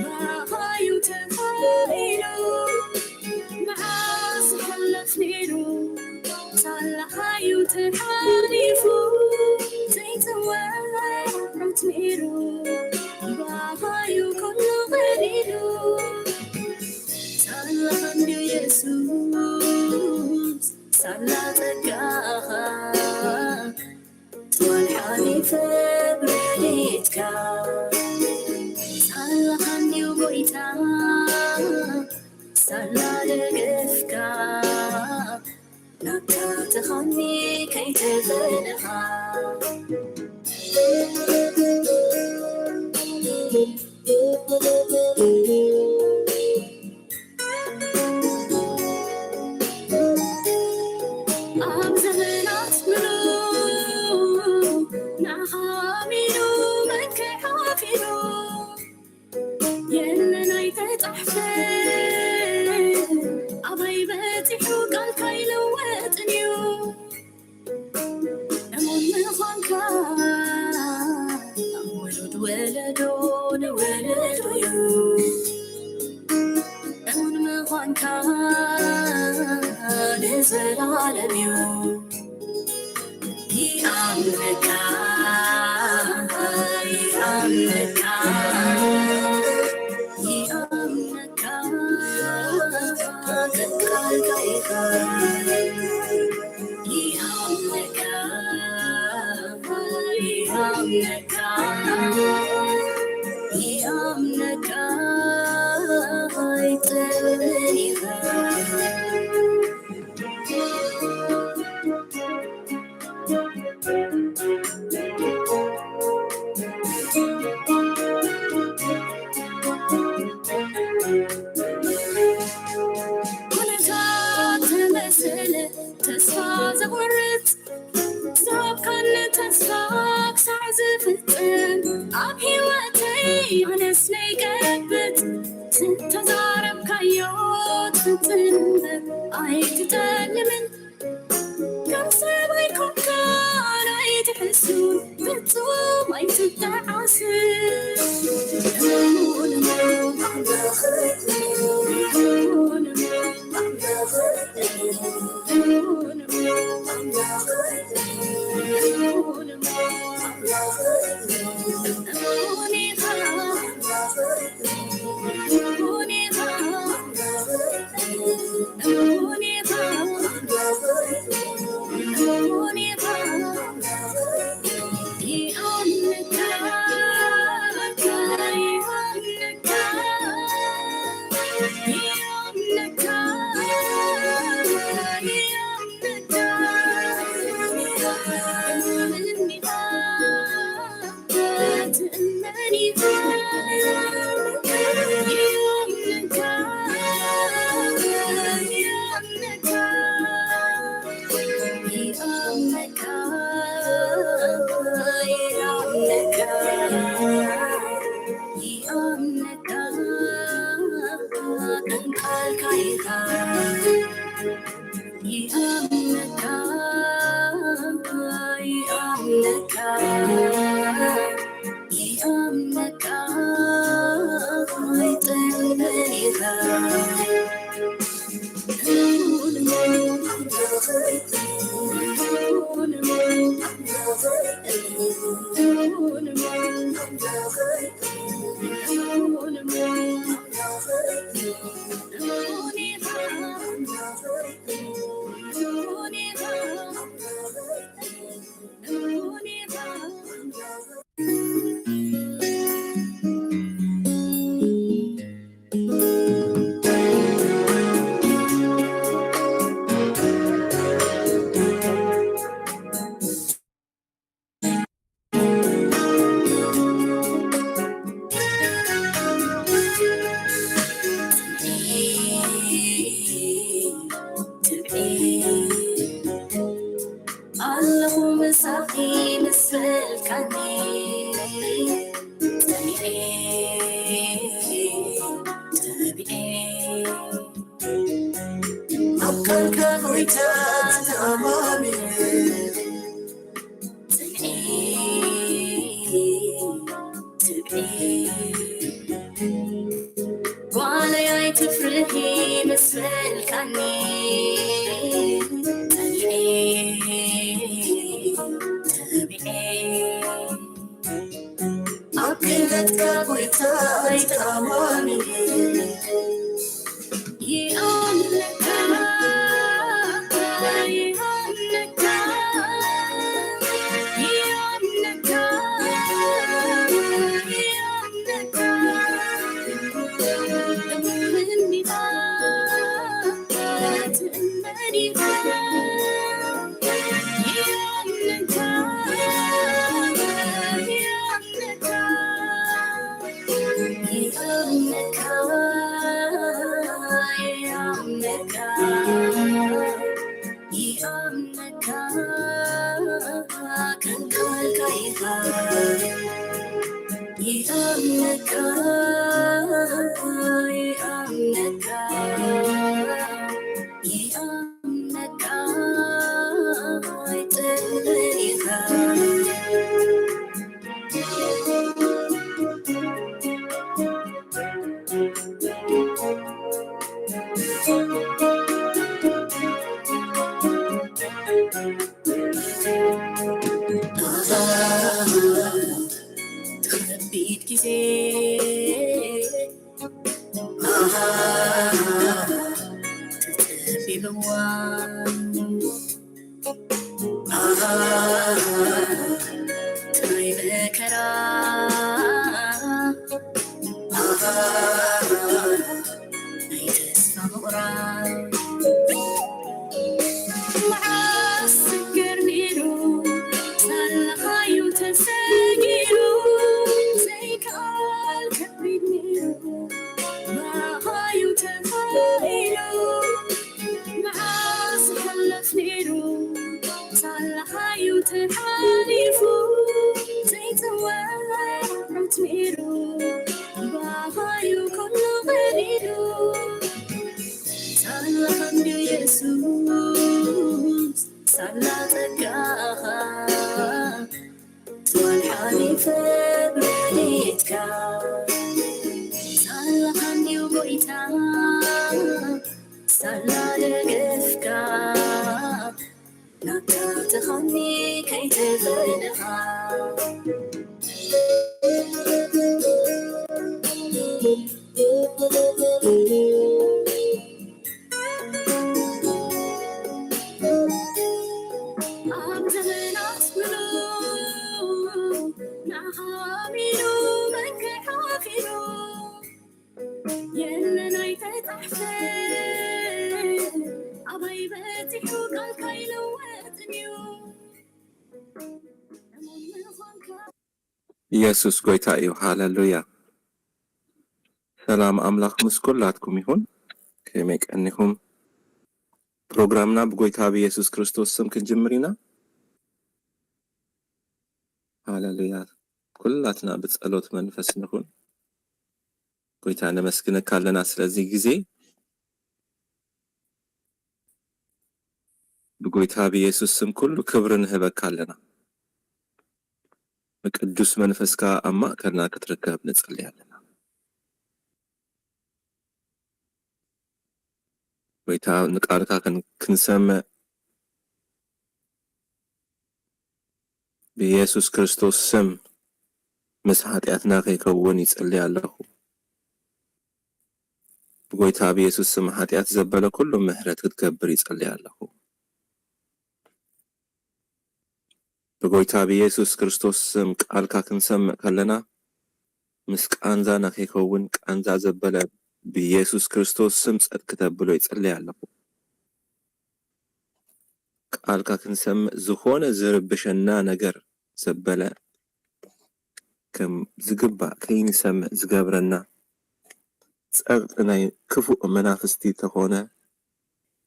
ባኻዩ ተኻኢሉ መዓስ ይሕለፍ ነይሩ፣ ሳላኻዩ ተሓሊፉ ዘይተወርዖት ነይሩ፣ ባኻዩ ኩሉ ቀሊሉ። ሳላኻ እንድዩ የሱስ፣ ሳላ ጸጋኻ፣ ጥዋል ሓሊፈ ብረድኤትካ። ሳላኻ እንድዩ ጎይታ፣ ሳላ ደገፍካ፣ ናትካ ትኻኒ ከይተፈለኻ። ኣብ ዘመናት ምሉእ ንዓኻ ኣሚኑ መን ከይሓፊሩ? የለን ኣይተጻሕፈ ኣበይ በጺሑ ቃልካ ኣይልወጥን እዩ። እሙን ምዃንካ ካብ ውሉድ ወለዶ ንወለዶ እዩ። እሙን ምዃንካ ንዘላለም እዩ። ይኣምነካ፣ ይኣምነካ፣ ይኣምነካ፣ ቃልካ ኢኻ። ይኣምነካ፣ ይኣምነካ፣ ይኣምነካ፣ ኣይጥልምን ኢኻ። ኩነታት ተመሰለ ተስፋ ዘቑርጽ፣ ዝሃብካኒ ተስፋ ክሳዕ ዝፍጽም፣ ኣብ ህይወተይ ኣነስ ነይቀብጽ፣ ዝተዛረብካዮ ትፍጽም እምበር ኣይትጠልምን። ከም ሰብ ኣይኮንካን ኣይትሕሱን፣ ፍጹም ኣይትጠዓስን። እሙን እሙን ኣምላኽ፣ እሙን እሙን ኣምላኽ፣ እሙን እሙን ኣምላኽ፣ እሙን እሙን ኣምላኽ፣ እሙን ኢኻ። ይኣምነካ፣ ይኣምነካ፣ ይኣምነካ፣ ይኣምነካ፣ ኣይጥልምን ኢኻ። ኣለኹ ምሳኺ ምስ በልካኒ፣ ጸኒዐ፣ ተቢዐ፣ ኣብ ቃልካ ጎይታ ተኣማሚነ፣ ጸኒዐ፣ ተቢዐ፣ ጓለይ ኣይትፍርሂ ምስ በልካኒ፣ ጸኒዐ፣ ተቢዐ፣ ኣብ ክእለትካ ጎይታይ ተኣማሚነ። ይኣምነካ፣ ይኣምነካ፣ ይኣምነካ፣ ይኣምነካ። ትእመን ኢኻ፣ ትእመን ኢኻ። ይኣምነካ፣ ይኣምነካ። ይኣምነካ፣ ይኣምነካ፣ ይኣምነካ፣ ከም ቃልካ ኢኻ። ይኣምነካ፣ ይኣምነካ፣ ይኣምነካ፣ ይጥዕመን ኢኻ። ከቢድ ግዜ፣ ተጸቢብዋ፣ ናይ መከራ፣ ናይ ተስፋ ምቑራጽ። መዓስ ስገር ነይሩ፣ ሳላኻዩ ተሰጊሩ፣ ዘይከኣል ከቢድ ነይሩ፣ ብኣኻዩ ተኻኢሉ። መዓስ ይሕለፍ ነይሩ፣ ሳላኻዩ ተሓሊፉ፣ ዘይተዋርዑት ነይሩ፣ ብኣኻዩ ኩሉ ቀሊሉ። ሳላኻ እንድዩ የሱስ፣ ሳላ ጸጋኻ፣ ትማል ሓሊፈ ብረድኤትካ። ሳላኻ እንድዩ ጎይታ፣ ሳላ ደገፍካ፣ ናትካ ትኻኒ ከይተፈለኻ። ኣብ ዘመናት ብሉ ንዓኻ ኣሚኑ መከራ ሓፊሩ የለን ኣይተጻሕፈ ኣባይ በጺሑ ቃልካ ኣይለወጥን እዩ። እሙን ምዃንካ ኢየሱስ ጎይታ እዩ። ሃሌሉያ። ሰላም ኣምላኽ ምስ ኩላትኩም ይኹን። ከመይ ቀኒኹም? ፕሮግራምና ብጎይታ ብኢየሱስ ክርስቶስ ስም ክንጅምር ኢና። ሃሌሉያ። ኩላትና ብጸሎት መንፈስ ንኹን። ጎይታ ነመስግነካ ኣለና ስለዚ ግዜ። ብጎይታ ብኢየሱስ ስም ኩሉ ክብሪ ንህበካ ኣለና። ብቅዱስ መንፈስካ ኣብ ማእከልና ክትርከብ ንጽሊ ኣለና። ጎይታ ንቃልካ ክን-፣ ክንሰምዕ ብኢየሱስ ክርስቶስ ስም ምስ ሓጢኣትና ከይከውን ይጽሊ ኣለኹ። ብጎይታ ብኢየሱስ ስም ሓጢኣት ዘበለ ኩሉ ምሕረት ክትገብር ይጽሊ ኣለኹ። ብጎይታ ብኢየሱስ ክርስቶስ ስም ቃልካ ክንሰምዕ ከለና ምስ ቃንዛና ከይከውን ቃንዛ ዘበለ ብኢየሱስ ክርስቶስ ስም ጸጥ ክተብሎ ይጽሊ ኣለኹ። ቃልካ ክንሰምዕ ዝኾነ ዝርብሸና ነገር ዘበለ ከም ዝግባእ ከይንሰምዕ ዝገብረና ጸቕጢ ናይ ክፉእ መናፍስቲ ተኾነ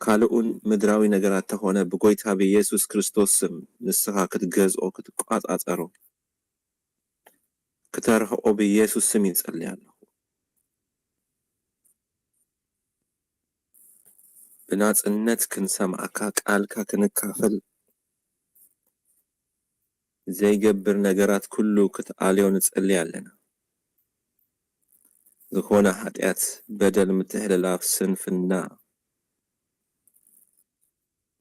ካልኡን ምድራዊ ነገራት ተኾነ ብጎይታ ብኢየሱስ ክርስቶስ ስም ንስኻ ክትገዝኦ ክትቋጻጸሮ ክተርሕቆ ብኢየሱስ ስም ይጸሊ ኣለኹ። ብናጽነት ክንሰምዓካ ቃልካ ክንካፈል ዘይገብር ነገራት ኩሉ ክትኣልዮ ንጸሊ ኣለና። ዝኾነ ሓጢኣት፣ በደል፣ ምትሕልላፍ፣ ስንፍና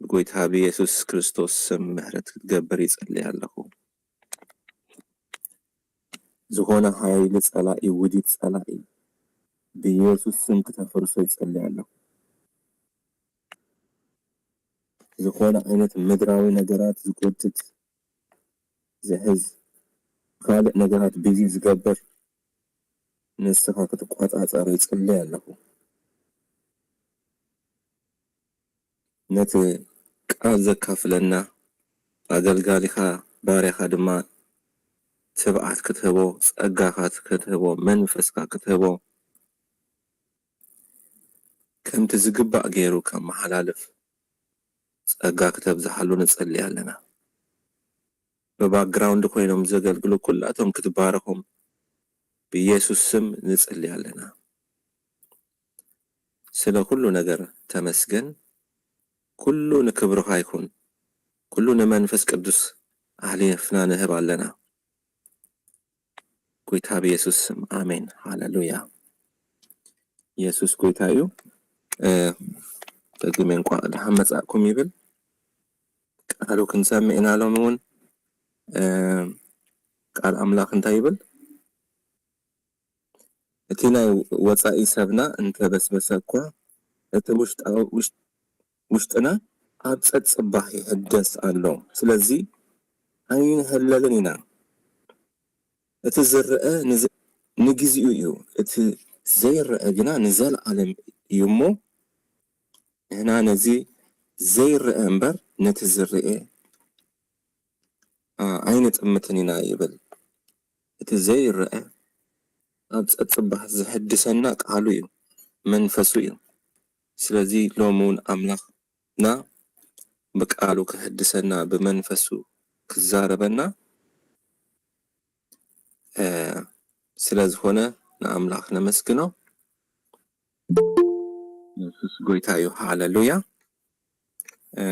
ብጎይታ ብየሱስ ክርስቶስ ስም ምሕረት ክትገብር ይጸሊ ኣለኹ። ዝኾነ ሓይሊ ጸላኢ፣ ውዲት ጸላኢ ብየሱስ ስም ክተፍርሶ ይጸሊ ኣለኹ። ዝኾነ ዓይነት ምድራዊ ነገራት ዝጎትት፣ ዝሕዝ፣ ካልእ ነገራት ቢዚ ዝገብር ንስኻ ክትቆጻጸሮ ይጽሊ ኣለኹ። ነቲ ቃል ዘካፍለና ኣገልጋሊኻ ባርያኻ ድማ ትብዓት ክትህቦ፣ ጸጋኻ ክትህቦ፣ መንፈስካ ክትህቦ፣ ከምቲ ዝግባእ ገይሩ ከመሓላልፍ ጸጋ ክተብዝሓሉ ንጸሊ ኣለና። ብባክግራውንድ ኮይኖም ዘገልግሉ ኩላቶም ክትባረኾም ብኢየሱስ ስም ንጽሊ ኣለና። ስለ ኩሉ ነገር ተመስገን። ኩሉ ንክብርኻ ይኹን። ኩሉ ንመንፈስ ቅዱስ ኣሕሊፍና ንህብ ኣለና። ጎይታ ብኢየሱስ ስም ኣሜን። ሃሌሉያ። ኢየሱስ ጎይታ እዩ። እ፣ ደግሜ እንኳዕ ደሓን መጻእኩም ይብል። ቃሉ ክንሰምዕ ኢና ሎሚ እውን። እ፣ ቃል ኣምላኽ እንታይ ይብል? እቲ ናይ ወጻኢ ሰብና እንተበስበሰ እኳ፣ እቲ ውሽጣዊ፣ ውሽ-፣ ውሽጥና ኣብ ጸጽባሕ ይሕደስ ኣሎ። ስለዚ ኣይንህለልን ኢና። እቲ ዝረአ ንዘ-፣ ንግዚኡ እዩ፣ እቲ ዘይረአ ግና ንዘለኣለም እዩ እሞ፣ ንሕና ነዚ ዘይረአ እምበር ነቲ ዝረአ፣ አ፣ ኣይንጥምትን ኢና ይብል። እቲ ዘይረአ ኣብ ጸጽባሕ ዝሕድሰና ቃሉ እዩ፣ መንፈሱ እዩ። ስለዚ ሎሚ እውን ኣምላኽና ብቃሉ ክሕድሰና፣ ብመንፈሱ ክዛረበና፣ እ፣ ስለ ዝኾነ ንኣምላኽ ነመስግኖ። የሱስ ጎይታ እዩ። ሃሌሉያ። እ፣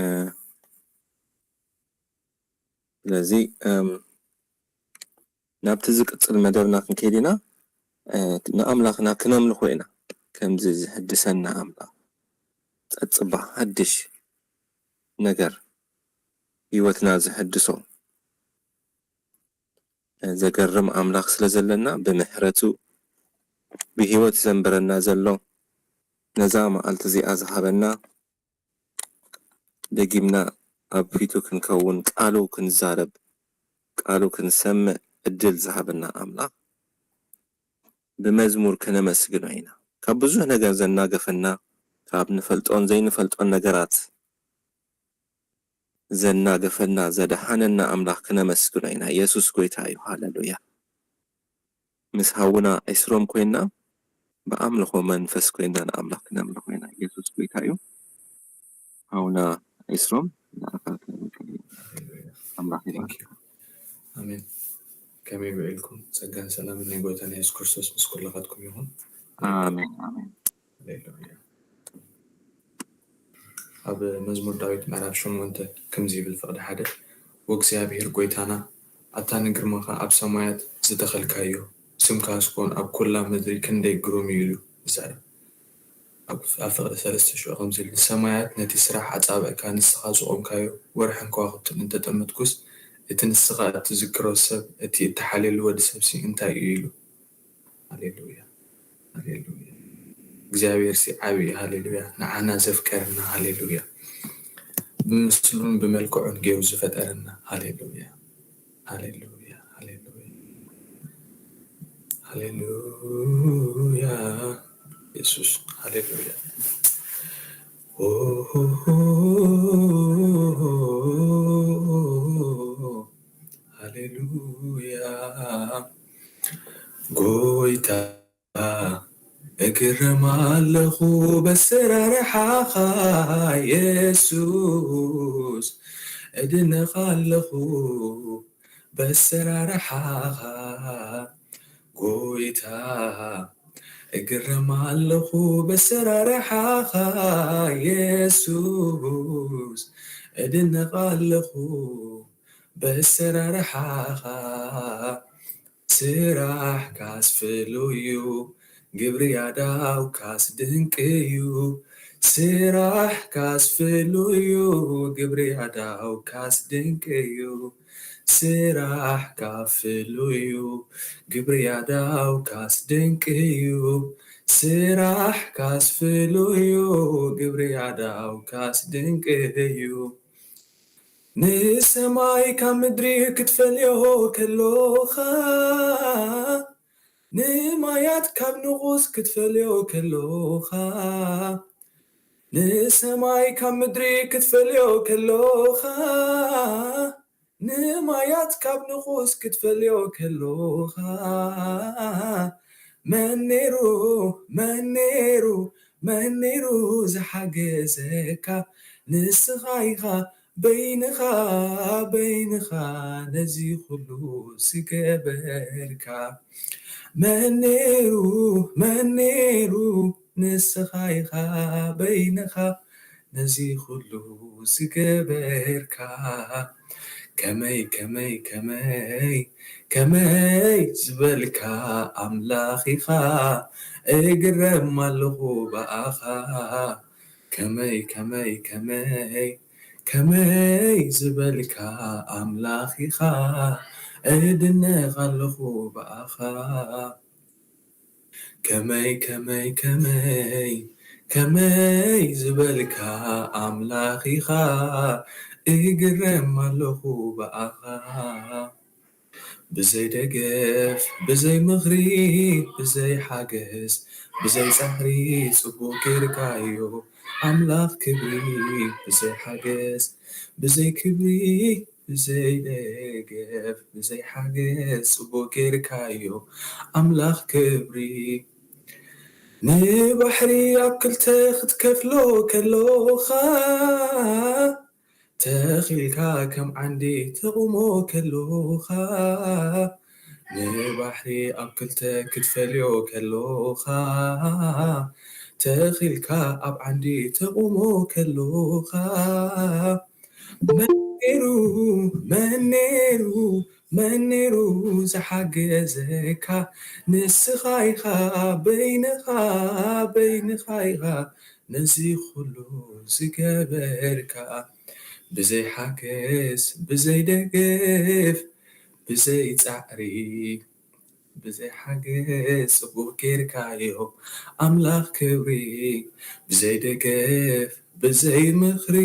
ስለዚ፣ እም፣ ናብቲ ዝቅጽል መደብና ክንከይድ ኢና። እ፣ ንኣምላኽና ክነምልኾ ኢና። ከምዚ ዝሕድሰና ኣምላኽ፣ ጸጽባ፣ ሓድሽ ነገር ህይወትና ዝሕድሶ፣ እ፣ ዘገርም ኣምላኽ ስለ ዘለና፣ ብምሕረቱ ብህይወት ዘንበረና ዘሎ፣ ነዛ መዓልቲ እዚኣ ዝሃበና፣ ደጊምና ኣብ ፊቱ ክንከውን፣ ቃሉ ክንዛረብ፣ ቃሉ ክንሰምዕ ዕድል ዝሃበና ኣምላኽ ብመዝሙር ክነመስግኖ ኢና። ካብ ብዙሕ ነገር ዘናገፈና፣ ካብ ንፈልጦን ዘይንፈልጦን ነገራት ዘናገፈና፣ ዘድሓነና ኣምላኽ ክነመስግኖ ኢና። የሱስ ጎይታ እዩ። ሃሌሉያ። ምስ ሃውና ኤስሮም ኮይና፣ ብኣምልኾ መንፈስ ኮይና ንኣምላኽ ክነምልኾ ኢና። የሱስ ጎይታ እዩ። ሃውና ኤስሮም፣ ንኣኻ ክነምልኾ ኢና። ኣምላኽ ይባርክ። Thank you። ኣሜን። ከመይ ውዒልኩም? ጸጋን ሰላምን ናይ ጎይታና የሱስ ክርስቶስ ምስ ኩልኻትኩም ይኹን። ኣሜን፣ ኣሜን። ሃሌሉያ። ኣብ መዝሙር ዳዊት ምዕራፍ ሸሞንተ ከምዚ ይብል፣ ፍቕዲ ሓደ፣ "ወእግዚኣብሔር ጎይታና፣ ኣታ ንግርማኻ ኣብ ሰማያት ዝተኸልካዮ፣ ስምካስ ኮን ኣብ ኩላ ምድሪ ክንደይ ግሩም እዩ" ኢሉ ይዛረብ። ኣብ፣ ኣብ ፍቕዲ ሰለስተ ሽዑ ከምዚ ኢሉ፣ "ንሰማያት ነቲ ስራሕ ኣጻብዕካ ንስኻ ዝቖምካዮ፣ ወርሕን ከዋኽብትን እንተጠመትኩስ፣ እቲ ንስኻ እትዝክሮ ሰብ፣ እቲ እተሓልየሉ ወዲ ሰብሲ እንታይ እዩ?" ኢሉ። ሃሌሉያ፣ ሃሌሉያ። እግዚኣብሔር ሲ ዓቢ እዩ። ሃሌሉያ። ንዓና ዘፍቀረና። ሃሌሉያ። ብምስሉን ብመልክዑን ገይሩ ዝፈጠረና። ሃሌሉያ፣ ሃሌሉያ፣ ሃሌሉያ፣ ሃሌሉያ። የሱስ፣ ሃሌሉያ። ኦ፣ ሃሌሉያ። ጎይታ፣ እግረም ኣለኹ በሰራርሓኻ የሱስ፣ እድነቕ ኣለኹ በሰራርሓኻ ጎይታ፣ እግረም ኣለኹ በሰራርሓኻ የሱስ፣ እድነቕ ኣለኹ በሰራርሓኻ። ስራሕካስ ፍሉይ እዩ፣ ግብሪ ኣዳውካስ ድንቅ እዩ፣ ስራሕካስ ፍሉይ እዩ። ግብሪ ኣዳውካስ ድንቅ እዩ፣ ስራሕካ ፍሉይ እዩ። ግብሪ ኣዳውካስ ድንቅ እዩ፣ ስራሕካስ ፍሉይ እዩ። ግብሪ ኣዳውካስ ድንቅ እዩ። ንሰማይ ካብ ምድሪ ክትፈልዮ ከሎኻ፣ ንማያት ካብ ንቑስ ክትፈልዮ ከሎኻ፣ ንሰማይ ካብ ምድሪ ክትፈልዮ ከሎኻ፣ ንማያት ካብ ንቑስ ክትፈልዮ ከሎኻ፣ መን ነይሩ፣ መን ነይሩ፣ መን ነይሩ ዝሓገዘካ? ንስኻ ኢኻ በይንኻ፣ በይንኻ ነዚ ኩሉ ዝገበርካ። መን ነይሩ፣ መን ነይሩ፣ ንስኻ ኢኻ በይንኻ ነዚ ኩሉ ዝገበርካ። ከመይ፣ ከመይ፣ ከመይ፣ ከመይ ዝበልካ ኣምላኽ ኢኻ፣ እግረም ኣለኹ ብኣኻ። ከመይ፣ ከመይ፣ ከመይ፣ ከመይ ዝበልካ ኣምላኽ ኢኻ፣ እድነቕ ኣለኹ ብኣኻ። ከመይ፣ ከመይ፣ ከመይ፣ ከመይ ዝበልካ ኣምላኽ ኢኻ፣ እግረም ኣለኹ ብኣኻ። ብዘይ ደገፍ፣ ብዘይ ምኽሪ፣ ብዘይ ሓገዝ፣ ብዘይ ጻዕሪ ጽቡቕ ጌርካዮ ኣምላኽ ክብሪ። ብዘይ ሓገዝ፣ ብዘይ ክብሪ፣ ብዘይ ደገፍ፣ ብዘይ ሓገዝ ጽቡቕ ጌርካዮ ኣምላኽ ክብሪ። ንባሕሪ ኣብ ክልተ ክትከፍሎ ከሎኻ፣ ተኺልካ ከም ዓንዲ ተቑሞ ከሎኻ፣ ንባሕሪ ኣብ ክልተ ክትፈልዮ ከሎኻ፣ ተኺልካ ኣብ ዓንዲ ተቑሞ ከሎኻ፣ መን ነይሩ፣ መን ነይሩ፣ መን ነይሩ ዝሓገዘካ? ንስኻ ኢኻ በይንኻ፣ በይንኻ ኢኻ ነዚ ኩሉ ዝገበርካ። ብዘይ ሓገዝ፣ ብዘይ ደገፍ፣ ብዘይ ጻዕሪ፣ ብዘይ ሓገዝ ጽቡቕ ጌርካዮ ኣምላኽ ክብሪ። ብዘይ ደገፍ፣ ብዘይ ምኽሪ፣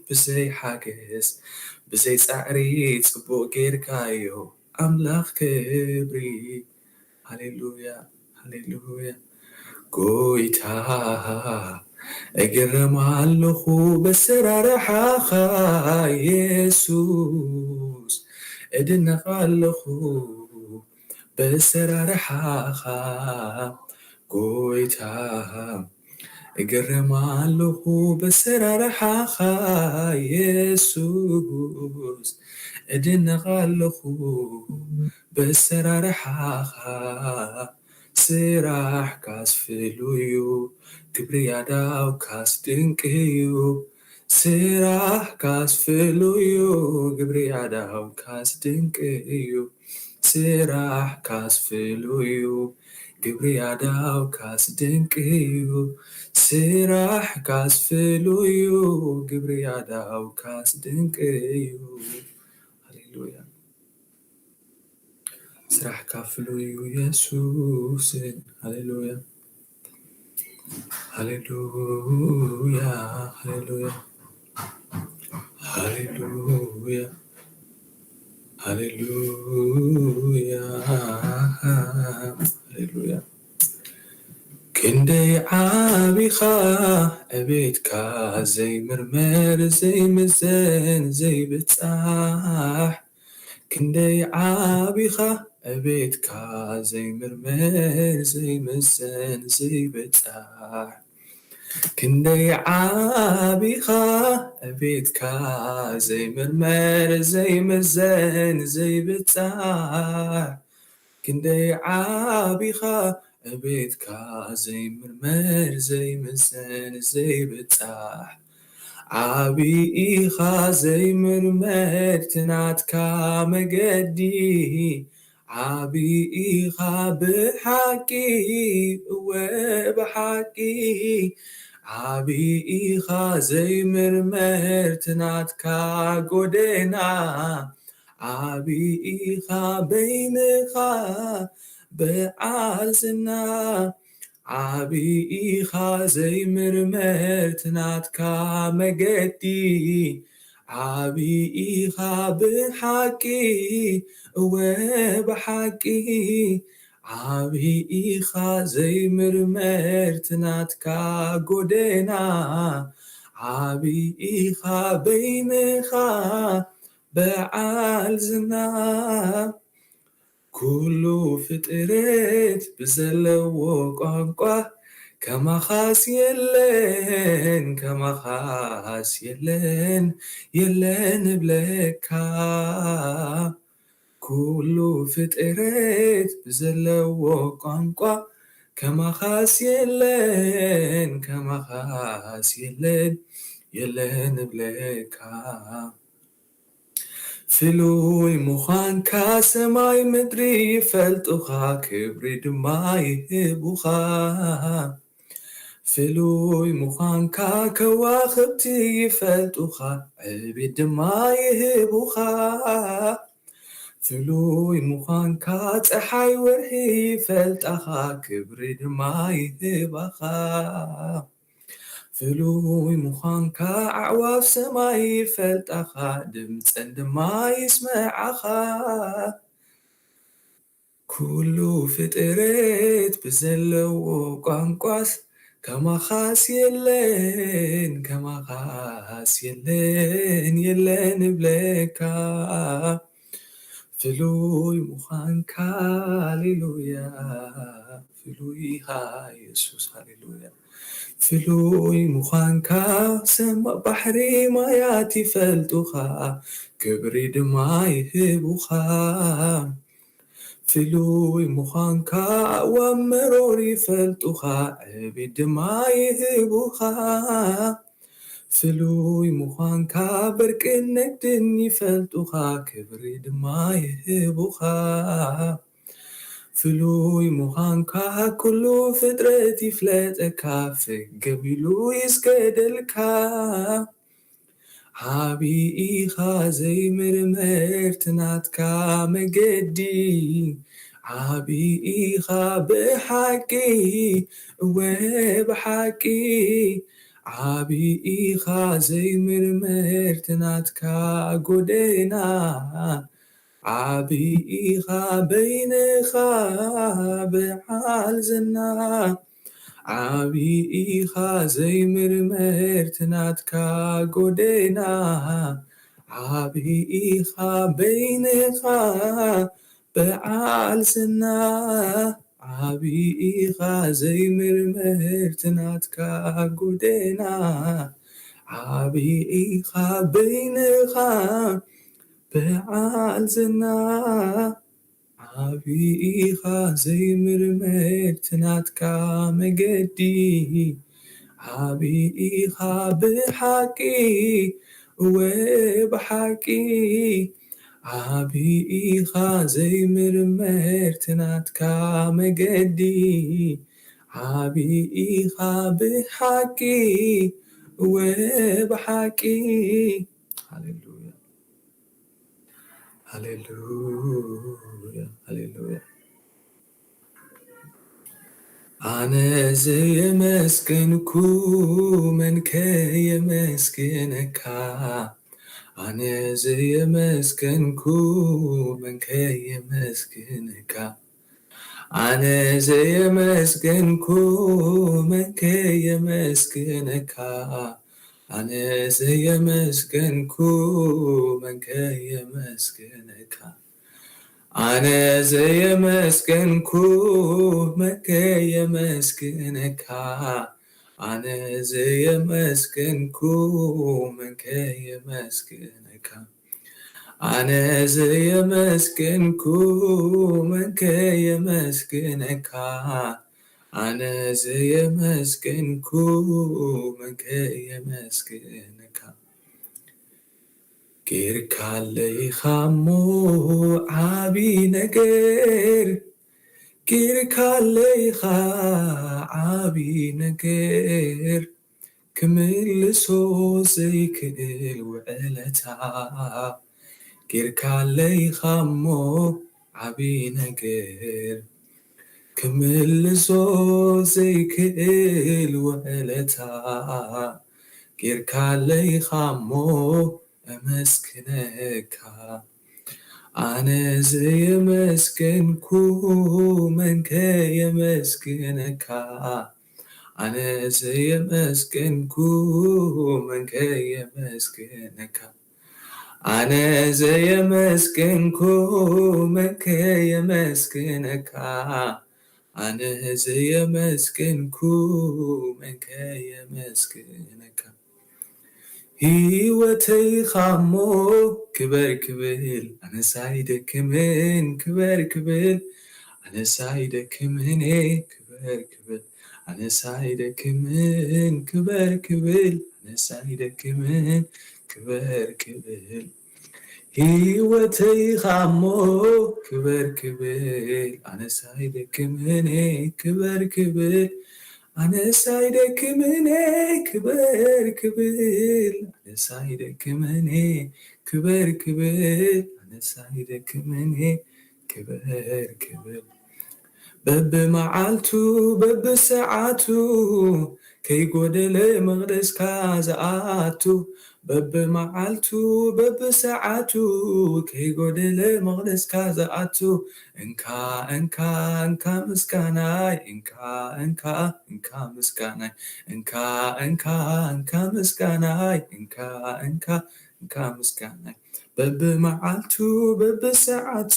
ብዘይ ሓገዝ፣ ብዘይ ጻዕሪ ጽቡቕ ጌርካዮ ኣምላኽ ክብሪ። ሃሌሉያ፣ ሃሌሉያ። ጎይታ፣ እግረም ኣለኹ በሰራርሓኻ የሱስ፣ እድነቕ ኣለኹ በሰራርሓኻ ጎይታ። እግረም ኣለኹ በሰራርሓኻ የሱስ፣ እድነቕ ኣለኹ በሰራርሓኻ። ስራሕካስ ፍሉይ እዩ፣ ግብሪ ኣዳውካስ ድንቅ እዩ። ስራሕካስ ፍሉይ እዩ፣ ግብሪ ኣዳውካስ ድንቅ እዩ። ስራሕካስ ፍሉይ እዩ፣ ግብሪ ኣዳውካስ ድንቅ እዩ። ስራሕካስ ፍሉይ እዩ፣ ግብሪ ኣዳውካስ ድንቅ እዩ። ሃሌሉያ። ስራሕካ ፍሉይ እዩ የሱስ። ሃሌሉያ፣ ሃሌሉያ፣ ሃሌሉያ፣ ሃሌሉያ፣ ሃሌሉያ፣ ሃሌሉያ። ክንደይ ዓቢኻ ዕቤትካ ዘይምርመር ዘይምዘን ዘይብጻሕ። ክንደይ ዓቢኻ ዕቤትካ ዘይምርመር ዘይምዘን ዘይብጻሕ። ክንደይ ዓቢኻ ዕቤትካ ዘይምርመር ዘይምዘን ዘይብጻሕ። ክንደይ ዓቢኻ ዕቤትካ ዘይምርመር ዘይምዘን ዘይብጻሕ። ዓቢ ኢኻ ዘይምርመር ትናትካ መገዲ። ዓቢ ኢኻ ብሓቂ፣ እወ ብሓቂ። ዓቢ ኢኻ ዘይምርመር ትናትካ ጎደና። ዓቢ ኢኻ በይንኻ በዓል ዝና። ዓቢ ኢኻ ዘይምርመር ትናትካ መገዲ። ዓቢ ኢኻ ብሓቂ፣ እወ ብሓቂ። ዓቢ ኢኻ ዘይምርመር ትናትካ ጎደና። ዓቢ ኢኻ በይንኻ በዓል ዝና። ኩሉ ፍጥረት ብዘለዎ ቋንቋ ከማኻስ የለን፣ ከማኻስ የለን፣ የለን እብለካ። ኩሉ ፍጥረት ብዘለዎ ቋንቋ ከማኻስ የለን፣ ከማኻስ የለን፣ የለን እብለካ። ፍሉይ ምዃንካ ሰማይ ምድሪ ይፈልጡኻ፣ ክብሪ ድማ ይህቡኻ። ፍሉይ ምዃንካ ከዋኽብቲ ይፈልጡኻ፣ ዕቤት ድማ ይህቡኻ። ፍሉይ ምዃንካ ጸሓይ ወርሒ ይፈልጣኻ፣ ክብሪ ድማ ይህባኻ። ፍሉይ ምዃንካ ኣዕዋፍ ሰማይ ይፈልጣኻ፣ ድምጸን ድማ ይስምዓኻ። ኩሉ ፍጥረት ብዘለዎ ቋንቋስ ከማኻስ የለን፣ ከማኻስ የለን፣ የለን እብለካ። ፍሉይ ምዃንካ፣ ሃሌሉያ፣ ፍሉይ ኢኻ የሱስ፣ ሃሌሉያ። ፍሉይ ምዃንካ ሰማይ ባሕሪ ማያት ይፈልጡኻ፣ ክብሪ ድማ ይህቡኻ። ፍሉይ ምዃንካ ኣእዋም መሮር ይፈልጡኻ፣ ዕቤት ድማ ይህቡኻ። ፍሉይ ምዃንካ በርቅን ነግድን ይፈልጡኻ፣ ክብሪ ድማ ይህቡኻ። ፍሉይ ምዃንካ ኩሉ ፍጥረት ይፍለጠካ፣ ፍግም ኢሉ ይስገደልካ። ዓቢ ኢኻ ዘይምርመር ትናትካ መገዲ፣ ዓቢ ኢኻ ብሓቂ፣ እወ ብሓቂ። ዓቢ ኢኻ ዘይምርመር ትናትካ ጎደና፣ ዓቢ ኢኻ በይንኻ በዓል ዝና። ዓቢ ኢኻ ዘይምርመር ትናትካ ጎደና፣ ዓቢ ኢኻ በይንኻ በዓል ዝና። ዓቢ ኢኻ ዘይምርመር ትናትካ ጎደና፣ ዓቢ ኢኻ በይንኻ በዓል ዝና። ዓቢ ኢኻ ዘይምርመር ትናትካ መገዲ፣ ዓቢ ኢኻ ብሓቂ፣ እወ ብሓቂ። ዓቢ ኢኻ ዘይምርመር ትናትካ መገዲ፣ ዓቢ ኢኻ ብሓቂ፣ እወ ብሓቂ። ሃሌሉያ። ሃሌሉያ፣ ሃሌሉያ። ኣነ ዘየመስገንኩ መን ከየመስግነካ? ኣነ ዘየመስገንኩ መን ከየመስግነካ? ኣነ ዘየመስገንኩ መን ከየመስግነካ? ኣነ ዘየመስገንኩ መን ከየመስግነካ? ኣነ ዘየመስገንኩ መን ከየመስግነካ? ኣነ ዘየመስገንኩ መን ከየመስግነካ? ኣነ ዘየመስገንኩ መን ከየመስግነካ? ኣነ ዘየመስገንኩ መን ከየመስግነካ? ጌርካለይ ኻሞ ዓቢ ነገር፣ ጌርካለይ ኻ ዓቢ ነገር፣ ክምልሶ ዘይክእል ውዕለታ። ጌርካለይ ኻሞ ዓቢ ነገር፣ ክምልሶ ዘይክእል ውዕለታ። ጌርካለይ ኻሞ እመስግነካ። ኣነ ዘየመስገንኩ መን ከየመስግነካ? ኣነ ዘየመስገንኩ መን ከየመስግነካ? ኣነ ዘየመስገንኩ መን ከየመስግነካ? ኣነ ዘየመስገንኩ መን ከየመስግነካ? ህይወተይ ኻሞ ክበር ክብል፣ ኣነስ ኣይደክምን ክበር ክብል፣ ኣነስ ኣይደክምን ክበር ክብል፣ ኣነስ ኣይደክምን ክበር ክብል፣ ኣነስ ኣይደክምን ክበር ክብል። ህይወተይ ኻሞ ክበር ክብል፣ ኣነስ ኣይደክምን ክበር ክብል፣ ኣነስ ኣይደክምን ክበር ክብል፣ ኣነስ ኣይደክምን ክበር ክብል፣ ኣነስ ኣይደክምን ክበር ክብል። በብመዓልቱ በብሰዓቱ ከይጎደለ መቕደስካ ዝኣቱ፣ በብመዓልቱ በብሰዓቱ ከይጎደለ መቕደስካ ዝኣቱ፣ እንካ እንካ እንካ ምስጋናይ፣ እንካ እንካ እንካ ምስጋናይ፣ እንካ እንካ እንካ ምስጋናይ፣ እንካ እንካ እንካ ምስጋናይ። በብመዓልቱ በብሰዓቱ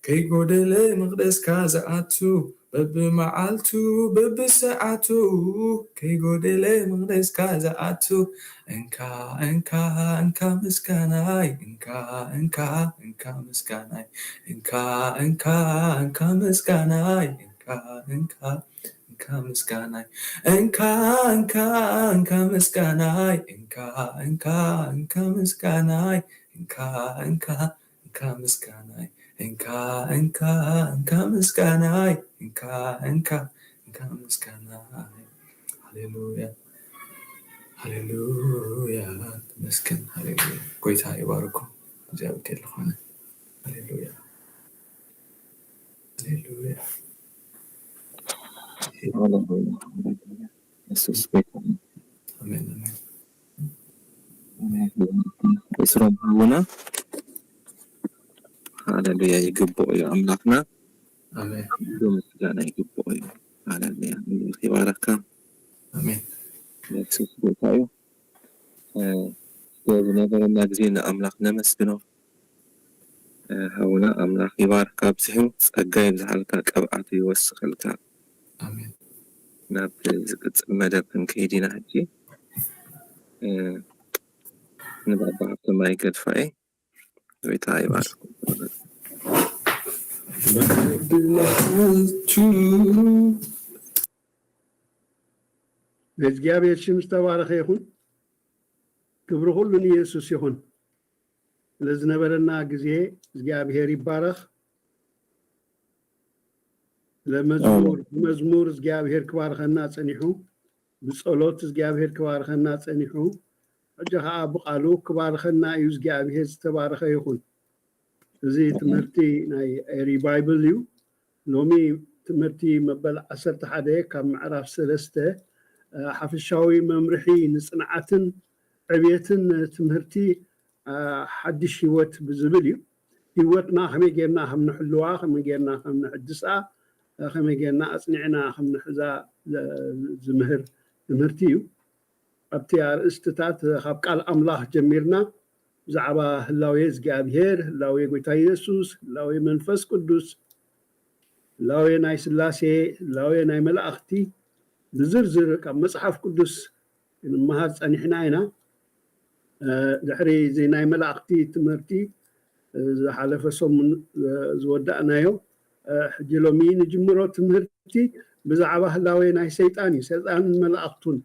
ከይጎደለ መቕደስካ ዝኣቱ፣ በብመዓልቱ በብሰዓቱ ከይጎደለ መቕደስካ ዝኣቱ፣ እንካ እንካ እንካ ምስጋናይ፣ እንካ እንካ እንካ ምስጋናይ፣ እንካ እንካ እንካ ምስጋናይ፣ እንካ እንካ እንካ ምስጋናይ፣ እንካ እንካ እንካ ምስጋናይ፣ እንካ እንካ እንካ ምስጋናይ፣ እንካ እንካ እንካ ምስጋናይ፣ እንካ እንካ እንካ ምስጋናይ፣ እንካ እንካ እንካ ምስጋናይ። ሃሌሉያ፣ ሃሌሉያ፣ ተመስገን፣ ሃሌሉያ። ጎይታ ይባርኩም፣ እግዚኣብሔር ዝኾነ። ሃሌሉያ፣ ሃሌሉያ። ሃሌሉያ፣ ሃሌሉያ። የሱስ ጎይታ እዩ። ኣሜን፣ ኣሜን። የስሮም ሃቡና። ሃሌሉያ፣ ይግብኦ እዩ ኣምላኽና። ኣሜን፣ ምስጋና ይግብኦ እዩ። ሃሌሉያ፣ ኣምላኽ ይባረካ። ኣሜን። የሱስ ጎይታ እዩ። እ፣ ስለዝነበረና ግዜ ንኣምላኽ ነመስግኖ። እ፣ ሃቡና ኣምላኽ ይባርካ ኣብዚሑ፣ ጸጋ ይብዝሓልካ፣ ቅብኣቱ ይወስኸልካ። ኣሜን። ናብ ዝቅጽል መደብ ክንከይድ ኢና ሕጂ። እ፣ ንባባ ሃብተማይ ገድፋኤ፣ ጎይታ ይባርክ። ብመዓልቱ እግዚኣብሔር ሽም ዝተባረኸ ይኹን። ክብሪ ኩሉ ንየሱስ ይኹን። ስለዝነበረና ግዜ እግዚኣብሔር ይባረኽ። ለመዝሙር ብመዝሙር እግዚኣብሔር ክባርኸና ጸኒሑ፣ ብጸሎት እግዚኣብሔር ክባርኸና ጸኒሑ፣ ሕጂ ኸዓ ብቃሉ ክባርኸና እዩ እግዚኣብሔር። ዝተባረኸ ይኹን። እዚ ትምህርቲ ናይ ኤሪ ባይብል እዩ። ሎሚ ትምህርቲ መበል ዓሰርተ ሓደ ካብ ምዕራፍ ሰለስተ ሓፈሻዊ መምርሒ ንጽንዓትን ዕብየትን ትምህርቲ ሓድሽ ህይወት ብዝብል እዩ። ህይወትና ከመይ ጌርና ከም ንሕልዋ፣ ከመይ ጌርና ከም ንሕድሳ፣ ከመይ ጌርና ኣጽኒዕና ከም ንሕዛ ዝምህር ትምህርቲ እዩ። ኣብቲ ኣርእስትታት ካብ ቃል ኣምላኽ ጀሚርና ብዛዕባ ህላዌ እግዚኣብሔር፣ ህላዌ ጎይታ የሱስ፣ ህላዌ መንፈስ ቅዱስ፣ ህላዌ ናይ ስላሴ፣ ህላዌ ናይ መላእኽቲ ብዝርዝር ካብ መጽሓፍ ቅዱስ ክንመሃር ጸኒሕና ኢና። ድሕሪ እዚ ናይ መላእኽቲ ትምህርቲ ዝሓለፈ ሰሙን ዝወዳእናዮ፣ ሕጂ ሎሚ ንጅምሮ ትምህርቲ ብዛዕባ ህላዌ ናይ ሰይጣን እዩ። ሰይጣንን መላእኽቱን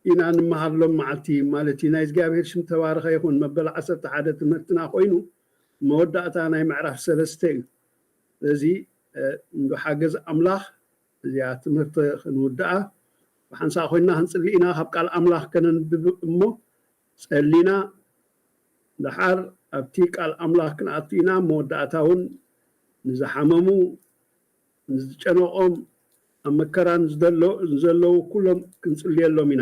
ኢና ንምሃርሎም መዓልቲ ማለት እዩ። ናይ እግዚኣብሔር ሽም ተባረኸ ይኹን። መበል ዓሰርተ ሓደ ትምህርትና ኮይኑ መወዳእታ ናይ ምዕራፍ ሰለስተ እዩ። ስለዚ ብሓገዝ ኣምላኽ እዚኣ ትምህርቲ ክንውድኣ ብሓንሳእ ኮይንና ክንፅሊ ኢና። ካብ ቃል ኣምላኽ ከነንብብ እሞ ጸሊና ደሓር ኣብቲ ቃል ኣምላኽ ክንኣቱ ኢና። መወዳእታ እውን ንዝሓመሙ፣ ንዝጨነቖም፣ ኣብ መከራ ንዘለዉ ኩሎም ክንጽልየሎም ኢና።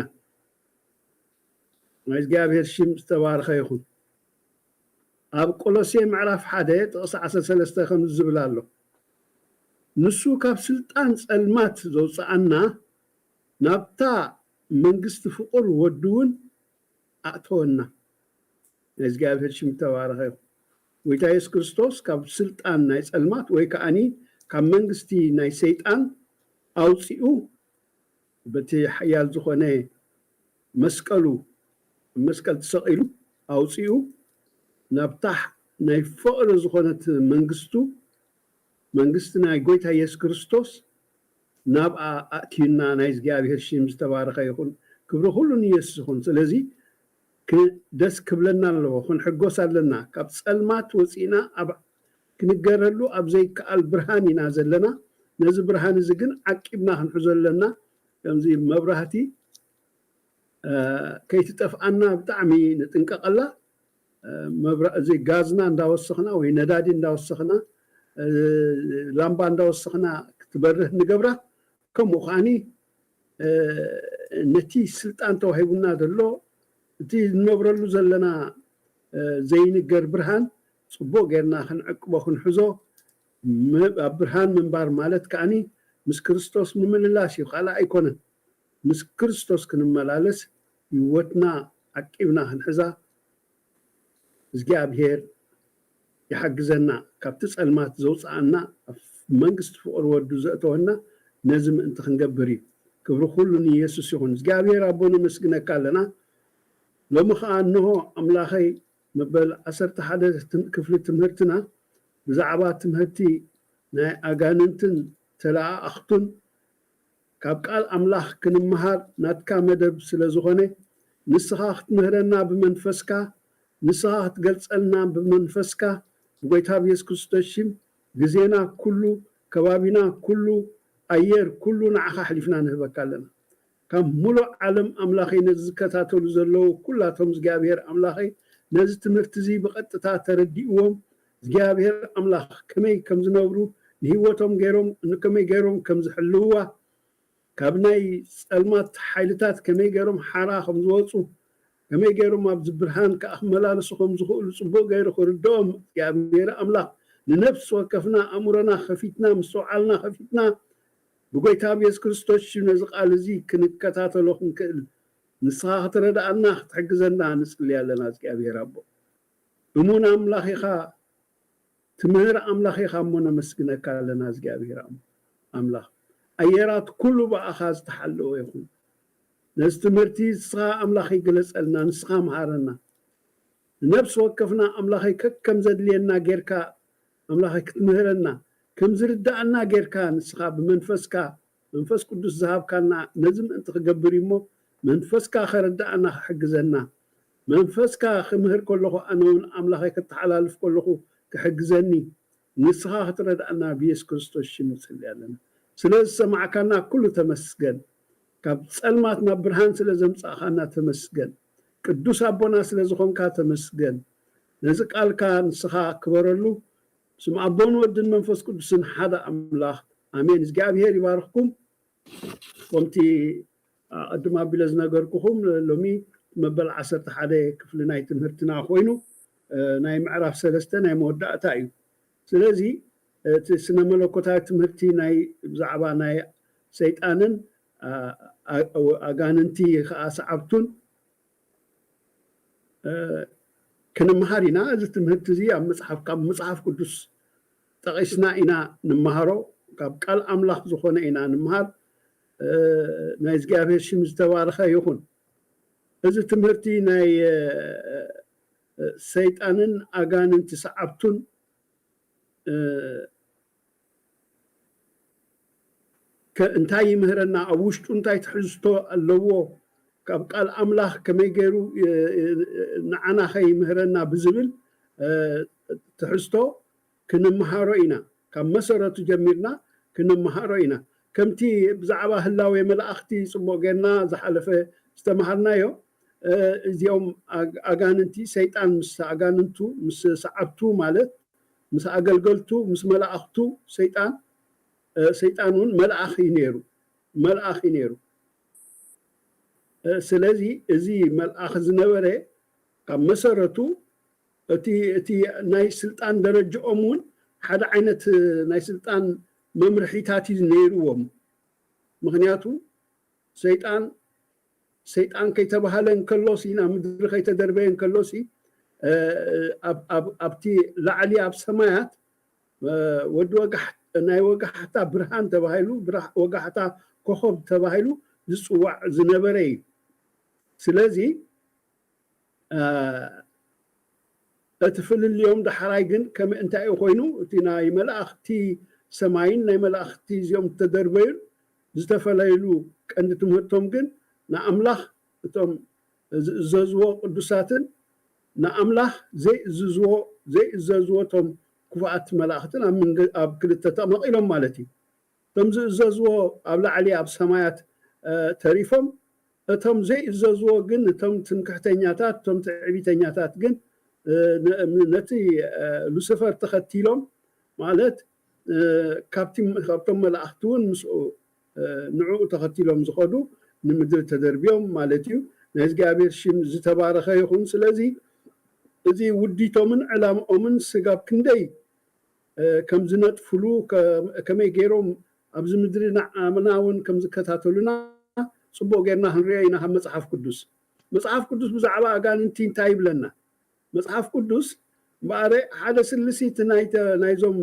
ናይ እግዚኣብሔር ሽም ዝተባረኸ ይኹን። ኣብ ቆሎሴ ምዕራፍ ሓደ ጥቕሲ ዓሰርተ ሰለስተ ከምዚ ዝብል ኣሎ፣ ንሱ ካብ ስልጣን ጸልማት ዘውፅኣና ናብታ መንግስቲ ፍቑር ወዱ እውን ኣእተወና። ናይ እግዚኣብሔር ሽም ተባረኸ ይኹን። ጎይታ የሱስ ክርስቶስ ካብ ስልጣን ናይ ጸልማት ወይ ከዓኒ ካብ መንግስቲ ናይ ሰይጣን ኣውፂኡ በቲ ሓያል ዝኾነ መስቀሉ መስቀል ተሰቒሉ ኣውፂኡ ናብታ ናይ ፍቕሪ ዝኾነት መንግስቱ መንግስቲ ናይ ጎይታ የሱስ ክርስቶስ ናብኣ ኣእትዩና። ናይ እግዚኣብሔር ሽም ዝተባረኸ ይኹን። ክብሪ ኩሉ ንየሱስ ይኹን። ስለዚ ደስ ክብለና ኣለዎ፣ ክንሕጎስ ኣለና። ካብ ጸልማት ወፂእና ኣብ ክንገረሉ ኣብ ዘይከኣል ብርሃን ኢና ዘለና። ነዚ ብርሃን እዚ ግን ዓቂብና ክንሕዞ ኣለና። ከምዚ መብራህቲ ከይትጠፍኣና ብጣዕሚ ንጥንቀቐላ። እዚ ጋዝና እንዳወሰኽና ወይ ነዳዲ እንዳወሰኽና ላምባ እንዳወሰኽና ክትበርህ ንገብራ። ከምኡ ከዓኒ ነቲ ስልጣን ተዋሂቡና ዘሎ እቲ ንነብረሉ ዘለና ዘይንገር ብርሃን ፅቡቅ ጌርና ክንዕቅቦ ክንሕዞ ኣብ ብርሃን ምንባር ማለት ከዓኒ ምስ ክርስቶስ ምምልላስ እዩ፣ ካልእ ኣይኮነን። ምስ ክርስቶስ ክንመላለስ ህይወትና ዓቂብና ክንሕዛ እግዚኣብሔር ይሓግዘና፣ ካብቲ ጸልማት ዘውፅኣና ኣብ መንግስቲ ፍቕሪ ወዱ ዘእተወና ነዚ ምእንቲ ክንገብር እዩ። ክብሪ ኩሉ ንየሱስ ይኹን። እግዚኣብሔር ኣቦ ነመስግነካ ኣለና። ሎሚ ኸዓ እንሆ ኣምላኸይ መበል ዓሰርተ ሓደ ክፍሊ ትምህርትና ብዛዕባ ትምህርቲ ናይ ኣጋንንትን ተለኣኣኽቱን ካብ ቃል ኣምላኽ ክንምሃር ናትካ መደብ ስለ ዝኾነ ንስኻ ክትምህረና ብመንፈስካ ንስኻ ክትገልጸልና ብመንፈስካ ብጎይታ ብየሱስ ክርስቶስ ሽም ግዜና ኩሉ ከባቢና ኩሉ ኣየር ኩሉ ንዓኻ ኣሕሊፍና ንህበካ ኣለና። ካብ ሙሉእ ዓለም ኣምላኸይ ነዚ ዝከታተሉ ዘለዉ ኩላቶም እግዚኣብሔር ኣምላኸይ ነዚ ትምህርቲ እዚ ብቐጥታ ተረዲእዎም እግዚኣብሔር ኣምላኽ ከመይ ከም ዝነብሩ ንህይወቶም ገይሮም ከመይ ገይሮም ከም ዝሕልውዋ ካብ ናይ ጸልማት ሓይልታት ከመይ ገይሮም ሓራ ከም ዝወፁ ከመይ ገይሮም ኣብዚ ብርሃን ከዓ ክመላለሱ ከም ዝኽእሉ ፅቡቅ ገይሩ ክርድኦም እግዚኣብሔር ኣምላኽ ንነፍሲ ወከፍና ኣእምሮና ከፊትና ምስትውዓልና ከፊትና ብጎይታ ብየሱስ ክርስቶስ ሽም ነዚ ቃል እዚ ክንከታተሎ ክንክእል ንስኻ ክትረድኣና ክትሕግዘና ንፅሊ ኣለና እግዚኣብሔር ኣቦ እሙን ኣምላኽ ኢኻ ትምህር ኣምላኽ ኢኻ እሞ ነመስግነካ ኣለና እግዚኣብሔር ኣምላኽ ኣየራት ኩሉ ብኣኻ ዝተሓለወ ይኹን ነዚ ትምህርቲ ንስኻ ኣምላኽ ይግለፀልና ንስኻ መሃረና ንነብሲ ወከፍና ኣምላኸይ ከከም ዘድልየና ጌርካ ኣምላኸይ ክትምህረና ከም ዝርዳእና ጌርካ ንስኻ ብመንፈስካ መንፈስ ቅዱስ ዝሃብካና ነዚ ምእንቲ ክገብር እዩ እሞ መንፈስካ ከረዳእና ክሕግዘና መንፈስካ ክምህር ከለኹ ኣነ እውን ኣምላኸይ ከተሓላልፍ ከለኹ ክሕግዘኒ ንስኻ ክትረድኣና ብየሱስ ክርስቶስ ሽም ንፅሊ ኣለና ስለ ዝሰማዕካና ኩሉ ተመስገን ካብ ጸልማት ናብ ብርሃን ስለ ዘምጻእኻና ተመስገን። ቅዱስ ኣቦና ስለ ዝኾንካ ተመስገን። ነዚ ቃልካ ንስኻ ክበረሉ ስም ኣቦን ወድን መንፈስ ቅዱስን ሓደ ኣምላኽ ኣሜን። እግዚኣብሔር ይባርኽኩም። ከምቲ ኣቐድም ኣቢለ ዝነገርኩኹም ሎሚ መበል ዓሰርተ ሓደ ክፍሊ ናይ ትምህርትና ኮይኑ ናይ ምዕራፍ ሰለስተ ናይ መወዳእታ እዩ። ስለዚ እቲ ስነ መለኮታዊ ትምህርቲ ናይ ብዛዕባ ናይ ሰይጣንን ኣጋንንቲ ከዓ ሰዓብቱን ክንምሃር ኢና። እዚ ትምህርቲ እዚ ኣብ መፅሓፍ ካብ መፅሓፍ ቅዱስ ጠቒስና ኢና ንመሃሮ። ካብ ቃል ኣምላኽ ዝኾነ ኢና ንምሃር። ናይ እግዚኣብሔር ሽም ዝተባረኸ ይኹን። እዚ ትምህርቲ ናይ ሰይጣንን ኣጋንንቲ ሰዓብቱን እንታይ ይምህረና፣ ኣብ ውሽጡ እንታይ ትሕዝቶ ኣለዎ፣ ካብ ቃል ኣምላኽ ከመይ ገይሩ ንዓና ከይምህረና ብዝብል ትሕዝቶ ክንምሃሮ ኢና። ካብ መሰረቱ ጀሚርና ክንምሃሮ ኢና። ከምቲ ብዛዕባ ህላዌ መላእኽቲ ጽቡቕ ጌርና ዝሓለፈ ዝተምሃርናዮ፣ እዚኦም ኣጋንንቲ፣ ሰይጣን ምስ ኣጋንንቱ፣ ምስ ሰዓብቱ ማለት ምስ ኣገልገልቱ፣ ምስ መላእኽቱ፣ ሰይጣን ሰይጣን እውን መልኣኽ እዩ ነይሩ፣ መልኣኽ እዩ ነይሩ። ስለዚ እዚ መልኣኽ ዝነበረ ካብ መሰረቱ እቲ እቲ ናይ ስልጣን ደረጃኦም እውን ሓደ ዓይነት ናይ ስልጣን መምርሒታት እዩ ነይርዎም። ምክንያቱ ሰይጣን ሰይጣን ከይተባህለ እንከሎሲ፣ ናብ ምድሪ ከይተደርበየ እንከሎሲ፣ ኣብቲ ላዕሊ ኣብ ሰማያት ወዲ ናይ ወጋሕታ ብርሃን ተባሂሉ፣ ወጋሕታ ኮኸብ ተባሂሉ ዝፅዋዕ ዝነበረ እዩ። ስለዚ እቲ ፍልልዮም ዳሕራይ ግን ከመ እንታይ እዩ ኮይኑ? እቲ ናይ መላእኽቲ ሰማይን ናይ መላእኽቲ እዚኦም ዝተደርበዩን ዝተፈለዩሉ ቀንዲ ትምህርቶም ግን ንኣምላኽ እቶም ዝእዘዝዎ ቅዱሳትን ንኣምላኽ ዘይእዝዝዎ ዘይእዘዝዎ እቶም ክፉኣት መላእኽትን ኣብ ክልተ ተመቒሎም ማለት እዩ። እቶም ዝእዘዝዎ ኣብ ላዕሊ ኣብ ሰማያት ተሪፎም፣ እቶም ዘይእዘዝዎ ግን እቶም ትምክሕተኛታት እቶም ትዕቢተኛታት ግን ነቲ ሉስፈር ተኸቲሎም ማለት ካብቶም መላእኽቲ እውን ምስኡ ንዕኡ ተኸቲሎም ዝኸዱ ንምድሪ ተደርብዮም ማለት እዩ። ናይ እግዚኣብሔር ሽም ዝተባረኸ ይኹን። ስለዚ እዚ ውዲቶምን ዕላምኦምን ስጋብ ክንደይ ከም ዝነጥፍሉ ከመይ ገይሮም ኣብዚ ምድሪ ንዓና እውን ከም ዝከታተሉና ፅቡቅ ጌርና ክንሪኦ ኢና ካብ መፅሓፍ ቅዱስ። መፅሓፍ ቅዱስ ብዛዕባ ኣጋንንቲ እንታይ ይብለና? መፅሓፍ ቅዱስ እምበኣረ ሓደ ስልሲት ናይዞም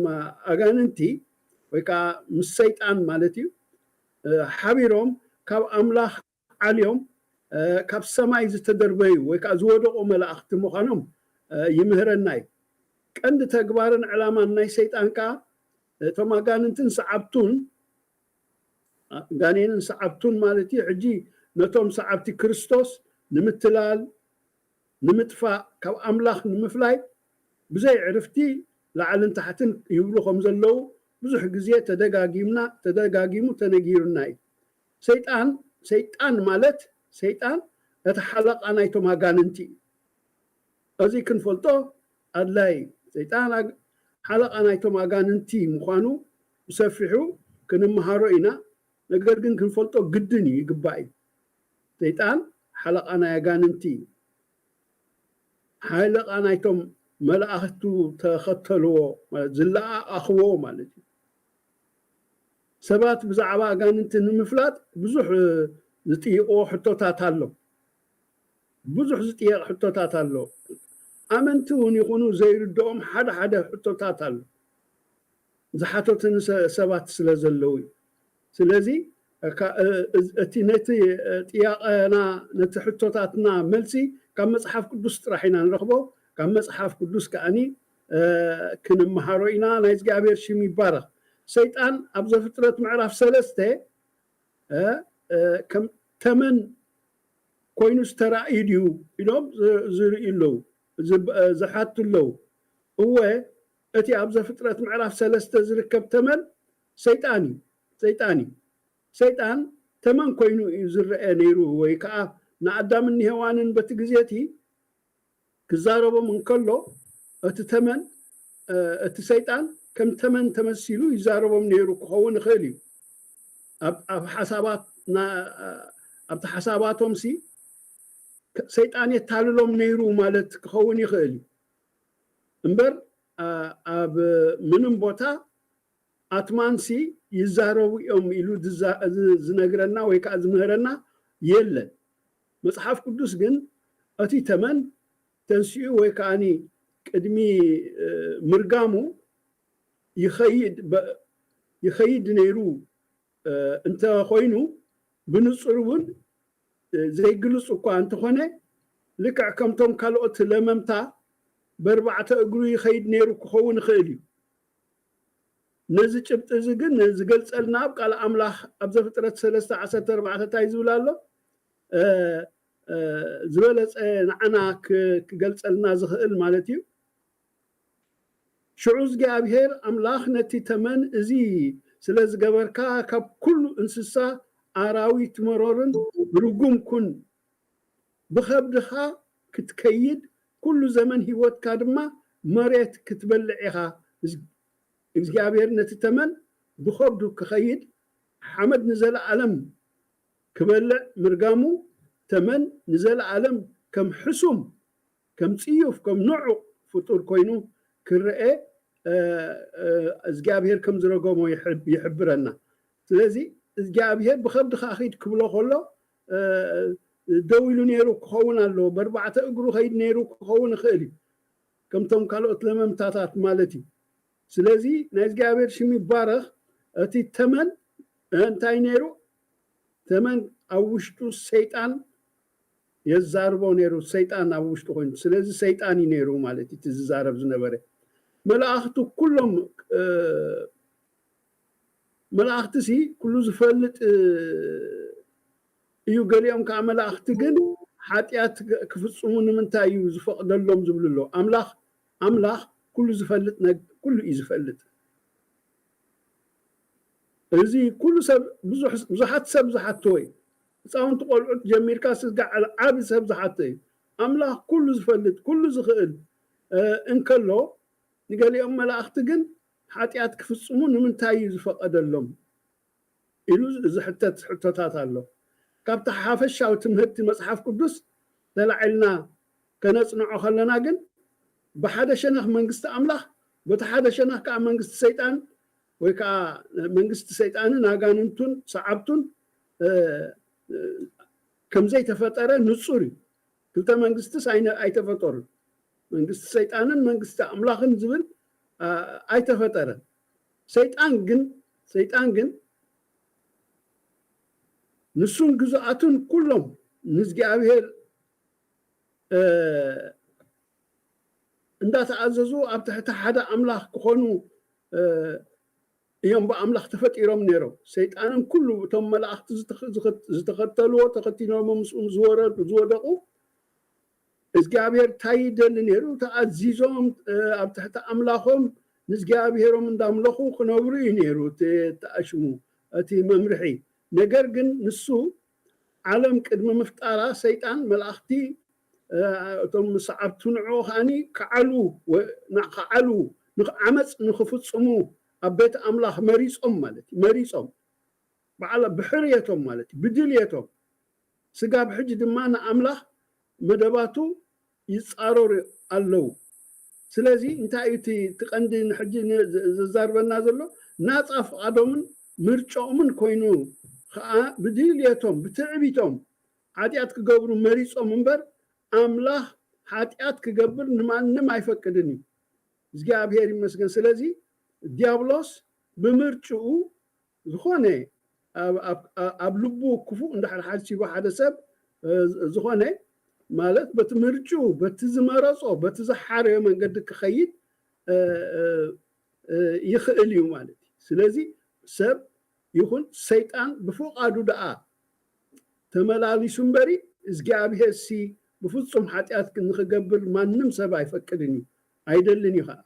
ኣጋንንቲ ወይ ከዓ ምስ ሰይጣን ማለት እዩ ሓቢሮም ካብ ኣምላኽ ዓልዮም ካብ ሰማይ ዝተደርበዩ ወይ ከዓ ዝወደቑ መላእኽቲ ምዃኖም ይምህረና እዩ። ቀንዲ ተግባርን ዕላማን ናይ ሰይጣን ከዓ እቶም ኣጋንንትን ሰዓብቱን ጋኔንን ሰዓብቱን ማለት እዩ ሕጂ ነቶም ሰዓብቲ ክርስቶስ ንምትላል ንምጥፋእ ካብ ኣምላኽ ንምፍላይ ብዘይ ዕርፍቲ ላዕልን ታሕትን ይብሉ ከም ዘለዉ ብዙሕ ግዜ ተደጋጊምና ተደጋጊሙ ተነጊሩና እዩ። ሰይጣን ሰይጣን ማለት ሰይጣን እቲ ሓለቓ ናይቶም ኣጋንንቲ እዩ። እዚ ክንፈልጦ ኣድላይ እዩ። ሰይጣን ሓለቓ ናይቶም ኣጋንንቲ ምዃኑ ብሰፊሑ ክንምሃሮ ኢና። ነገር ግን ክንፈልጦ ግድን እዩ፣ ይግባእ እዩ። ሰይጣን ሓለቓ ናይ ኣጋንንቲ እዩ። ሓለቓ ናይቶም መላእኽቱ ተኸተልዎ ማለት ዝለኣኣኽዎ ማለት እዩ። ሰባት ብዛዕባ ኣጋንንቲ ንምፍላጥ ብዙሕ ዝጥይቕዎ ሕቶታት ኣሎ። ብዙሕ ዝጥየቕ ሕቶታት ኣሎ። ኣመንቲ እውን ይኹኑ ዘይርድኦም ሓደ ሓደ ሕቶታት ኣሎ። ዝሓተቱኒ ሰባት ስለ ዘለዉ እዩ። ስለዚ እቲ ነቲ ጥያቐና ነቲ ሕቶታትና መልሲ ካብ መፅሓፍ ቅዱስ ጥራሕ ኢና ንረኽቦ። ካብ መፅሓፍ ቅዱስ ከዓኒ ክንመሃሮ ኢና። ናይ እግዚኣብሔር ሽም ይባረኽ። ሰይጣን ኣብ ዘፍጥረት ምዕራፍ ሰለስተ ከም ተመን ኮይኑ ዝተራእዩ ድዩ ኢሎም ዝርእዩ ኣለዉ፣ ዝሓቱ ኣለዉ። እወ እቲ ኣብ ዘፍጥረት ምዕራፍ ሰለስተ ዝርከብ ተመን ሰይጣን እዩ። ሰይጣን እዩ። ሰይጣን ተመን ኮይኑ እዩ ዝረአ ነይሩ ወይ ከዓ ንኣዳምን ንሄዋንን በቲ ግዜ እቲ ክዛረቦም እንከሎ እቲ ተመን እቲ ሰይጣን ከም ተመን ተመሲሉ ይዛረቦም ነይሩ ክኸውን ይኽእል እዩ። ኣብ ሓሳባት ኣብቲ ሓሳባቶም ሲ ሰይጣን የታልሎም ነይሩ ማለት ክኸውን ይኽእል እዩ። እምበር ኣብ ምንም ቦታ ኣትማንሲ ይዛረቡ እዮም ኢሉ ዝነግረና ወይ ከዓ ዝምህረና የለን። መፅሓፍ ቅዱስ ግን እቲ ተመን ተንሲኡ ወይ ከዓ ቅድሚ ምርጋሙ ይኸይድ ነይሩ እንተኾይኑ ብንፁር እውን ዘይግልፅ እኳ እንተኾነ ልክዕ ከምቶም ካልኦት ለመምታ በርባዕተ እግሩ ይኸይድ ነይሩ ክኸውን ይኽእል እዩ። ነዚ ጭብጢ እዚ ግን ዝገልፀልና ኣብ ቃል ኣምላኽ ኣብ ዘፍጥረት ሰለስተ ዓሰርተ ኣርባዕተ እንታይ ዝብል ኣሎ? ዝበለፀ ንዓና ክገልፀልና ዝኽእል ማለት እዩ። ሽዑ እግዚኣብሔር ኣምላኽ ነቲ ተመን እዚ ስለ ዝገበርካ ካብ ኩሉ እንስሳ ኣራዊት መሮርን ርጉም ኩን፣ ብኸብድኻ ክትከይድ ኩሉ ዘመን ህይወትካ ድማ መሬት ክትበልዕ ኢኻ። እግዚኣብሔር ነቲ ተመን ብኸብዱ ክኸይድ ሓመድ ንዘለኣለም ክበልዕ ምርጋሙ፣ ተመን ንዘለኣለም ከም ሕሱም፣ ከም ጽዩፍ፣ ከም ንዑቕ ፍጡር ኮይኑ ክረኤ እግዚኣብሔር ከም ዝረገሞ ይሕብረና። ስለዚ እግዚኣብሔር ብኸብድኻ ኺድ ክብሎ ከሎ ደው ኢሉ ነይሩ ክኸውን ኣለዎ። በርባዕተ እግሩ ኸይድ ነይሩ ክኸውን ይኽእል እዩ፣ ከምቶም ካልኦት ለመምታታት ማለት እዩ። ስለዚ ናይ እግዚኣብሔር ሽም ይባረኽ። እቲ ተመን እንታይ ነይሩ? ተመን ኣብ ውሽጡ ሰይጣን የዛርቦ ነይሩ፣ ሰይጣን ኣብ ውሽጡ ኮይኑ። ስለዚ ሰይጣን እዩ ነይሩ ማለት እዩ፣ እቲ ዝዛረብ ዝነበረ። መላእኽቱ ኩሎም መላእኽቲ ሲ ኩሉ ዝፈልጥ እዩ። ገሊኦም ከዓ መላእኽቲ ግን ሓጢኣት ክፍፅሙ ንምንታይ እዩ ዝፈቕደሎም ዝብሉ ኣሎ። ኣምላኽ ኣምላኽ ኩሉ ዝፈልጥ ኩሉ እዩ ዝፈልጥ። እዚ ኩሉ ሰብ ብዙሓት ሰብ ዝሓትዎ እዩ። ህፃውንቲ ቆልዑት ጀሚርካ ስጋ ዓቢ ሰብ ዝሓቶ እዩ። ኣምላኽ ኩሉ ዝፈልጥ ኩሉ ዝኽእል እንከሎ፣ ንገሊኦም መላእኽቲ ግን ሓጢኣት ክፍፅሙ ንምንታይ እዩ ዝፈቐደሎም ኢሉ ዝሕተት ሕቶታት ኣሎ። ካብቲ ሓፈሻዊ ትምህርቲ መፅሓፍ ቅዱስ ተላዒልና ከነፅንዖ ከለና ግን፣ ብሓደ ሸነኽ መንግስቲ ኣምላኽ፣ በቲ ሓደ ሸነኽ ከዓ መንግስቲ ሰይጣን ወይ ከዓ መንግስቲ ሰይጣንን ኣጋንንቱን ሰዓብቱን ከምዘይተፈጠረ ንፁር እዩ። ክልተ መንግስትስ ኣይተፈጠሩን። መንግስቲ ሰይጣንን መንግስቲ ኣምላኽን ዝብል ኣይተፈጠረን። ሰይጣን ግን ሰይጣን ግን ንሱን ግዙኣቱን ኩሎም ንእግዚኣብሔር እንዳተኣዘዙ ኣብ ትሕቲ ሓደ ኣምላኽ ክኾኑ እዮም ብኣምላኽ ተፈጢሮም ነይሮም። ሰይጣንን ኩሉ እቶም መላእኽቲ ዝተኸተልዎ፣ ተኸቲሎም ምስኡ ዝወረዱ ዝወደቑ እግዚኣብሔር እንታይ ይደሊ ነይሩ? ተኣዚዞም ኣብ ትሕቲ ኣምላኾም ንእግዚኣብሔሮም እንዳምለኹ ክነብሩ እዩ ነይሩ ተኣሽሙ እቲ መምርሒ። ነገር ግን ንሱ ዓለም ቅድሚ ምፍጣራ ሰይጣን መላእኽቲ እቶም ሰዓብቱ ንዕኡ ከዓኒ ክዓሉ ክዓሉ ዓመፅ ንክፍፅሙ ኣብ ቤት ኣምላኽ መሪፆም ማለት እዩ። መሪፆም በዓላ ብሕርየቶም ማለት እዩ፣ ብድልየቶም። ስጋብ ሕጂ ድማ ንኣምላኽ መደባቱ ይፃረሩ ኣለዉ። ስለዚ እንታይ እዩ እቲ ቀንዲ ንሕጂ ዘዛርበና ዘሎ? ናፃ ፍቓዶምን ምርጫኦምን ኮይኑ ከዓ ብድልየቶም ብትዕቢቶም ሓጢኣት ክገብሩ መሪፆም እምበር ኣምላኽ ሓጢኣት ክገብር ንማንም ኣይፈቅድን እዩ። እግዚኣብሔር ይመስገን። ስለዚ ዲያብሎስ ብምርጭኡ ዝኾነ ኣብ ልቡ ክፉእ እንድሕር ሓሲቡ ሓደ ሰብ ዝኾነ ማለት በቲ ምርጭኡ በቲ ዝመረጾ በቲ ዝሓረዮ መንገዲ ክኸይድ ይኽእል እዩ ማለት እዩ። ስለዚ ሰብ ይኹን ሰይጣን ብፍቓዱ ደኣ ተመላሊሱ እምበሪ እግዚኣብሔር ሲ ብፍጹም ሓጢኣት ንኽገብር ማንም ሰብ ኣይፈቅድን እዩ፣ ኣይደልን እዩ ከዓ።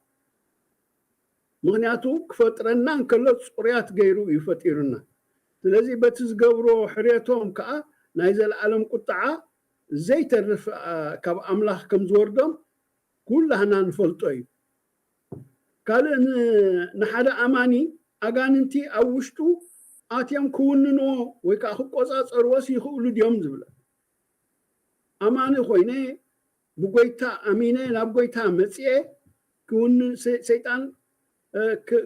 ምኽንያቱ ክፈጥረና እንከሎ ፅሩያት ገይሩ እዩ ፈጢሩና። ስለዚ በቲ ዝገብሮ ሕርየቶም ከዓ ናይ ዘለኣለም ቁጥዓ ዘይተርፍ ካብ ኣምላኽ ከም ዝወርዶም ኩላህና ንፈልጦ እዩ። ካልእ ንሓደ ኣማኒ ኣጋንንቲ ኣብ ውሽጡ ኣትዮም ክውንንዎ ወይ ከዓ ክቆፃፀርዎስ ይኽእሉ ድዮም ዝብለ ኣማኒ ኮይነ ብጎይታ ኣሚነ ናብ ጎይታ መፅኤ ሰይጣን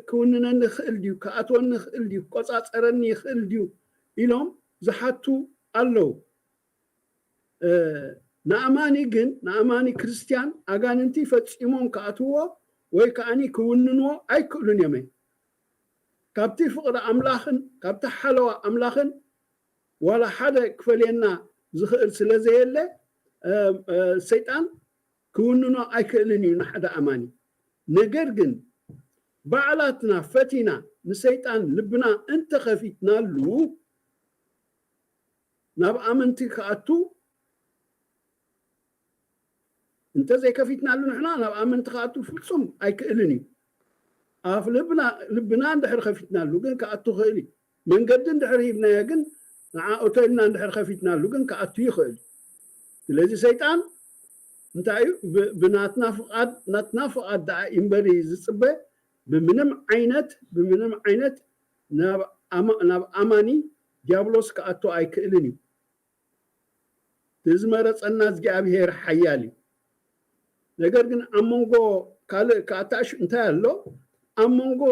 ክውንነኒ ይኽእል ድዩ? ክኣትወኒ ይኽእል ድዩ? ክቆፃፀረኒ ይኽእል ድዩ? ኢሎም ዝሓቱ ኣለዉ። ንኣማኒ ግን ንኣማኒ ክርስትያን ኣጋንንቲ ፈፂሞም ክኣትዎ ወይ ከዓኒ ክውንንዎ ኣይክእሉን እዮም። ካብቲ ፍቕሪ ኣምላኽን ካብቲ ሓለዋ ኣምላኽን ዋላ ሓደ ክፈልየና ዝኽእል ስለ ዘየለ ሰይጣን ክውንኖ ኣይክእልን እዩ ንሓደ ኣማኒ። ነገር ግን ባዕላትና ፈቲና ንሰይጣን ልብና እንተኸፊትናሉ ናብ ኣመንቲ ክኣቱ እንተዘይከፊትናሉ ንሕና ናብ ኣመንቲ ክኣቱ ፍጹም ኣይክእልን እዩ። ኣፍ ልብና ልብና እንድሕር ከፊትናሉ ግን ክኣቱ ክእል እዩ። መንገዲ እንድሕር ሂብናዮ ግን ንዓ እቶ ኢልና እንድሕር ከፊትናሉ ግን ክኣቱ ይኽእል። ስለዚ ሰይጣን እንታይ እዩ? ብናትና ፍቓድ ናትና ፍቓድ ደኣ እምበሪ ዝፅበ ብምንም ዓይነት ብምንም ዓይነት ናብ ኣማኒ ዲያብሎስ ክኣቱ ኣይክእልን እዩ። ዝመረፀና እግዚኣብሄር ሓያል እዩ። ነገር ግን ኣብ መንጎ ካልእ ክኣታሽ እንታይ ኣሎ? ኣብ መንጎ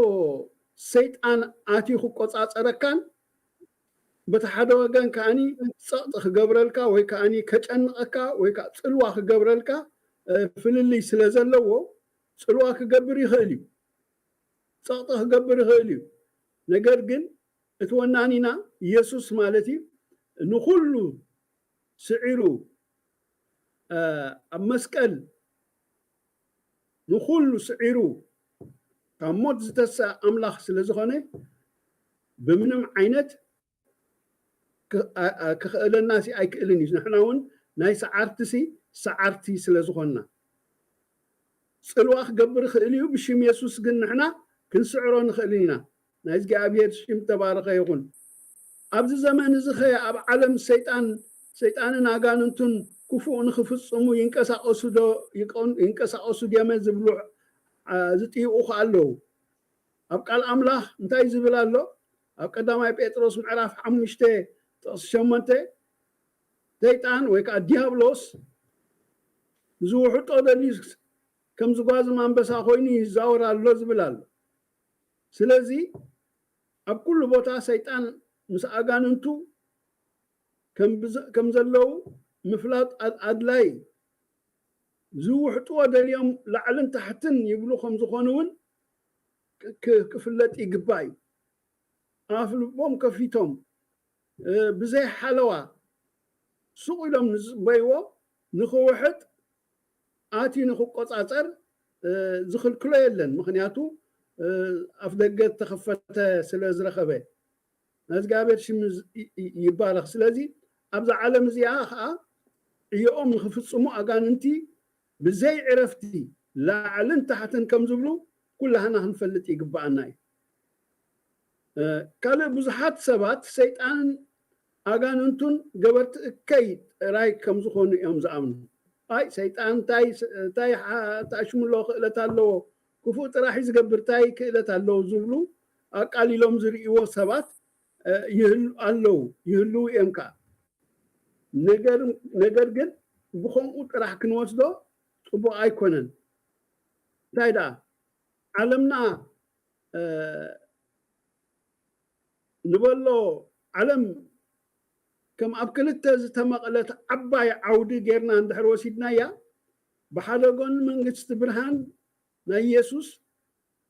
ሰይጣን ኣትዩ ክቆፃፀረካን በቲ ሓደ ወገን ከኣኒ ፀቕጢ ክገብረልካ ወይ ከኣኒ ከጨንቐካ ወይ ከዓ ፅልዋ ክገብረልካ ፍልልይ ስለ ዘለዎ ፅልዋ ክገብር ይኽእል እዩ። ፀቕጢ ክገብር ይኽእል እዩ። ነገር ግን እቲ ወናኒና ኢየሱስ ማለት እዩ ንኹሉ ስዒሩ ኣብ መስቀል ንኹሉ ስዒሩ ካብ ሞት ዝተሰአ ኣምላኽ ስለ ዝኾነ ብምንም ዓይነት ክኽእለና ሲ ኣይክእልን እዩ። ንሕና እውን ናይ ሰዓርቲ ሲ ሰዓርቲ ስለ ዝኾንና ፅልዋ ክገብር ይኽእል እዩ። ብሽም የሱስ ግን ንሕና ክንስዕሮ ንኽእልን ኢና። ናይ እግዚኣብሔር ሽም ተባረኸ ይኹን። ኣብዚ ዘመን እዚ ኸ ኣብ ዓለም ሰይጣን ሰይጣንን ኣጋንንቱን ክፉእ ንኽፍጽሙ ይንቀሳቐሱ ዶ ይንቀሳቐሱ ድዮመ ዝብሉ ዝጥይቑ ኣለዉ። ኣብ ቃል ኣምላኽ እንታይ ዝብል ኣሎ? ኣብ ቀዳማይ ጴጥሮስ ምዕራፍ ሓሙሽተ ጥቕሲ ሸሞንተ ሰይጣን ወይ ከዓ ዲያብሎስ ዝውሕጦ ደልዩ ከም ዝጓዝም ኣንበሳ ኮይኑ ይዛወር ኣሎ ዝብል ኣሎ። ስለዚ ኣብ ኩሉ ቦታ ሰይጣን ምስ ኣጋንንቱ ከም ዘለዉ ምፍላጥ ኣድላይ። ዝውሕጥዎ ደልዮም ላዕልን ታሕትን ይብሉ ከም ዝኾኑ እውን ክፍለጥ ይግባእ እዩ። ኣፍ ልቦም ከፊቶም ብዘይ ሓለዋ ሱቕ ኢሎም ንዝፅበይዎ ንኽውሕጥ ኣትዩ ንኽቆፃፀር ዝኽልክሎ የለን። ምኽንያቱ ኣፍ ደገ ዝተኸፈተ ስለ ዝረኸበ። ናይ እግዚኣብሔር ሽም ይባረኽ። ስለዚ ኣብዛ ዓለም እዚኣ ከዓ ዕዮኦም ንኽፍፅሙ ኣጋንንቲ ብዘይ ዕረፍቲ ላዕልን ታሕትን ከም ዝብሉ ኩላህና ክንፈልጥ ይግባኣና እዩ። ካልእ ብዙሓት ሰባት ሰይጣንን ኣጋንንቱን ገበርቲ እከይ ጥራይ ከም ዝኾኑ እዮም ዝኣምኑ። ኣይ ሰይጣን እንታይ ተኣሽሙ ኣለዎ ክእለት ኣለዎ ክፉእ ጥራሕ እዩ ዝገብር እንታይ ክእለት ኣለዎ ዝብሉ ኣቃሊሎም ዝርእይዎ ሰባት ኣለዉ ይህልዉ እዮም ከዓ። ነገር ግን ብኸምኡ ጥራሕ ክንወስዶ ፅቡቕ ኣይኮነን። እንታይ ደኣ ዓለምና ንበሎ ዓለም ከም ኣብ ክልተ ዝተመቐለት ዓባይ ዓውዲ ጌርና እንድሕር ወሲድናያ ብሓደ ጎኒ መንግስቲ ብርሃን ናይ ኢየሱስ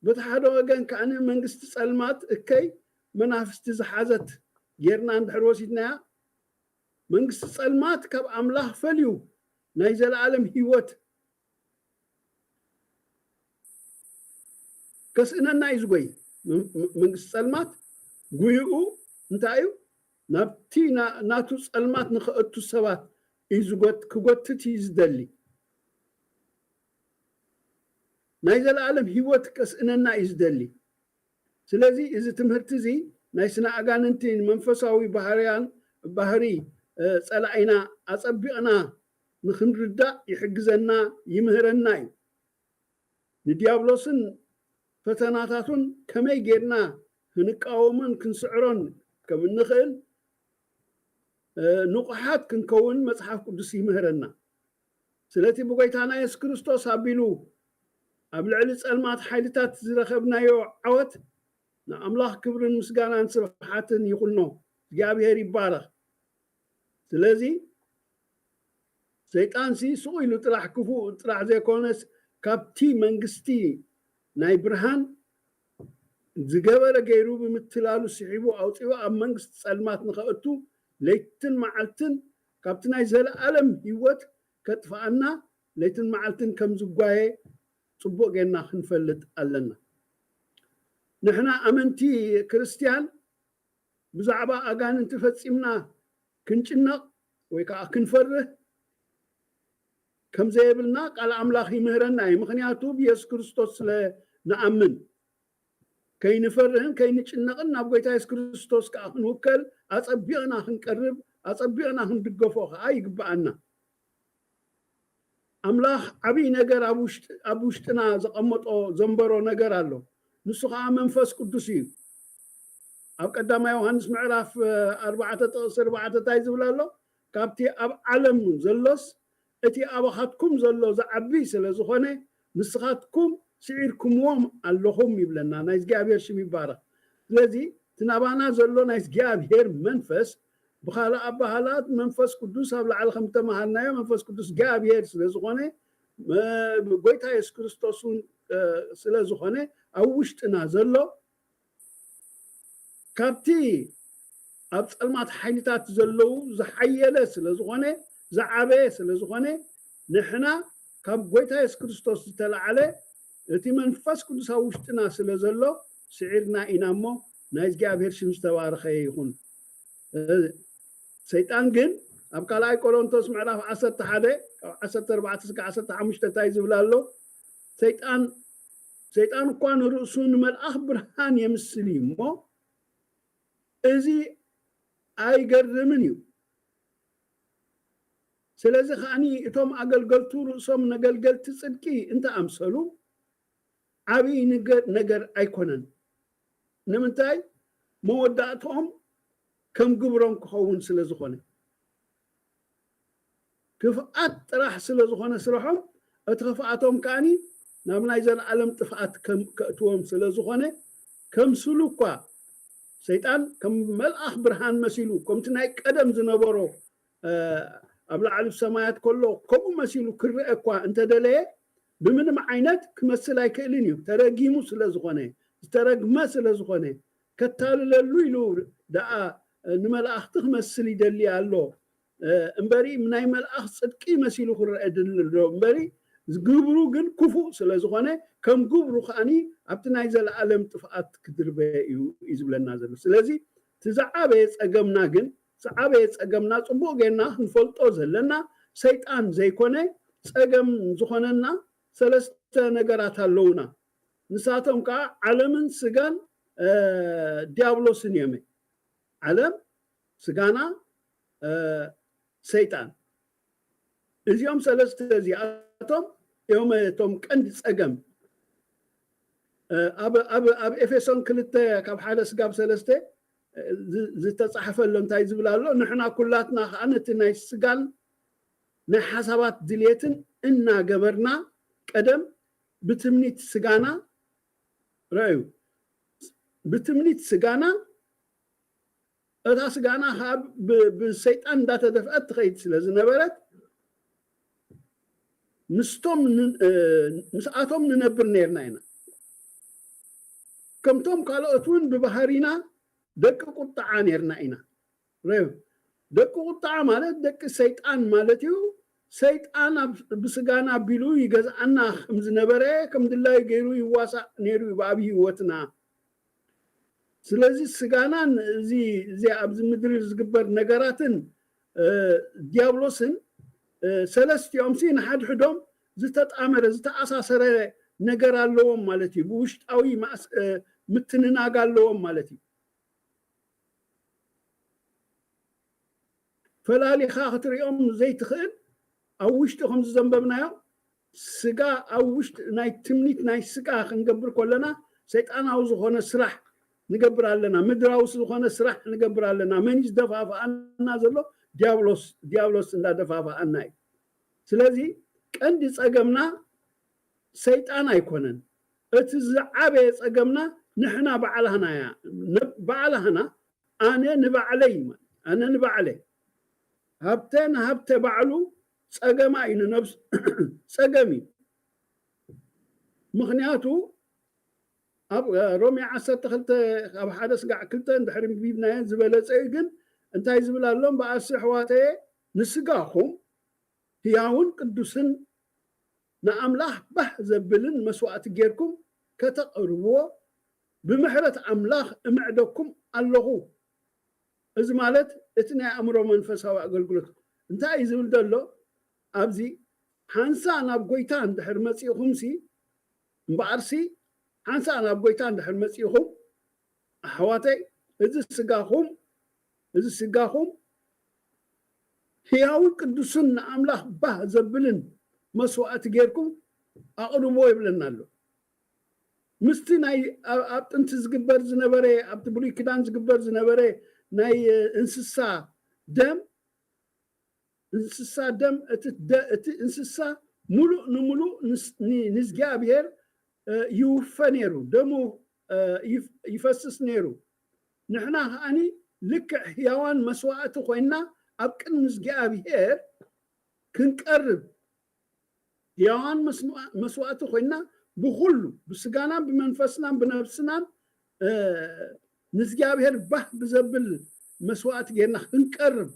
በቲ ሓደ ወገን ከዓ መንግስቲ ጸልማት እከይ መናፍስቲ ዝሓዘት ጌርና እንድሕር ወሲድናያ መንግስቲ ጸልማት ካብ ኣምላኽ ፈልዩ ናይ ዘለኣለም ህይወት ከስእነና እዩ ዝጎይ። መንግስቲ ጸልማት ጉይኡ እንታይ እዩ? ናብቲ ናቱ ጸልማት ንኸእቱ ሰባት እዩ ክጎትት እዩ ዝደሊ። ናይ ዘለኣለም ህይወት ከስእነና እዩ ዝደሊ። ስለዚ እዚ ትምህርቲ እዚ ናይ ስነ ኣጋንንቲ ንመንፈሳዊ ባህርያን ባህሪ ጸላኢና ኣጸቢቕና ንክንርዳእ ይሕግዘና ይምህረና እዩ። ንዲያብሎስን ፈተናታቱን ከመይ ጌርና ክንቃወሞን ክንስዕሮን ከም እንኽእል ንቑሓት ክንከውን መጽሓፍ ቅዱስ ይምህረና። ስለቲ ብጎይታና የሱስ ክርስቶስ ኣቢሉ ኣብ ልዕሊ ጸልማት ሓይልታት ዝረኸብናዮ ዓወት ንኣምላኽ ክብርን ምስጋናን ስብሓትን ይኹኖ። እግዚኣብሔር ይባረኽ። ስለዚ ሰይጣንሲ ስቕ ኢሉ ጥራሕ ክፉእ ጥራሕ ዘይኮነስ ካብቲ መንግስቲ ናይ ብርሃን ዝገበረ ገይሩ ብምትላሉ ስሒቡ ኣውፂኡ ኣብ መንግስቲ ጸልማት ንኸእቱ ለይትን መዓልትን ካብቲ ናይ ዘለኣለም ህይወት ከጥፍኣና ለይትን መዓልትን ከም ዝጓየ ፅቡቕ ጌርና ክንፈልጥ ኣለና። ንሕና ኣመንቲ ክርስትያን ብዛዕባ ኣጋንንቲ ፈጺምና ክንጭነቕ ወይ ከዓ ክንፈርህ ከም ዘየብልና ቃል ኣምላኽ ይምህረና እዩ። ምኽንያቱ ብየሱስ ክርስቶስ ስለ ንኣምን ከይንፈርህን ከይንጭነቕን ናብ ጎይታ የሱስ ክርስቶስ ከዓ ክንውከል ኣጸቢቕና ክንቀርብ ኣጸቢቕና ክንድገፎ ከዓ ይግብኣና። ኣምላኽ ዓብዪ ነገር ኣብ ውሽጥ- ኣብ ውሽጥና ዘቐመጦ ዘንበሮ ነገር ኣሎ። ንሱ ከዓ መንፈስ ቅዱስ እዩ። ኣብ ቀዳማይ ዮሃንስ ምዕራፍ ኣርባዕተ ጥቕሲ ኣርባዕተ እንታይ ዝብል ኣሎ? ካብቲ ኣብ ዓለም ዘሎስ እቲ ኣባኻትኩም ዘሎ ዝዓቢ ስለ ዝኾነ ንስኻትኩም ስዒርኩምዎም ኣለኹም ይብለና። ናይ እግዚኣብሔር ሽም ይባረኽ። ስለዚ እቲ ናባና ዘሎ ናይ እግዚኣብሔር መንፈስ ብኻልእ ኣባህላት መንፈስ ቅዱስ ኣብ ላዕሊ ከም ተመሃርናዮ መንፈስ ቅዱስ እግዚኣብሔር ስለ ዝኾነ ጎይታ የሱስ ክርስቶስ እውን ስለ ዝኾነ ኣብ ውሽጥና ዘሎ ካብቲ ኣብ ጸልማት ሓይልታት ዘለዉ ዝሓየለ ስለ ዝኾነ ዝዓበየ ስለ ዝኾነ ንሕና ካብ ጎይታ የሱስ ክርስቶስ ዝተላዓለ እቲ መንፈስ ቅዱስ ኣብ ውሽጥና ስለ ዘሎ ስዒርና ኢና እሞ ናይ እግዚኣብሔር ሽም ዝተባረኸ ይኹን። ሰይጣን ግን ኣብ ካልኣይ ቆሮንቶስ ምዕራፍ ዓሰርተ ሓደ ካብ ዓሰርተ ኣርባዕተ እስከ ዓሰርተ ሓሙሽተ እንታይ ዝብል ኣሎ? ሰይጣን ሰይጣን እኳ ንርእሱ ንመልኣኽ ብርሃን የምስል እዩ እሞ እዚ ኣይገርምን እዩ። ስለዚ ከዓኒ እቶም ኣገልገልቱ ርእሶም ነገልገልቲ ጽድቂ እንተኣምሰሉ ዓብዪ ነገር ኣይኮነን። ንምንታይ? መወዳእትኦም ከም ግብሮም ክኸውን ስለ ዝኾነ ክፍኣት ጥራሕ ስለ ዝኾነ ስርሖም እቲ ክፍኣቶም ከዓኒ ናብ ናይ ዘለኣለም ጥፍኣት ከእትዎም ስለ ዝኾነ ከምስሉ እኳ ሰይጣን ከም መልኣኽ ብርሃን መሲሉ ከምቲ ናይ ቀደም ዝነበሮ ኣብ ላዕሊ ሰማያት ከሎ ከምኡ መሲሉ ክረአ እኳ እንተደለየ ብምንም ዓይነት ክመስል ኣይክእልን እዩ። ተረጊሙ ስለ ዝኾነ ዝተረግመ ስለ ዝኾነ ከታልለሉ ኢሉ ደኣ ንመላእኽቲ ክመስል ይደሊ ኣሎ እምበሪ ናይ መልኣኽ ጽድቂ መሲሉ ክረአ ድልዶ እምበሪ ግብሩ ግን ክፉእ ስለ ዝኾነ ከም ግብሩ ከዓኒ ኣብቲ ናይ ዘለኣለም ጥፍኣት ክድርበ እዩ እዩ ዝብለና ዘሎ። ስለዚ እቲ ዝዓበየ ጸገምና ግን ዝዓበየ ጸገምና ጽቡቕ ጌርና ክንፈልጦ ዘለና ሰይጣን ዘይኮነ ጸገም ዝኾነና ሰለስተ ነገራት ኣለውና። ንሳቶም ከዓ ዓለምን ስጋን ዲያብሎስን እዮም። ዓለም፣ ስጋና፣ ሰይጣን። እዚኦም ሰለስተ እዚኣቶም እዮም እቶም ቀንዲ ጸገም። ኣብ ኤፌሶን ክልተ ካብ ሓደ ስጋብ ሰለስተ ዝተፃሕፈ ኣሎ። እንታይ ዝብል ኣሎ? ንሕና ኩላትና ከዓ ነቲ ናይ ስጋን ናይ ሓሳባት ድልየትን እናገበርና ቀደም ብትምኒት ስጋና ረኣዩ። ብትምኒት ስጋና እታ ስጋና ከዓ ብሰይጣን እንዳተደፍአት ትኸይድ ስለ ዝነበረት ምስቶም ምስኣቶም ንነብር ነርና ኢና። ከምቶም ካልኦት እውን ብባህሪና ደቂ ቁጣዓ ነርና ኢና። ደቂ ቁጣዓ ማለት ደቂ ሰይጣን ማለት እዩ። ሰይጣን ብስጋና ኣቢሉ ይገዝኣና ከም ዝነበረ ከም ድላዩ ገይሩ ይዋሳእ ነይሩ እዩ ብኣብ ህይወትና። ስለዚ ስጋናን እዚ እዚ ኣብዚ ምድሪ ዝግበር ነገራትን ዲያብሎስን ሰለስቲኦም ሲ ንሓድሕዶም ዝተጣመረ ዝተኣሳሰረ ነገር ኣለዎም ማለት እዩ። ብውሽጣዊ ምትንናግ ኣለዎም ማለት እዩ። ፈላሊኻ ክትሪኦም ዘይትኽእል ኣብ ውሽጢ ከምዚ ዘንበብናዮ ስጋ ኣብ ውሽጢ ናይ ትምኒት ናይ ስጋ ክንገብር ከለና ሰይጣናዊ ዝኾነ ስራሕ ንገብር ኣለና። ምድራዊ ዝኾነ ስራሕ ንገብር ኣለና። መን እዩ ዝደፋፍኣና ዘሎ? ዲያብሎስ። ዲያብሎስ እንዳደፋፍኣና እዩ። ስለዚ ቀንዲ ጸገምና ሰይጣን ኣይኮነን። እቲ ዝዓበየ ጸገምና ንሕና ባዕላህና እያ። ባዕላህና ኣነ ንባዕለይ ማለት ኣነ ንባዕለይ ሃብተ ንሃብተ ባዕሉ ጸገማ እዩ ንነብስ ጸገም እዩ። ምክንያቱ ኣብ ሮሜ ዓሰርተ ክልተ ካብ ሓደ ስጋዕ ክልተ እንድሕሪ ምቢብናዮ ዝበለጸ እዩ። ግን እንታይ ዝብል ኣሎ? እምበኣርሲ ኣሕዋተየ ንስጋኹም ህያውን ቅዱስን ንኣምላኽ ባህ ዘብልን መስዋእቲ ጌርኩም ከተቕርብዎ ብምሕረት ኣምላኽ እምዕደኩም ኣለኹ። እዚ ማለት እቲ ናይ ኣእምሮ መንፈሳዊ ኣገልግሎት እንታይ እዩ ዝብል ዘሎ ኣብዚ ሓንሳ ናብ ጎይታ እንድሕር መጺእኹምሲ፣ እምበኣርሲ ሓንሳ ናብ ጎይታ እንድሕር መጺእኹም፣ ኣሕዋተይ፣ እዚ ስጋኹም፣ እዚ ስጋኹም ህያውን ቅዱስን ንኣምላኽ ባህ ዘብልን መስዋእቲ ጌርኩም ኣቕርብዎ ይብለና ኣሎ። ምስቲ ናይ ኣብ ኣብ ጥንቲ ዝግበር ዝነበረ፣ ኣብቲ ብሉይ ኪዳን ዝግበር ዝነበረ ናይ እንስሳ ደም፣ እንስሳ ደም፣ እቲ ደ-፣ እቲ እንስሳ ሙሉእ ንሙሉእ ንስ-፣ ን-፣ ንእግዚኣብሔር፣ እ፣ ይውፈ ነይሩ፣ ደሙ፣ እ፣ ይፍ-፣ ይፈስስ ነይሩ። ንሕና ከኣኒ ልክዕ ህያዋን መስዋእቲ ኮይና ኣብ ቅድሚ እግዚኣብሔር ክንቀርብ፣ ህያዋን መስዋ-፣ መስዋእቲ ኮይና ብኹሉ፣ ብስጋናን ብመንፈስናን ብነብስናን፣ እ፣ ንእግዚኣብሔር ባህ ብዘብል መስዋእቲ ጌርና ክንቀርብ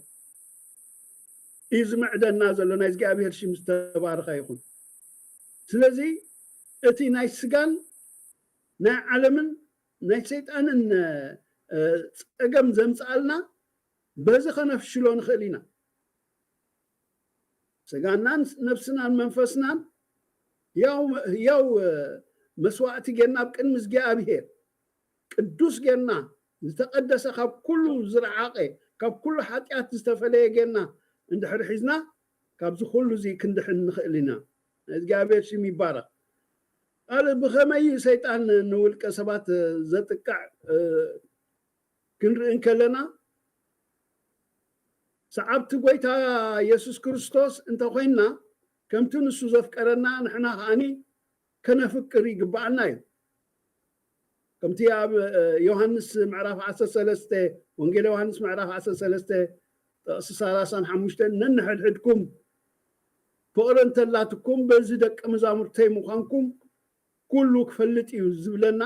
እዩ ዝምዕደና ዘሎ። ናይ እግዚኣብሔር ሽም ዝተባረኸ ይኹን። ስለዚ እቲ ናይ ስጋን ናይ ዓለምን ናይ ሰይጣንን፣ እ፣ ጸገም ዘምጽኣልና በዚ ከነፍሽሎ ንኽእል ኢና። ስጋናን ነብስናን መንፈስናን ያው፣ ያው፣ እ፣ መስዋእቲ ጌርና ኣብ ቅድሚ እግዚኣብሔር ቅዱስ ጌርና፣ ዝተቐደሰ፣ ካብ ኩሉ ዝረዓቐ፣ ካብ ኩሉ ሓጢኣት ዝተፈለየ ጌርና እንድሕር ሒዝና፣ ካብዚ ኩሉ እዚ ክንድሕን ንኽእል ኢና። እግዚኣብሔር ሽም ይባረኽ። ካልእ ብኸመይ እዩ ሰይጣን ንውልቀ ሰባት ዘጥቅዕ፣ እ፣ ክንርኢ እንከለና፣ ሰዓብቲ ጎይታ የሱስ ክርስቶስ እንተኾይንና፣ ከምቲ ንሱ ዘፍቀረና ንሕና ከኣኒ ከነፍቅር ይግብኣና እዩ። ከምቲ ኣብ፣ እ፣ ዮሃንስ ምዕራፍ ዓሰርተ ሰለስተ፣ ወንጌል ዮሃንስ ምዕራፍ ዓሰርተ ሰለስተ ጥቕሲ ሰላሳን ሓሙሽተን፣ ነንሕድሕድኩም ፍቕሪ እንተላትኩም፣ በዚ ደቂ መዛሙርተይ ምዃንኩም ኩሉ ክፈልጥ እዩ ዝብለና።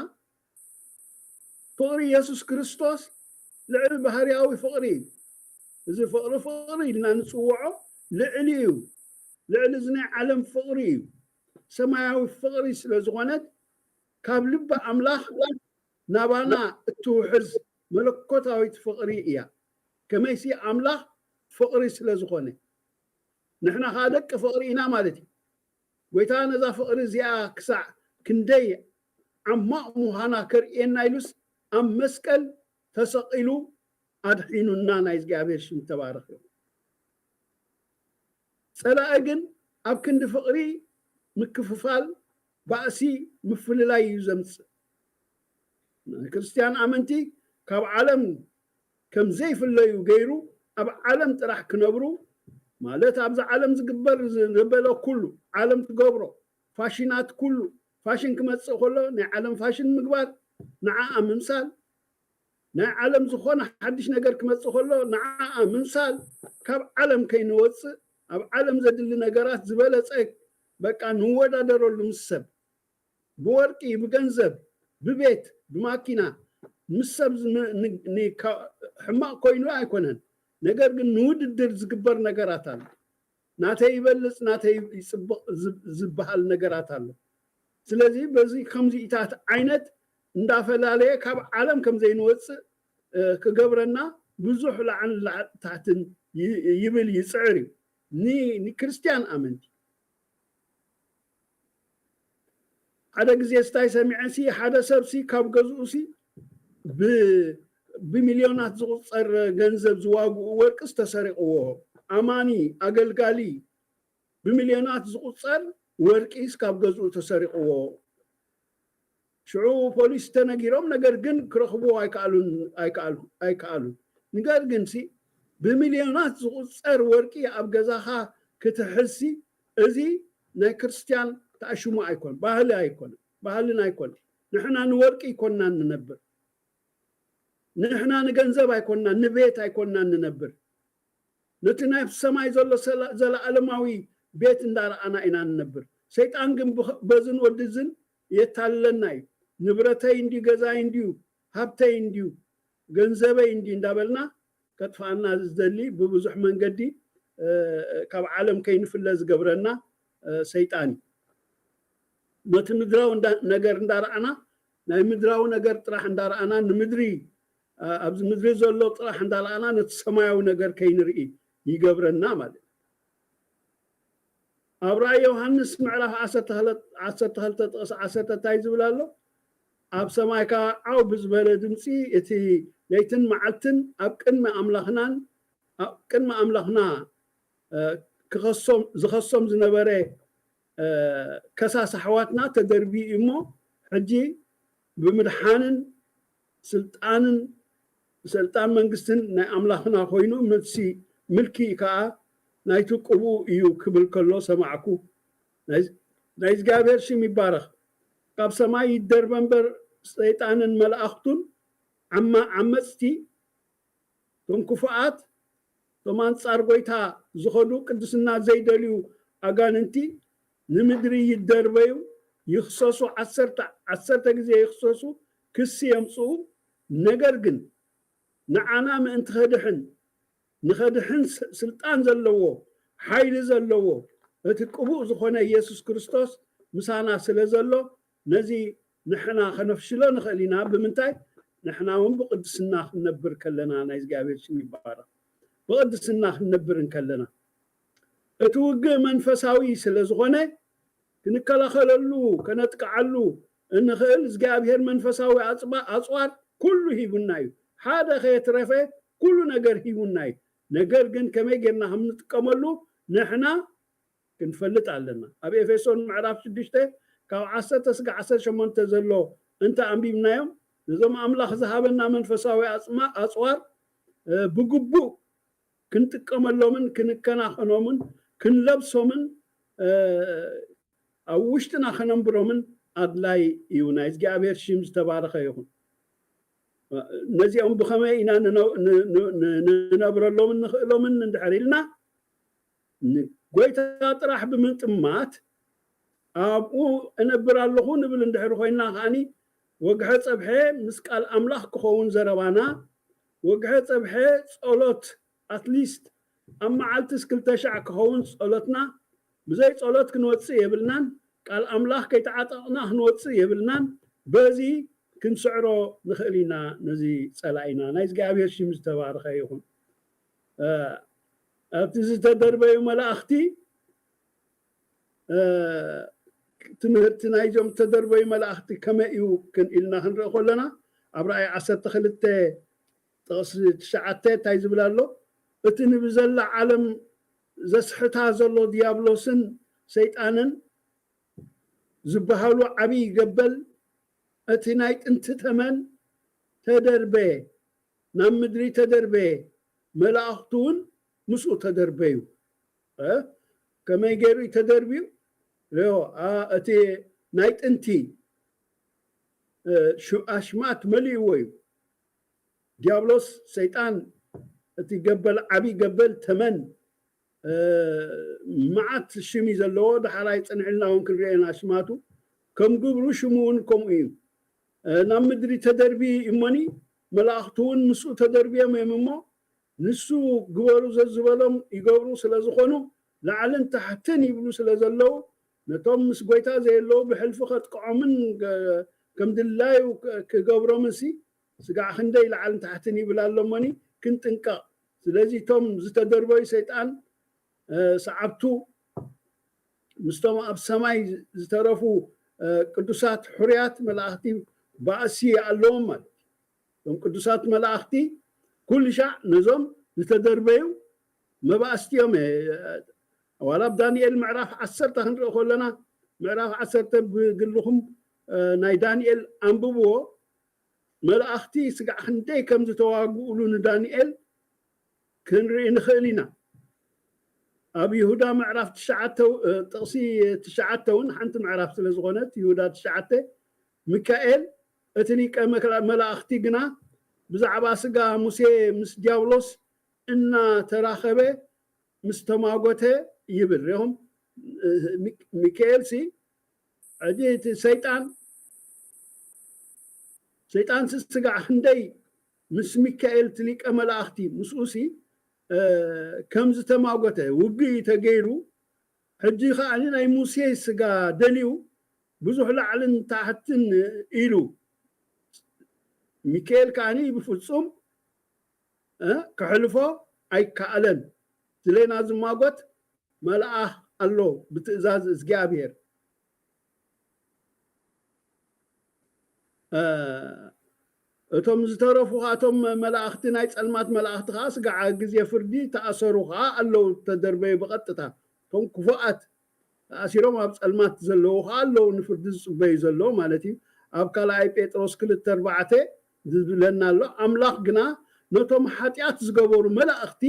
ፍቕሪ የሱስ ክርስቶስ ልዕሊ ባህርያዊ ፍቕሪ እዩ። እዚ ፍቕሪ፣ ፍቕሪ ኢልና ንጽውዖ ልዕሊ እዩ። ልዕሊ እዚ ናይ ዓለም ፍቕሪ እዩ። ሰማያዊ ፍቕሪ ስለ ዝኾነት፣ ካብ ልቢ ኣምላኽ ናባና እትውሕዝ መለኮታዊት ፍቕሪ እያ። ከመይሲ ኣምላኽ ፍቕሪ ስለ ዝኾነ፣ ንሕና ኸኣ ደቂ ፍቕሪ ኢና ማለት እዩ። ጎይታ ነዛ ፍቕሪ እዚኣ ክሳዕ ክንደይ ዓማቕ ምዃና ከርእየና ኢሉስ ኣብ መስቀል ተሰቒሉ ኣድሒኑና። ናይ እግዚኣብሔር ሽም ተባረኽ ይኹን። ጸላኢ ግን ኣብ ክንዲ ፍቕሪ ምክፍፋል፣ ባእሲ፣ ምፍልላይ እዩ ዘምጽእ። ንክርስትያን ኣመንቲ ካብ ዓለም ከም ዘይፍለዩ ገይሩ ኣብ ዓለም ጥራሕ ክነብሩ፣ ማለት ኣብዛ ዓለም ዝግበር ዘበለ ኩሉ፣ ዓለም ትገብሮ ፋሽናት ኩሉ፣ ፋሽን ክመጽእ ከሎ ናይ ዓለም ፋሽን ምግባር፣ ንዓኣ ምምሳል፣ ናይ ዓለም ዝኾነ ሓድሽ ነገር ክመጽእ ከሎ ንዓኣ ምምሳል፣ ካብ ዓለም ከይንወጽእ፣ ኣብ ዓለም ዘድሊ ነገራት ዝበለጸ በቃ ንወዳደረሉ ምስ ሰብ፣ ብወርቂ፣ ብገንዘብ፣ ብቤት፣ ብማኪና፣ ምስ ሰብ ዝ-፣ ን-፣ ን-፣ ን-፣ ካ-፣ ሕማቕ ኮይኑ ኣይኮነን። ነገር ግን ንውድድር ዝግበር ነገራት ኣሎ። ናተይ ይበልጽ፣ ናተይ ይጽብቕ ዝብ-፣ ዝበሃል ነገራት ኣሎ። ስለዚ በዚ ከምዚኢታት ዓይነት እንዳፈላለየ ካብ ዓለም ከም ዘይንወጽእ፣ እ፣ ክገብረና ብዙሕ ላዕልን ላዕ-፣ ታሕትን ይ-፣ ይብል ይጽዕር እዩ። ን-፣ ንክርስትያን ኣመንቲ ሓደ ግዜ ስታይ ሰሚዐ ሲ፣ ሓደ ሰብ ሲ ካብ ገዝኡ ሲ ብ-፣ ብሚልዮናት ዝቑጸር ገንዘብ ዝዋግኡ ወርቅስ ተሰሪቕዎ። ኣማኒ፣ ኣገልጋሊ፣ ብሚልዮናት ዝቑጸር ወርቂስ ካብ ገዝኡ ተሰሪቕዎ። ሽዑ ፖሊስ ተነጊሮም፣ ነገር ግን ክረኽብዎ ኣይከኣሉን፣ ኣይከኣሉ-፣ ኣይከኣሉን። ነገር ግን ሲ ብሚልዮናት ዝቑጸር ወርቂ ኣብ ገዛኻ ክትሕዝ ሲ፣ እዚ ናይ ክርስትያን ተኣሽሙ ኣይኮን፣ ባህሊ ኣይኮን፣ ባህልና ኣይኮን። ንሕና ንወርቂ ኣይኮንና ንነብር። ንሕና ንገንዘብ ኣይኮንና፣ ንቤት ኣይኮንና ንነብር። ነቲ ናይ ሰማይ ዘሎ ሰላ-፣ ዘለኣለማዊ ቤት እንዳረኣና ኢና ንነብር። ሰይጣን ግን ብኸ-፣ በዝን ወዲ ዝን የታልለና እዩ። ንብረተይ እንድዩ፣ ገዛይ እንድዩ፣ ሃብተይ እንድዩ፣ ገንዘበይ እንድዩ እንዳበልና ከጥፍኣና ዝደሊ ብብዙሕ መንገዲ፣ እ፣ ካብ ዓለም ከይንፍለ ዝገብረና፣ እ፣ ሰይጣን እዩ። ነቲ ምድራዊ እንዳ-፣ ነገር እንዳረኣና፣ ናይ ምድራዊ ነገር ጥራሕ እንዳረኣና፣ ንምድሪ፣ እ፣ ኣብዚ ምድሪ ዘሎ ጥራሕ እንዳረኣና ነቲ ሰማያዊ ነገር ከይንርኢ ይገብረና ማለት እዩ። ኣብ ራእይ ዮሃንስ ምዕራፍ ዓሰርተ ክልተ ጥቕሲ ዓሰርተ እንታይ ዝብል ኣሎ? ኣብ ሰማይ ከዓ ዓው ብዝበለ ድምፂ እቲ ለይትን መዓልትን ኣብ ቅድሚ ኣምላኽናን ኣብ ቅድሚ ኣምላኽና ክኸሶም ዝኸሶም ዝነበረ ከሳስ ኣሕዋትና ተደርቢ እዩ እሞ ሕጂ ብምድሓንን ስልጣንን ስልጣን መንግስትን ናይ ኣምላኽና ኮይኑ ምልሲ ምልኪ ከዓ ናይቲ ቅቡኡ እዩ ክብል ከሎ ሰማዕኩ። ናይ እግዚኣብሔር ሽም ይባረኽ። ካብ ሰማይ ይደርበ እምበር ሰይጣንን መላእኽቱን ዓማ ዓመፅቲ እቶም ክፉኣት እቶም ኣንጻር ጎይታ ዝኸዱ ቅድስና ዘይደልዩ ኣጋንንቲ ንምድሪ ይደርበዩ ይኽሰሱ ዓሰርተ ዓሰርተ ግዜ ይኽሰሱ ክሲ የምጽኡ። ነገር ግን ንዓና ምእንቲ ኸድሕን ንኸድሕን ስልጣን ዘለዎ ሓይሊ ዘለዎ እቲ ቅቡእ ዝኾነ ኢየሱስ ክርስቶስ ምሳና ስለ ዘሎ ነዚ ንሕና ከነፍሽሎ ንኽእል ኢና። ብምንታይ? ንሕና እውን ብቅድስና ክንነብር ከለና ናይ እግዚኣብሔር ሽም ይባረክ። ብቅድስና ክንነብር እንከለና እቲ ውግእ መንፈሳዊ ስለ ዝኾነ ክንከላኸለሉ ከነጥቅዓሉ እንኽእል እግዚኣብሔር መንፈሳዊ ኣፅባ ኣፅዋር ኩሉ ሂቡና እዩ። ሓደ ከየትረፈ ኩሉ ነገር ሂቡና እዩ። ነገር ግን ከመይ ጌርና ከም ንጥቀመሉ ንሕና ክንፈልጥ ኣለና። ኣብ ኤፌሶን ምዕራፍ ሽዱሽተ ካብ ዓሰርተ ስጋ ዓሰርተ ሸሞንተ ዘሎ እንተ ኣንቢብናዮም ነዞም ኣምላኽ ዝሃበና መንፈሳዊ ኣፅማ ኣፅዋር ብግቡእ ክንጥቀመሎምን ክንከናኸኖምን ክንለብሶምን ኣብ ውሽጥና ከነንብሮምን ኣድላይ እዩ። ናይ እግዚኣብሔር ሽም ዝተባረኸ ይኹን። ነዚኦም ብኸመይ ኢና ንነብረሎምን ንኽእሎምን እንድሕር ኢልና ንጎይታ ጥራሕ ብምጥማት ኣብኡ እነብር ኣለኹ ንብል እንድሕር ኮይንና ከዓኒ ወግሐ ፀብሐ ምስ ቃል ኣምላኽ ክኸውን ዘረባና ወግሐ ፀብሐ ጸሎት ኣትሊስት ኣብ መዓልትስ ክልተ ሻዕ ክኸውን ጸሎትና ብዘይ ጸሎት ክንወፅእ የብልናን። ቃል ኣምላኽ ከይተዓጠቕና ክንወፅእ የብልናን። በዚ ክንስዕሮ ንኽእል ኢና ነዚ ጸላኢና። ናይ እግዚኣብሔር ሽም ዝተባረኸ ይኹን። ኣብቲ ዝተደርበዩ መላእኽቲ ትምህርቲ ናይዞም ዝተደርበዩ መላእኽቲ ከመይ እዩ ኢልና ክንርኢ ከለና ኣብ ራእይ ዓሰርተ ክልተ ጥቕሲ ትሽዓተ እንታይ ዝብል ኣሎ? እቲ ንብዘላ ዓለም ዘስሕታ ዘሎ ዲያብሎስን ሰይጣንን ዝበሃሉ ዓብዪ ገበል እቲ ናይ ጥንቲ ተመን ተደርበ ናብ ምድሪ ተደርበ መላእኽቱ እውን ምስኡ ተደርበዩ። ከመይ ገይሩ እዩ ተደርብዩ? እቲ ናይ ጥንቲ ኣሽማት መሊእዎ እዩ። ዲያብሎስ ሰይጣን እቲ ገበል ዓብዪ ገበል ተመን መዓት ሽም እዩ ዘለዎ። ዳሕራይ ፅንዕልና እውን ክንሪኦ ኢና ሽማቱ ከም ግብሩ ሽሙ እውን ከምኡ እዩ። ናብ ምድሪ ተደርቢ እሞኒ መላእኽቱ እውን ምስኡ ተደርብዮም እዮም እሞ ንሱ ግበሩ ዘዝበሎም ይገብሩ ስለ ዝኾኑ ላዕልን ታሕትን ይብሉ ስለ ዘለዉ ነቶም ምስ ጎይታ ዘየለዉ ብሕልፊ ከጥቅዖምን ከም ድላዩ ክገብሮምን ሲ ስጋዕ ክንደይ ላዕልን ታሕትን ይብል ኣሎ እሞኒ ክንጥንቀቕ። ስለዚ እቶም ዝተደርበዩ ሰይጣን ሰዓብቱ ምስቶም ኣብ ሰማይ ዝተረፉ ቅዱሳት ሕሩያት መላእኽቲ ባእሲ ኣለዎም ማለት እዩ። እቶም ቅዱሳት መላእኽቲ ኩሉ ሻዕ ነዞም ዝተደርበዩ መባእስቲ እዮም። ዋላ ኣብ ዳንኤል ምዕራፍ ዓሰርተ ክንርኢ ከለና ምዕራፍ ዓሰርተ ብግልኹም ናይ ዳንኤል ኣንብብዎ። መላእኽቲ ስጋዕ ክንደይ ከም ዝተዋግኡሉ ንዳንኤል ክንርኢ ንኽእል ኢና። ኣብ ይሁዳ ምዕራፍ ትሽዓተ ጥቕሲ ትሽዓተ እውን ሓንቲ ምዕራፍ ስለ ዝኾነት ይሁዳ ትሽዓተ ሚካኤል እቲ ሊቀ መላእኽቲ ግና ብዛዕባ ስጋ ሙሴ ምስ ዲያብሎስ እናተራኸበ ምስ ተማጎተ ይብል። ሪኹም ሚካኤል ሲ ሕጂ እቲ ሰይጣን ሰይጣን ስጋዕ ክንደይ ምስ ሚካኤል እቲ ሊቀ መላእኽቲ ምስኡ ሲ ከም ዝተማጎተ ውግእ ተገይሩ ሕጂ ከዓ ናይ ሙሴ ስጋ ደልዩ ብዙሕ ላዕልን ታሕትን ኢሉ ሚካኤል ከዓ ብፍፁም ክሕልፎ ኣይከኣለን። ዝለና ዝማጎት መልኣኽ ኣሎ ብትእዛዝ እግዚኣብሔር። እቶም ዝተረፉ ከኣ እቶም መላእኽቲ፣ ናይ ጸልማት መላእኽቲ ከኣ ስጋዕ ግዜ ፍርዲ ተኣሰሩ ከኣ ኣለዉ፣ ተደርበዩ ብቐጥታ። እቶም ክፉኣት ተኣሲሮም ኣብ ጸልማት ዘለዉ ከኣ ኣለዉ፣ ንፍርዲ ዝጽበዩ ዘለዉ ማለት እዩ። ኣብ ካልኣይ ጴጥሮስ ክልተ ኣርባዕተ ዝብለና ኣሎ፣ ኣምላኽ ግና ነቶም ሓጢኣት ዝገበሩ መላእኽቲ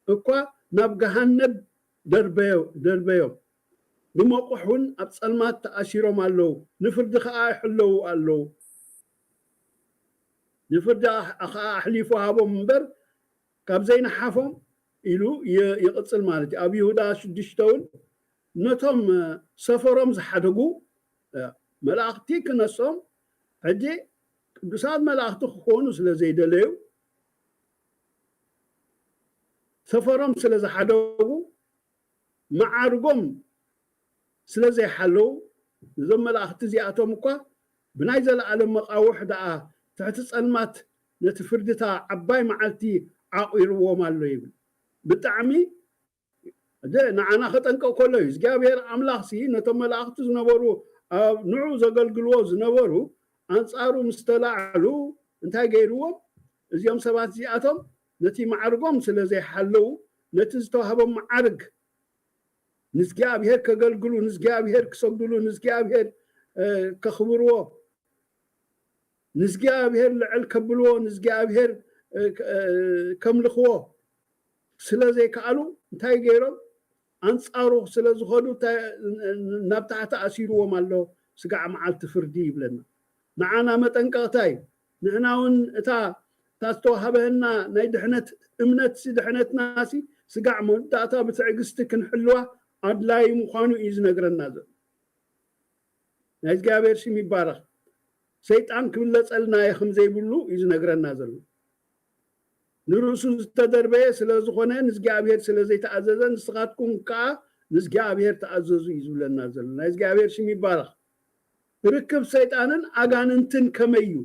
እኳ ናብ ገሃነብ ደርበዮ ደርበዮም። ብመቑሕ እውን ኣብ ጸልማት ተኣሲሮም ኣለዉ፣ ንፍርዲ ኸኣ ይሕለዉ ኣለዉ። ንፍርዲ ኸኣ ኣሕሊፉ ሃቦም እምበር ካብ ዘይነሓፎም ኢሉ ይቕጽል ማለት እዩ። ኣብ ይሁዳ ሽዱሽተ እውን ነቶም ሰፈሮም ዝሓደጉ መላእኽቲ ክነሶም ሕጂ ቅዱሳት መላእኽቲ ክኾኑ ስለ ዘይደለዩ ሰፈሮም ስለ ዝሓደጉ መዓርጎም ስለ ዘይሓለዉ እዞም መላእኽቲ እዚኣቶም እኳ ብናይ ዘለኣለም መቓውሕ ደኣ ትሕቲ ጸልማት ነቲ ፍርድታ ዓባይ መዓልቲ ዓቒርዎም ኣሎ ይብል። ብጣዕሚ ንዓና ከጠንቅቕ ከሎ እዩ እግዚኣብሔር ኣምላኽሲ ነቶም መላእኽቲ ዝነበሩ ኣብ ንዑ ዘገልግልዎ ዝነበሩ ኣንጻሩ ምስ ተላዕሉ እንታይ ገይርዎም? እዚኦም ሰባት እዚኣቶም ነቲ ማዕርጎም ስለ ዘይሓለዉ ነቲ ዝተዋህቦም መዓርግ ንእግዚኣብሔር ከገልግሉ ንእግዚኣብሔር ክሰግድሉ ንእግዚኣብሔር ከኽብርዎ ንእግዚኣብሔር ልዕል ከብልዎ ንእግዚኣብሔር ከምልኽዎ ስለ ዘይከኣሉ እንታይ ገይሮም? ኣንጻሩ ስለ ዝኸዱ ናብ ታሕቲ ኣሲርዎም ኣሎ። ስጋዕ መዓልቲ ፍርዲ ይብለና። ንዓና መጠንቀቕታ እዩ። ንሕና እውን እታ እታ ዝተዋህበህና ናይ ድሕነት እምነትሲ ድሕነትናሲ ስጋዕ መወዳእታ ብትዕግስቲ ክንሕልዋ ኣድላዪ ምዃኑ እዩ ዝነግረና ዘሎ። ናይ እግዚኣብሔር ሽም ይባረኽ። ሰይጣን ክብለጸልና እየ ከም ዘይብሉ እዩ ዝነግረና ዘሎ። ንርእሱ ዝተደርበየ ስለ ዝኾነ ንእግዚኣብሔር ስለ ዘይተኣዘዘ ንስኻትኩም ከኣ ንእግዚኣብሔር ተኣዘዙ እዩ ዝብለና ዘሎ። ናይ እግዚኣብሔር ሽም ይባረኽ። ርክብ ሰይጣንን ኣጋንንትን ከመይ እዩ?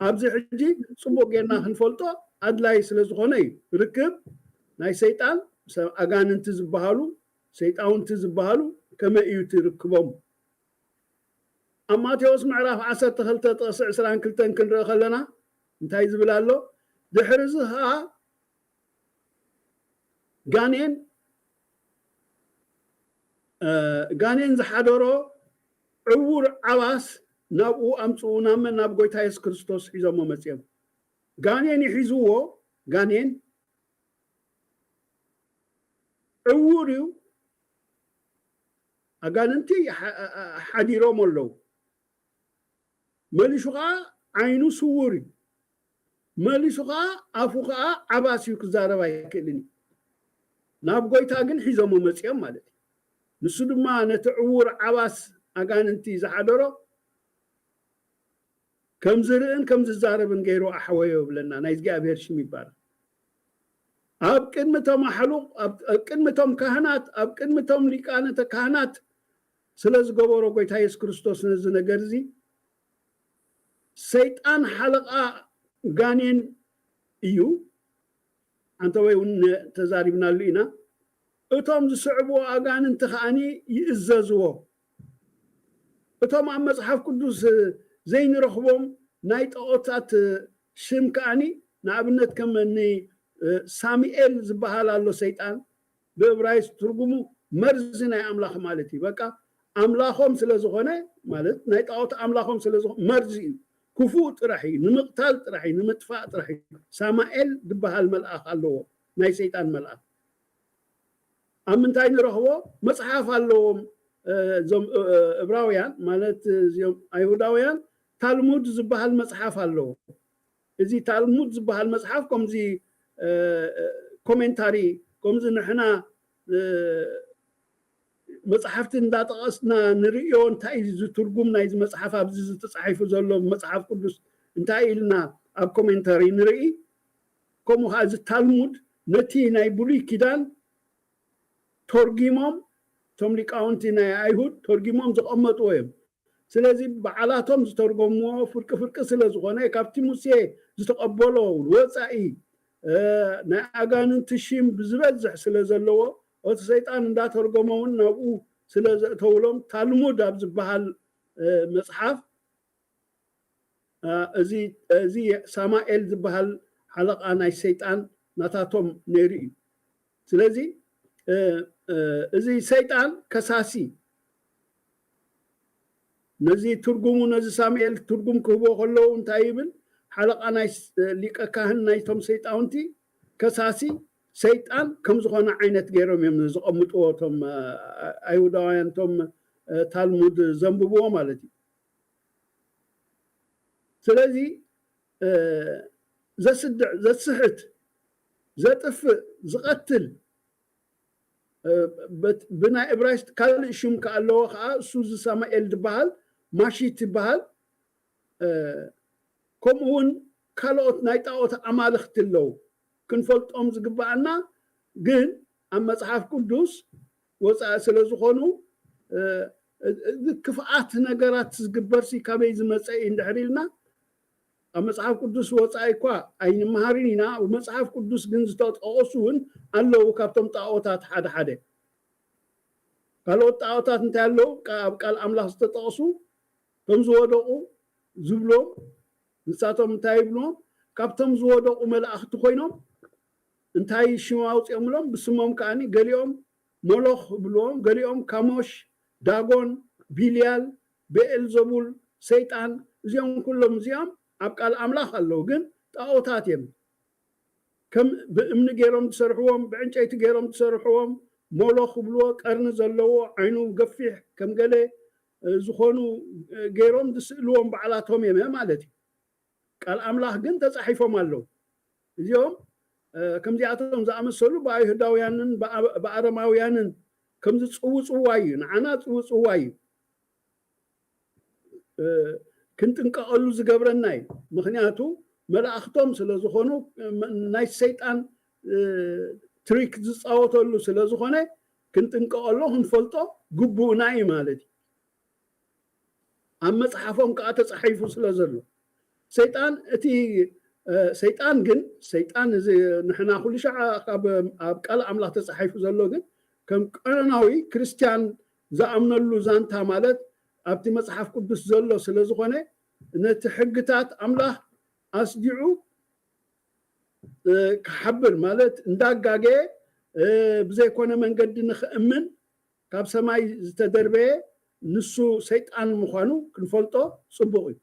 ኣብዚ ሕጂ ጽቡቕ ጌርና ክንፈልጦ ኣድላይ ስለ ዝኾነ እዩ። ርክብ ናይ ሰይጣን ኣጋንንቲ ዝበሃሉ ሰይጣውንቲ ዝበሃሉ ከመይ እዩ እቲ ርክቦም? ኣብ ማቴዎስ ምዕራፍ ዓሰርተ ክልተ ጥቕሲ ዕስራን ክልተን ክንርኢ ከለና እንታይ ዝብል ኣሎ? ድሕሪ እዚ ኸኣ ጋኔን ጋኔን ዝሓደሮ ዕውር ዓባስ ናብኡ ኣምፅኡ ናብ መን ናብ ጎይታ የሱስ ክርስቶስ ሒዞሞ መፅኦም። ጋኔን ይሒዝዎ። ጋኔን ዕውር እዩ። ኣጋንንቲ ሓዲሮም ኣለዉ። መሊሱ ከዓ ዓይኑ ስውር እዩ። መሊሱ ከዓ ኣፉ ከዓ ዓባስ እዩ፣ ክዛረብ ኣይክእልን እዩ። ናብ ጎይታ ግን ሒዞሞ መፂኦም ማለት እዩ። ንሱ ድማ ነቲ ዕውር ዓባስ ኣጋንንቲ ዝሓደሮ ከም ዝርእን ከም ዝዛረብን ገይሩ ኣሕወዮ ይብለና። ናይ እግዚኣብሔር ሽም ይባረክ። ኣብ ቅድሚ ቶም ኣሕሉቕ ኣብ ቅድሚ ቶም ካህናት ኣብ ቅድሚ ቶም ሊቃነ ካህናት ስለ ዝገበሮ ጎይታ የሱስ ክርስቶስ ነዚ ነገር እዚ ሰይጣን ሓለቓ ጋኔን እዩ። ኣንተ ወይ እውን ተዛሪብናሉ ኢና። እቶም ዝስዕብዎ ኣጋንንቲ ከዓኒ ይእዘዝዎ። እቶም ኣብ መፅሓፍ ቅዱስ ዘይንረኽቦም ናይ ጣኦታት ሽም ከዓኒ ንኣብነት ከም እኒ ሳሙኤል ዝበሃል ኣሎ ሰይጣን ብእብራይስ ትርጉሙ መርዚ ናይ ኣምላኽ ማለት እዩ። በቃ ኣምላኾም ስለ ዝኾነ ማለት ናይ ጣኦት ኣምላኾም ስለ ዝኾነ መርዚ እዩ። ክፉእ ጥራሕ እዩ፣ ንምቕታል ጥራሕ እዩ፣ ንምጥፋእ ጥራሕ እዩ። ሳሙኤል ዝበሃል መልኣኽ ኣለዎ፣ ናይ ሰይጣን መልኣኽ። ኣብ ምንታይ ንረኽቦ? መፅሓፍ ኣለዎም እዞም እብራውያን ማለት እዚኦም ኣይሁዳውያን ታልሙድ ዝበሃል መፅሓፍ ኣለዎ። እዚ ታልሙድ ዝበሃል መፅሓፍ ከምዚ ኮሜንታሪ ከምዚ ንሕና መፅሓፍቲ እንዳጠቐስና ንርእዮ እንታይ እዩ ዝትርጉም ናይዚ መፅሓፍ ኣብዚ ዝተፃሒፉ ዘሎ መፅሓፍ ቅዱስ እንታይ ኢልና ኣብ ኮሜንታሪ ንርኢ። ከምኡ ከዓ እዚ ታልሙድ ነቲ ናይ ብሉይ ኪዳን ተርጊሞም እቶም ሊቃውንቲ ናይ ኣይሁድ ተርጊሞም ዘቐመጥዎ እዮም። ስለዚ በዓላቶም ዝተርጎምዎ ፍርቂ ፍርቂ ስለ ዝኾነ ካብቲ ሙሴ ዝተቐበሎ ወፃኢ ናይ ኣጋንንቲ ሽም ብዝበዝሕ ስለ ዘለዎ እቲ ሰይጣን እንዳተርጎመ እውን ናብኡ ስለ ዘእተውሎም ታልሙድ ኣብ ዝበሃል መፅሓፍ እዚ ሳማኤል ዝበሃል ሓለቓ ናይ ሰይጣን ናታቶም ነይሩ እዩ። ስለዚ እዚ ሰይጣን ከሳሲ ነዚ ትርጉሙ ነዚ ሳሙኤል ትርጉም ክህቦ ከለዉ እንታይ ይብል? ሓለቓ ናይ ሊቀ ካህን ናይቶም ሰይጣውንቲ ከሳሲ ሰይጣን ከም ዝኾነ ዓይነት ገይሮም እዮም ዘቐምጥዎ እቶም ኣይሁዳውያን እቶም ታልሙድ ዘንብብዎ ማለት እዩ። ስለዚ ዘስድዕ ዘስሕት ዘጥፍእ ዝቐትል ብናይ እብራይስጥ ካልእ ሽም ከኣለዎ ከዓ እሱ እዚ ሳማኤል ዝበሃል ማሺት ይበሃል። ከምኡ እውን ካልኦት ናይ ጣዖት ኣማልኽቲ ኣለዉ ክንፈልጦም ዝግበኣና። ግን ኣብ መፅሓፍ ቅዱስ ወፃኢ ስለ ዝኾኑ ክፍኣት ነገራት ዝግበርሲ ካበይ ዝመፀ እዩ እንድሕር ኢልና ኣብ መፅሓፍ ቅዱስ ወፃኢ እኳ ኣይንመሃርን ኢና። ኣብ መፅሓፍ ቅዱስ ግን ዝተጠቐሱ እውን ኣለዉ ካብቶም ጣዖታት ሓደ ሓደ። ካልኦት ጣዖታት እንታይ ኣለዉ? ኣብ ቃል ኣምላኽ ዝተጠቕሱ እቶም ዝወደቑ ዝብሎም ንሳቶም እንታይ ይብልዎም? ካብቶም ዝወደቑ መላእኽቲ ኮይኖም እንታይ ሽም ኣውፅኦምሎም? ብስሞም ከዓኒ ገሊኦም ሞሎኽ ይብልዎም፣ ገሊኦም ካሞሽ፣ ዳጎን፣ ቢልያል፣ ቤኤልዘቡል፣ ሰይጣን፣ እዚኦም ኩሎም እዚኦም ኣብ ቃል ኣምላኽ ኣለዉ፣ ግን ጣዖታት እዮም። ከም ብእምኒ ገይሮም ዝሰርሕዎም፣ ብዕንጨይቲ ገይሮም ዝሰርሕዎም፣ ሞሎኽ ይብልዎ፣ ቀርኒ ዘለዎ፣ ዓይኑ ገፊሕ፣ ከም ገለ ዝኾኑ ገይሮም ዝስእልዎም ባዕላቶም እዮም ማለት እዩ። ቃል ኣምላኽ ግን ተጻሒፎም ኣለዉ። እዚኦም ከምዚኣቶም ዝኣመሰሉ ብኣይሁዳውያንን ብኣረማውያንን ከም ዝጽውጽዋ እዩ፣ ንዓና ጽውጽዋ እዩ። ክንጥንቀቐሉ ዝገብረና እዩ። ምኽንያቱ መላእኽቶም ስለ ዝኾኑ ናይ ሰይጣን ትሪክ ዝፃወተሉ ስለ ዝኾነ ክንጥንቀቐሉ ክንፈልጦ ግቡእና እዩ ማለት እዩ። ኣብ መፅሓፎም ከዓ ተፃሒፉ ስለ ዘሎ ሰይጣን እቲ ሰይጣን ግን ሰይጣን እዚ ንሕና ኩሉ ሻዕ ኣብ ቃል ኣምላኽ ተፃሒፉ ዘሎ ግን ከም ቀኖናዊ ክርስትያን ዝኣምነሉ ዛንታ ማለት ኣብቲ መፅሓፍ ቅዱስ ዘሎ ስለ ዝኾነ ነቲ ሕግታት ኣምላኽ ኣስዲዑ ክሓብር ማለት እንዳጋገየ ብዘይኮነ መንገዲ ንኽእምን ካብ ሰማይ ዝተደርበየ ንሱ ሰይጣን ምዃኑ ክንፈልጦ ፅቡቕ እዩ።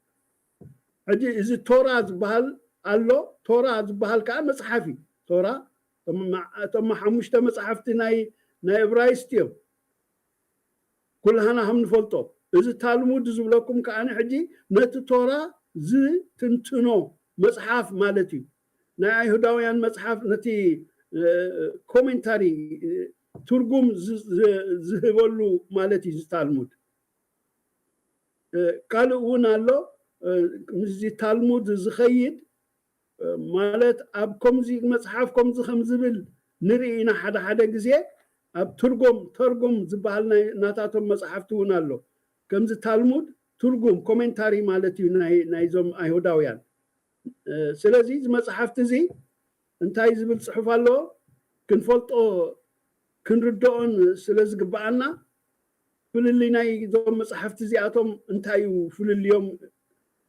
ሕጂ እዚ ቶራ ዝበሃል ኣሎ። ቶራ ዝበሃል ከዓ መፅሓፍ እዩ። ቶራ እቶም ሓሙሽተ መፅሓፍቲ ናይ ናይ እብራይስጥ እዮም። ኩላህና ከም ንፈልጦ እዚ ታልሙድ ዝብለኩም ከዓ ሕጂ ነቲ ቶራ ዝትንትኖ መፅሓፍ ማለት እዩ። ናይ ኣይሁዳውያን መፅሓፍ ነቲ ኮሜንታሪ ትርጉም ዝህበሉ ማለት እዩ። ታልሙድ ካልእ እውን ኣሎ ምስዚ ታልሙድ ዝኸይድ ማለት ኣብ ከምዚ መፅሓፍ ከምዚ ከም ዝብል ንርኢ ኢና። ሓደ ሓደ ግዜ ኣብ ትርጎም ተርጉም ዝበሃል ናታቶም መፅሓፍቲ እውን ኣሎ። ከምዚ ታልሙድ ትርጉም ኮሜንታሪ ማለት እዩ ናይዞም ኣይሁዳውያን። ስለዚ እዚ መፅሓፍቲ እዚ እንታይ ዝብል ፅሑፍ ኣለዎ ክንፈልጦ ክንርድኦን ስለ ዝግበኣና ፍልልይ ናይ እዞም መፅሓፍቲ እዚኣቶም እንታይ እዩ ፍልልዮም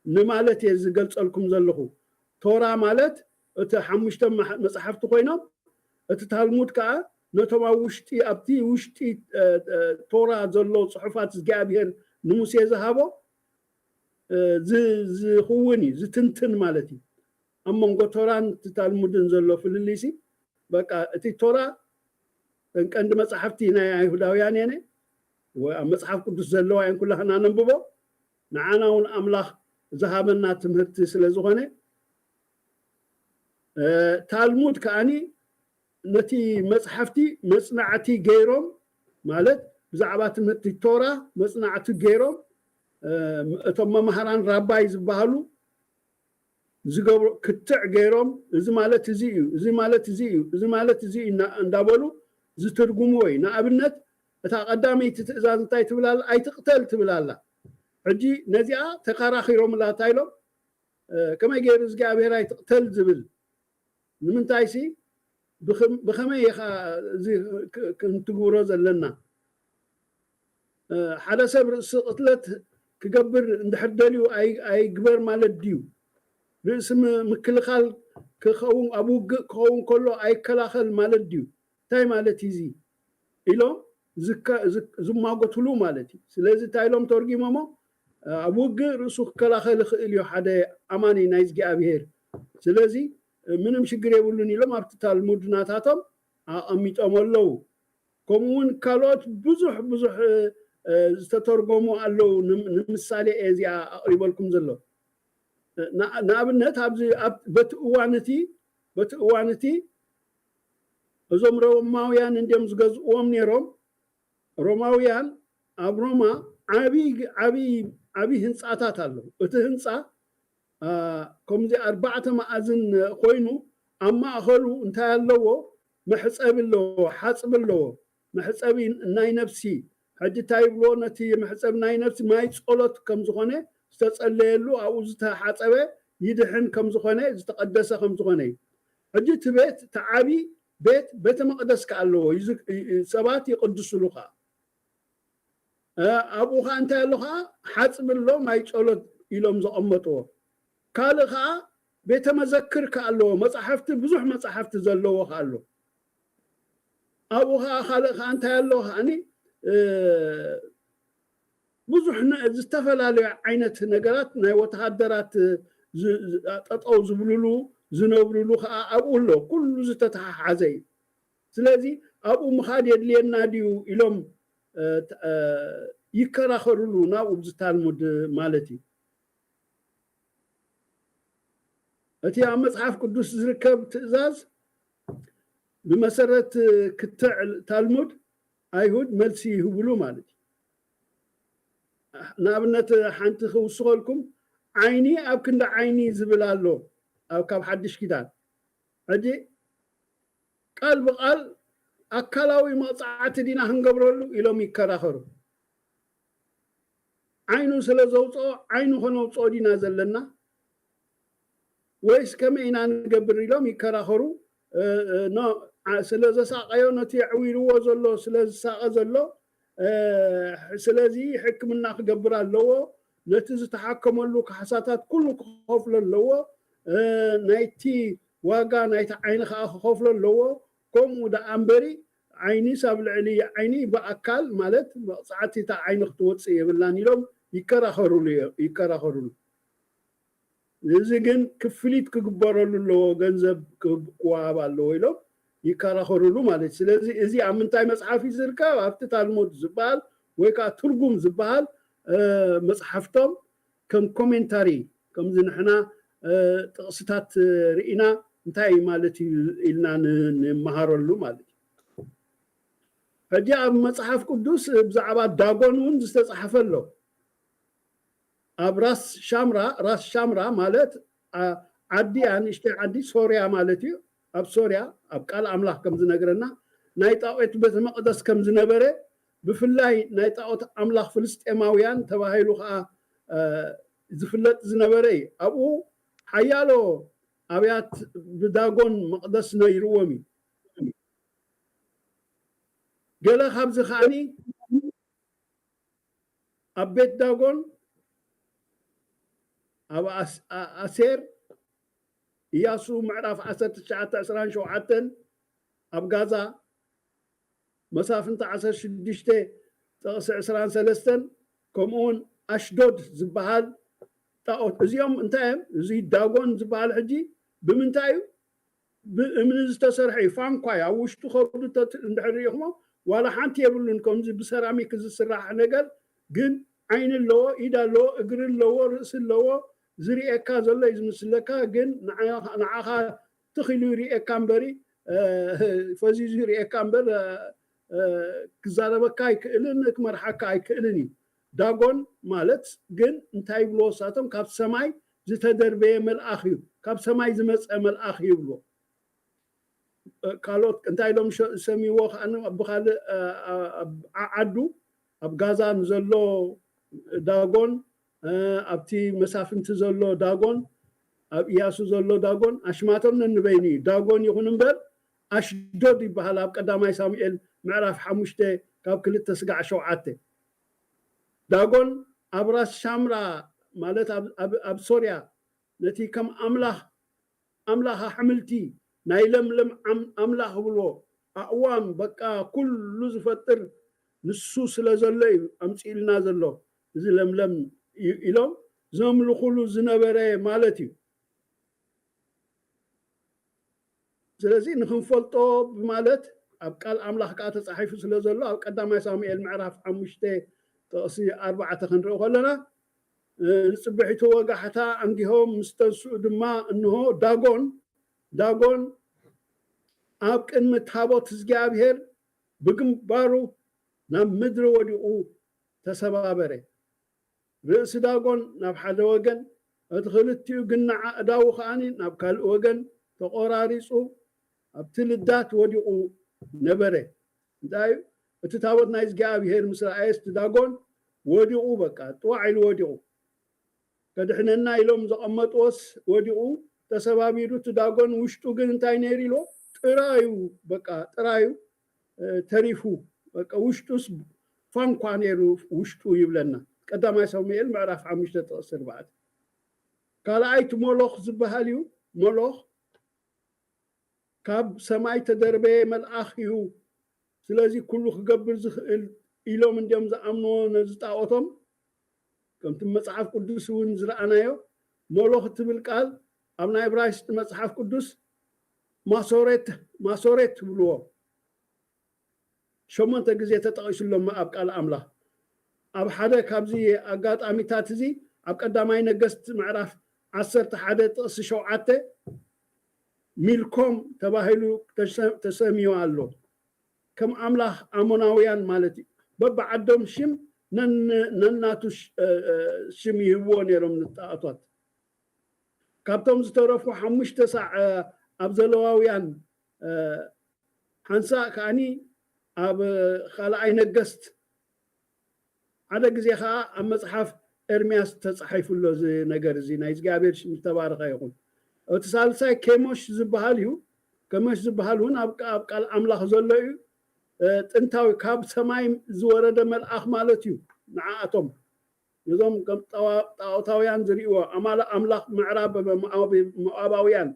ንማለት እየ ዝገልፀልኩም ዘለኹ። ቶራ ማለት እቲ ሓሙሽተ መፅሓፍቲ ኮይኖም እቲ ታልሙድ ከዓ ነቶም ኣብ ውሽጢ ኣብቲ ውሽጢ ቶራ ዘሎ ፅሑፋት እግዚኣብሄር ንሙሴ ዝሃቦ ዝኽውን እዩ ዝትንትን ማለት እዩ። ኣብ መንጎ ቶራን እቲ ታልሙድን ዘሎ ፍልልይሲ በቃ እቲ ቶራ ቀንዲ መፅሓፍቲ ናይ ኣይሁዳውያን የነ ኣብ መፅሓፍ ቅዱስ ዘለዋ እየን ኩላህና ነንብቦ። ንዓና እውን ኣምላኽ ዝሃበና ትምህርቲ ስለ ዝኾነ ታልሙድ ከዓኒ ነቲ መፅሓፍቲ መፅናዕቲ ገይሮም ማለት ብዛዕባ ትምህርቲ ቶራ መፅናዕቲ ገይሮም እቶም መምሃራን ራባይ ዝበሃሉ ዝገብሮ ክትዕ ገይሮም እዚ ማለት እዚ እዩ፣ እዚ ማለት እዚ እዩ፣ እዚ ማለት እዚ እዩ እንዳበሉ ዝትርጉምዎ እዩ። ንኣብነት እታ ቀዳመይቲ ትእዛዝ እንታይ ትብል ኣላ? ኣይትቕተል ትብል ኣላ። ሕጂ ነዚኣ ተከራኺሮምላ እንታይ ኢሎም? ከመይ ገይሩ እግዚኣብሔር ኣይትቕተል ዝብል ንምንታይሲ ብኸመይ ኢኻ እዚ ክንትግብሮ ዘለና? ሓደ ሰብ ርእሲ ቅትለት ክገብር እንድሕር ደልዩ ኣይግበር ማለት ድዩ? ርእሲ ምክልኻል ክኸውን ኣብ ውግእ ክኸውን ከሎ ኣይከላኸል ማለት ድዩ? እንታይ ማለት እዩ እዚ ኢሎም ዝማጎትሉ ማለት እዩ። ስለዚ እንታይ ኢሎም ተርጊሞሞ? ኣብ ውግእ ርእሱ ክከላኸል ይኽእል እዩ ሓደ ኣማኒ ናይ እግዚኣብሄር። ስለዚ ምንም ሽግር የብሉን ኢሎም ኣብቲ ታልሙድ ናታቶም ኣቐሚጦም ኣለዉ። ከምኡ እውን ካልኦት ብዙሕ ብዙሕ ዝተተርጎሙ ኣለዉ። ንምሳሌ እየ እዚኣ ኣቕሪበልኩም ዘሎ። ንኣብነት ኣብዚ በቲ እዋን እቲ በቲ እዋን እቲ እዞም ሮማውያን እንዲዮም ዝገዝእዎም ነይሮም። ሮማውያን ኣብ ሮማ ዓብዪ ዓብዪ ዓብዪ ህንፃታት ኣለዉ። እቲ ህንፃ ከምዚ ኣርባዕተ መኣዝን ኮይኑ ኣብ ማእኸሉ እንታይ ኣለዎ? መሕፀቢ ኣለዎ፣ ሓፅቢ ኣለዎ። መሕፀቢ ናይ ነፍሲ ሕጂ እንታይ ይብልዎ? ነቲ መሕፀቢ ናይ ነፍሲ ማይ ጸሎት ከም ዝኾነ ዝተጸለየሉ ኣብኡ ዝተሓጸበ ይድሕን ከም ዝኾነ ዝተቐደሰ ከም ዝኾነ እዩ። ሕጂ እቲ ቤት እቲ ዓቢ ቤት ቤተ መቕደስ ከኣ ኣለዎ። ሰባት ይቕድስሉ ከኣ። ኣብኡ ከኣ እንታይ ኣሎ ከኣ? ሓጽቢ ኣሎ፣ ማይ ጸሎት ኢሎም ዘቐመጥዎ። ካልእ ከኣ ቤተ መዘክር ከኣ ኣለዎ። መጻሕፍቲ፣ ብዙሕ መጻሕፍቲ ዘለዎ ከኣ ኣሎ። ኣብኡ ከኣ ካልእ ከኣ እንታይ ኣሎ ከኣኒ? ብዙሕ ዝተፈላለዩ ዓይነት ነገራት ናይ ወተሃደራት ጠጠው ዝብልሉ ዝነብርሉ ከኣ ኣብኡ ኣሎ። ኩሉ ዝተተሓሓዘ እዩ። ስለዚ ኣብኡ ምኻድ የድልየና ድዩ ኢሎም ይከራኸርሉ ናብኡ ብዚ ታልሙድ ማለት እዩ። እቲ ኣብ መጽሓፍ ቅዱስ ዝርከብ ትእዛዝ ብመሰረት ክትዕ ታልሙድ ኣይሁድ መልሲ ይህብሉ ማለት እዩ። ንኣብነት ሓንቲ ክውስኸልኩም፣ ዓይኒ ኣብ ክንዲ ዓይኒ ዝብል ኣሎ ኣብ ካብ ሓድሽ ኪዳን። ሕጂ ቃል ብቃል ኣካላዊ መቕፃዕቲ ዲና ክንገብረሉ ኢሎም ይከራኸሩ። ዓይኑ ስለ ዘውፅኦ ዓይኑ ከነውፅኦ ዲና ዘለና ወይስ ከመይ ኢና ንገብር ኢሎም ይከራኸሩ። ስለ ዘሳቀዮ ነቲ ኣዕዊርዎ ዘሎ ስለ ዝሳቀ ዘሎ ስለዚ ሕክምና ክገብር ኣለዎ። ነቲ ዝተሓከመሉ ካሕሳታት ኩሉ ክኸፍሎ ኣለዎ። ናይቲ ዋጋ ናይቲ ዓይኒ ከዓ ክኸፍሎ ኣለዎ። ከምኡ ደኣ እምበሪ ዓይኒስ ኣብ ልዕሊ ዓይኒ ብኣካል ማለት መቕፃዕቲ እታ ዓይኒ ክትወፅእ የብላን ኢሎም ይከራኸሩሉ። ይከራኸሩሉ። እዚ ግን ክፍሊት ክግበረሉ ኣለዎ፣ ገንዘብ ክወሃብ ኣለዎ ኢሎም ይከራኸሩሉ ማለት እዩ። ስለዚ እዚ ኣብ ምንታይ መፅሓፍ እዩ ዝርከብ? ኣብቲ ታልሙድ ዝበሃል ወይ ከዓ ትርጉም ዝበሃል መፅሓፍቶም ከም ኮሜንታሪ ከምዚ ንሕና ጥቕስታት ርኢና እንታይ ማለት እዩ ኢልና ንምሃረሉ ማለት እዩ። ሕጂ ኣብ መጽሓፍ ቅዱስ ብዛዕባ ዳጎን እውን ዝተጻሕፈ ኣሎ። ኣብ ራስ ሻምራ ራስ ሻምራ ማለት ዓዲ ኣንእሽተይ ዓዲ ሶርያ ማለት እዩ። ኣብ ሶርያ ኣብ ቃል ኣምላኽ ከም ዝነግረና ናይ ጣኦት ቤተ መቕደስ ከም ዝነበረ ብፍላይ ናይ ጣኦት ኣምላኽ ፍልስጤማውያን ተባሂሉ ከዓ ዝፍለጥ ዝነበረ እዩ። ኣብኡ ሓያሎ ኣብያት ብዳጎን መቕደስ ነይርዎም እዩ። ገለ ካብዚ ከዓኒ ኣብ ቤት ዳጎን ኣብ ኣሴር ኢያሱ ምዕራፍ ዓሰርተ ትሽዓተ ዕስራን ሸውዓተን ኣብ ጋዛ መሳፍንቲ ዓሰርተ ሽዱሽተ ጥቕሲ ዕስራን ሰለስተን ከምኡውን ኣሽዶድ ዝበሃል ጣኦት እዚኦም እንታይ እዮም? እዚ ዳጎን ዝበሃል ሕጂ ብምንታይ እዩ? ብእምኒ ዝተሰርሐ እዩ። ፋንኳ እዩ። ኣብ ውሽጡ ከብዱ እንድሕር ሪኢኹሞ ዋላ ሓንቲ የብሉን። ከምዚ ብሰራሚክ ዝስራሕ ነገር ግን ዓይኒ ኣለዎ፣ ኢድ ኣለዎ፣ እግሪ ኣለዎ፣ ርእሲ ኣለዎ። ዝርእየካ ዘሎ እዩ ዝምስለካ፣ ግን ንዓኻ ትኽ ኢሉ ይርእየካ እምበሪ ፈዚዙ ይርእየካ እምበር ክዛረበካ ኣይክእልን ክመርሓካ ኣይክእልን እዩ። ዳጎን ማለት ግን እንታይ ይብልዎ እሳቶም? ካብ ሰማይ ዝተደርበየ መልኣኽ እዩ፣ ካብ ሰማይ ዝመፀ መልኣኽ እዩ ይብልዎ። ካልኦት እንታይ ኢሎም ዝሰምይዎ ከዓ ብካልእ ዓዱ ኣብ ጋዛ ንዘሎ ዳጎን ኣብቲ መሳፍንቲ ዘሎ ዳጎን ኣብ ኢያሱ ዘሎ ዳጎን ኣሽማቶም ነንበይኑ እዩ። ዳጎን ይኹን እምበር ኣሽዶድ ይበሃል። ኣብ ቀዳማይ ሳሙኤል ምዕራፍ ሓሙሽተ ካብ ክልተ ስጋዕ ሸውዓተ። ዳጎን ኣብ ራስ ሻምራ ማለት ኣብ ሶርያ ነቲ ከም ኣምላኽ ኣምላኽ ኣሕምልቲ ናይ ለምለም ኣምላኽ ብሎ ኣእዋም በቃ ኩሉ ዝፈጥር ንሱ ስለ ዘሎ እዩ ኣምፅእልና ዘሎ እዚ ለምለም ኢሎም ዘምልኹሉ ዝነበረ ማለት እዩ። ስለዚ ንክንፈልጦ ብማለት ኣብ ቃል ኣምላኽ ከዓ ተፃሒፉ ስለ ዘሎ ኣብ ቀዳማይ ሳሙኤል ምዕራፍ ሓሙሽተ ጥቕሲ ኣርባዕተ ክንርኢ ከለና ንፅብሒቱ ወጋሕታ ኣንጊሆም ምስ ተንስኡ ድማ እንሆ ዳጎን ዳጎን ኣብ ቅድሚ ታቦት እግዚኣብሔር ብግንባሩ ናብ ምድሪ ወዲቑ ተሰባበረ። ርእሲ ዳጎን ናብ ሓደ ወገን እቲ ክልቲኡ ግናዕ ኣእዳዉ ከዓኒ ናብ ካልእ ወገን ተቖራሪጹ ኣብቲ ልዳት ወዲቑ ነበረ። እንታይ እዩ እቲ ታቦት ናይ እግዚኣብሔር ምስ ረኣየስ እቲ ዳጎን ወዲቑ በቃ ጥዋዕ ኢሉ ወዲቑ። ከድሕነና ኢሎም ዘቐመጥዎስ ወዲቑ ተሰባቢሩ እቲ ዳጎን ውሽጡ ግን እንታይ ነይሩ ኢልዎ ጥራዩ በቃ ጥራዩ ተሪፉ በቃ ውሽጡስ ፋንኳ ነይሩ ውሽጡ ይብለና። ቀዳማይ ሳሙኤል ምዕራፍ ሓሙሽተ ጥቕሲ ኣርባዕተ። ካልኣይቲ ሞሎኽ ዝበሃል እዩ። ሞሎኽ ካብ ሰማይ ተደርበየ መልኣኽ እዩ፣ ስለዚ ኩሉ ክገብር ዝኽእል ኢሎም እንዲዮም ዝኣምንዎ ነዚ ጣዖቶም። ከምቲ መጽሓፍ ቅዱስ እውን ዝረኣናዮ ሞሎኽ እትብል ቃል ኣብ ናይ እብራይስጥ መጽሓፍ ቅዱስ ማሶሬት ማሶሬት ትብልዎ ሸሞንተ ግዜ ተጠቒሱሎም ኣብ ቃል ኣምላኽ። ኣብ ሓደ ካብዚ ኣጋጣሚታት እዚ ኣብ ቀዳማይ ነገስት ምዕራፍ ዓሰርተ ሓደ ጥቕሲ ሸውዓተ ሚልኮም ተባሂሉ ተሰሚዩ ኣሎ። ከም ኣምላኽ ኣሞናውያን ማለት እዩ። በብዓዶም ሽም ነናቱ ሽም ይህብዎ ነይሮም ንጣዖታት። ካብቶም ዝተረፉ ሓሙሽተ ሳዕ ኣብ ዘለዋውያን ሓንሳእ ከዓኒ ኣብ ካልኣይ ነገስት ሓደ ግዜ ከዓ ኣብ መፅሓፍ ኤርምያስ ተፃሒፉ ኣሎ እዚ ነገር እዚ። ናይ እግዚኣብሔር ሽም ዝተባረኸ ይኹን። እቲ ሳልሳይ ኬሞሽ ዝበሃል እዩ። ኬሞሽ ዝበሃል እውን ኣብ ቃል ኣምላኽ ዘሎ እዩ። ጥንታዊ ካብ ሰማይ ዝወረደ መልኣኽ ማለት እዩ። ንዓኣቶም ነዞም ከም ጣዖታውያን ዝርእይዎ ኣማለ ኣምላኽ ምዕራብ ሞኣባውያን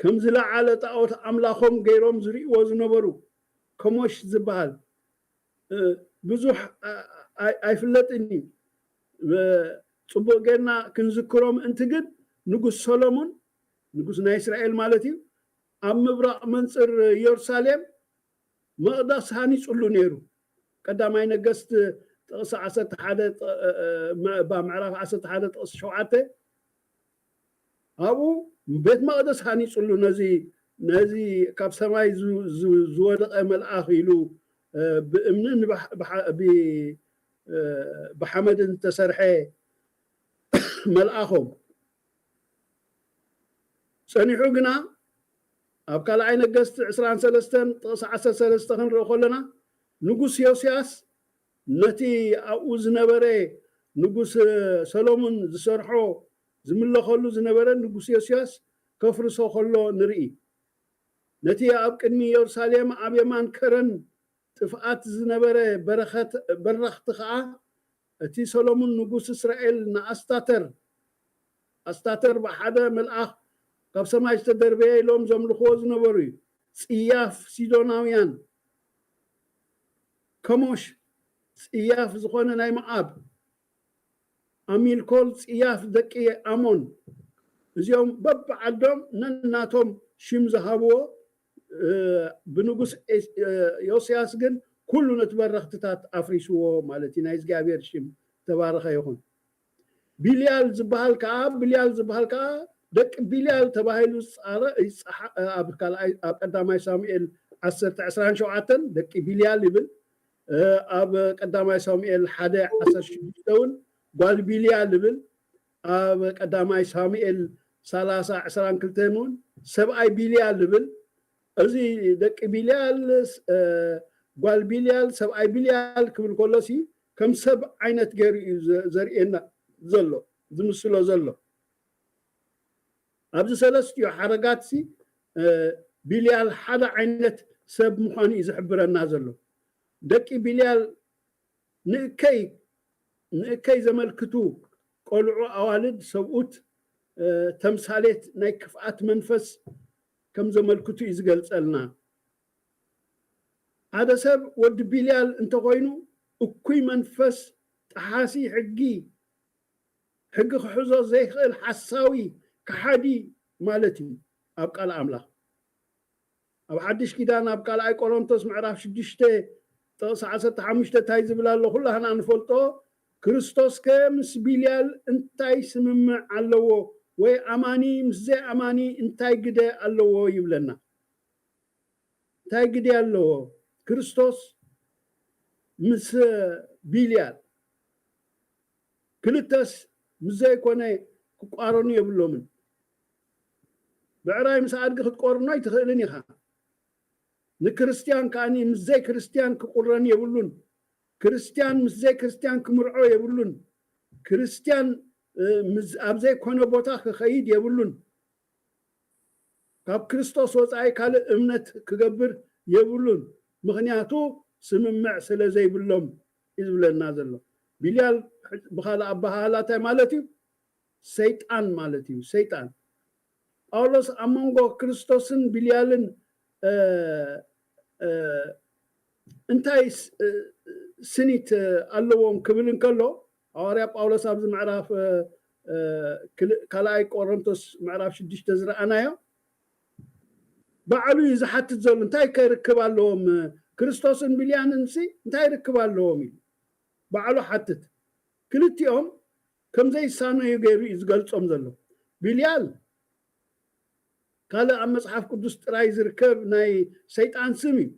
ከም ዝለዓለ ጣዖት ኣምላኾም ገይሮም ዝርእይዎ ዝነበሩ ከሞሽ ዝበሃል ብዙሕ ኣይፍለጥን እዩ። ፅቡቅ ጌርና ክንዝክሮ ምእንቲ ግን ንጉስ ሰሎሞን ንጉስ ናይ እስራኤል ማለት እዩ ኣብ ምብራቅ መንፅር ኢየሩሳሌም መቅደስ ሃኒፅሉ ነይሩ። ቀዳማይ ነገስት ጥቕሲ ዓሰርተ ሓደ ምዕራፍ ዓሰርተ ሓደ ጥቕሲ ሸውዓተ ኣብኡ ቤት መቅደስ ሃኒፅሉ ነዚ ነዚ ካብ ሰማይ ዝወደቀ መልኣኽ ኢሉ ብእምንን ብሓመድን ዝተሰርሐ መልኣኾም ጸኒሑ ግና ኣብ ካልኣይ ነገስቲ ዕስራን ሰለስተን ጥቕሲ ዓሰርተ ሰለስተ ክንርኢ ከለና ንጉስ ዮስያስ ነቲ ኣብኡ ዝነበረ ንጉስ ሰሎሞን ዝሰርሖ ዝምለኸሉ ዝነበረ ንጉስ ዮስያስ ከፍርሶ ከሎ ንርኢ። ነቲ ኣብ ቅድሚ ኢየሩሳሌም ኣብ የማን ከረን ጥፍኣት ዝነበረ በረኸት በረኽቲ ኸዓ እቲ ሰሎሙን ንጉስ እስራኤል ንኣስታተር ኣስታተር ብሓደ መልኣኽ ካብ ሰማይ ዝተደርበየ ኢሎም ዘምልኽዎ ዝነበሩ እዩ። ጽያፍ ሲዶናውያን ከሞሽ ጽያፍ ዝኾነ ናይ መኣብ ኣሚልኮል ጽያፍ ደቂ ኣሞን እዚኦም በብዓዶም ነናቶም ሽም ዝሃብዎ ብንጉስ ዮስያስ ግን ኩሉ ነቲ በረኽትታት ኣፍሪስዎ ማለት እዩ። ናይ እግዚኣብሔር ሽም ተባረኸ ይኹን። ቢልያል ዝበሃል ከዓ ቢልያል ዝበሃል ከዓ ደቂ ቢልያል ተባሂሉ ዝፃረ ኣብ ካልኣይ ኣብ ቀዳማይ ሳሙኤል ዓሰርተ ዕስራን ሸውዓተን ደቂ ቢልያል ይብል። ኣብ ቀዳማይ ሳሙኤል ሓደ ዓሰርተ ሽዱሽተ እውን ጓል ቢልያል ይብል። ኣብ ቀዳማይ ሳሙኤል ሰላሳ ዕስራን ክልተን እውን ሰብኣይ ቢልያል ይብል። እዚ ደቂ ቢልያል ጓል ቢልያል ሰብኣይ ቢልያል ክብል ከሎሲ ከም ሰብ ዓይነት ገይሩ እዩ ዘርእየና ዘሎ ዝምስሎ ዘሎ። ኣብዚ ሰለስቲኡ ሓረጋትሲ ቢልያል ሓደ ዓይነት ሰብ ምዃኑ እዩ ዝሕብረና ዘሎ። ደቂ ቢልያል ንእከይ ንእከይ ዘመልክቱ ቆልዑ ኣዋልድ ሰብኡት ተምሳሌት ናይ ክፍኣት መንፈስ ከም ዘመልክቱ እዩ ዝገልጸልና። ሓደ ሰብ ወዲ ቢልያል እንተኾይኑ እኩይ መንፈስ፣ ጠሓሲ ሕጊ፣ ሕጊ ክሕዞ ዘይኽእል ሓሳዊ፣ ከሓዲ ማለት እዩ ኣብ ቃል ኣምላኽ። ኣብ ሓድሽ ኪዳን ኣብ ካልኣይ ቆሮንቶስ ምዕራፍ ሽዱሽተ ጥቕሲ ዓሰርተ ሓሙሽተ እንታይ ዝብል ኣሎ? ኩላህና ንፈልጦ። ክርስቶስከ ምስ ቢልያል እንታይ ስምምዕ ኣለዎ? ወይ ኣማኒ ምስ ዘይኣማኒ እንታይ ግደ ኣለዎ ይብለና። እንታይ ግደ ኣለዎ ክርስቶስ ምስ ቢልያል? ክልተስ ምስ ዘይኮነ ክቋረኑ የብሎምን። ብዕራይ ምስ ኣድጊ ክትቆርኖ ኣይትኽእልን ኢኻ። ንክርስትያን ከኣ ምስ ዘይክርስትያን ክቁረን የብሉን። ክርስትያን ምስ ዘይክርስትያን ክምርዖ የብሉን። ክርስትያን ኣብ ዘይኮነ ቦታ ክኸይድ የብሉን። ካብ ክርስቶስ ወጻኢ ካልእ እምነት ክገብር የብሉን። ምኽንያቱ ስምምዕ ስለ ዘይብሎም እዩ ዝብለና ዘሎ። ቢልያል ብኻልእ ኣበሃህላ እንታይ ማለት እዩ? ሰይጣን ማለት እዩ። ሰይጣን። ጳውሎስ ኣብ መንጎ ክርስቶስን ቢልያልን እንታይ ስኒት ኣለዎም ክብል እንከሎ፣ ሃዋርያ ጳውሎስ ኣብዚ ምዕራፍ ካልኣይ ቆሮንቶስ ምዕራፍ ሽዱሽተ ዝረኣናዮ፣ ባዕሉ እዩ ዝሓትት ዘሎ። እንታይ ከርክብ ኣለዎም? ክርስቶስን ቢልያልን ሲ እንታይ ርክብ ኣለዎም እዩ ባዕሉ ሓትት። ክልቲኦም ከም ዘይሳነዩ ገይሩ እዩ ዝገልጾም ዘሎ። ቢልያል ካልእ ኣብ መጽሓፍ ቅዱስ ጥራይ ዝርከብ ናይ ሰይጣን ስም እዩ።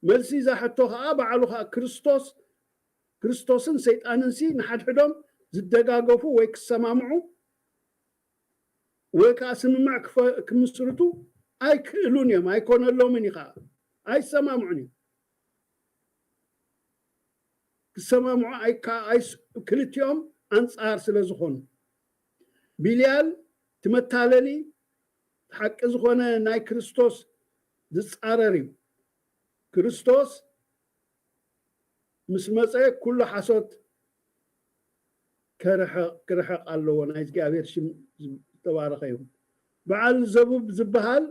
መልሲ እዛ ሕቶ ኸኣ ባዕሉ ኸኣ ክርስቶስ፣ ክርስቶስን ሰይጣንን ሲ ንሓድሕዶም ዝደጋገፉ ወይ ክሰማምዑ ወይ ከዓ ስምምዕ ክፈ-፣ ክምስርቱ ኣይክእሉን እዮም፣ ኣይኮነሎምን እዩ ከዓ። ኣይሰማምዑን እዮም። ክሰማምዑ ኣይካ-፣ ኣይስ-፣ ክልቲኦም ኣንጻር ስለ ዝኾኑ። ቢልያል እቲ መታለሊ ሓቂ ዝኾነ ናይ ክርስቶስ ዝጻረር እዩ። ክርስቶስ ምስ መጸ ኩሉ ሓሶት ክርሕቕ፣ ክርሕቕ ኣለዎ። ናይ እግዚኣብሔር ሽም ዝተባረኸ ይኹን። በዓል ዘቡብ ዝበሃል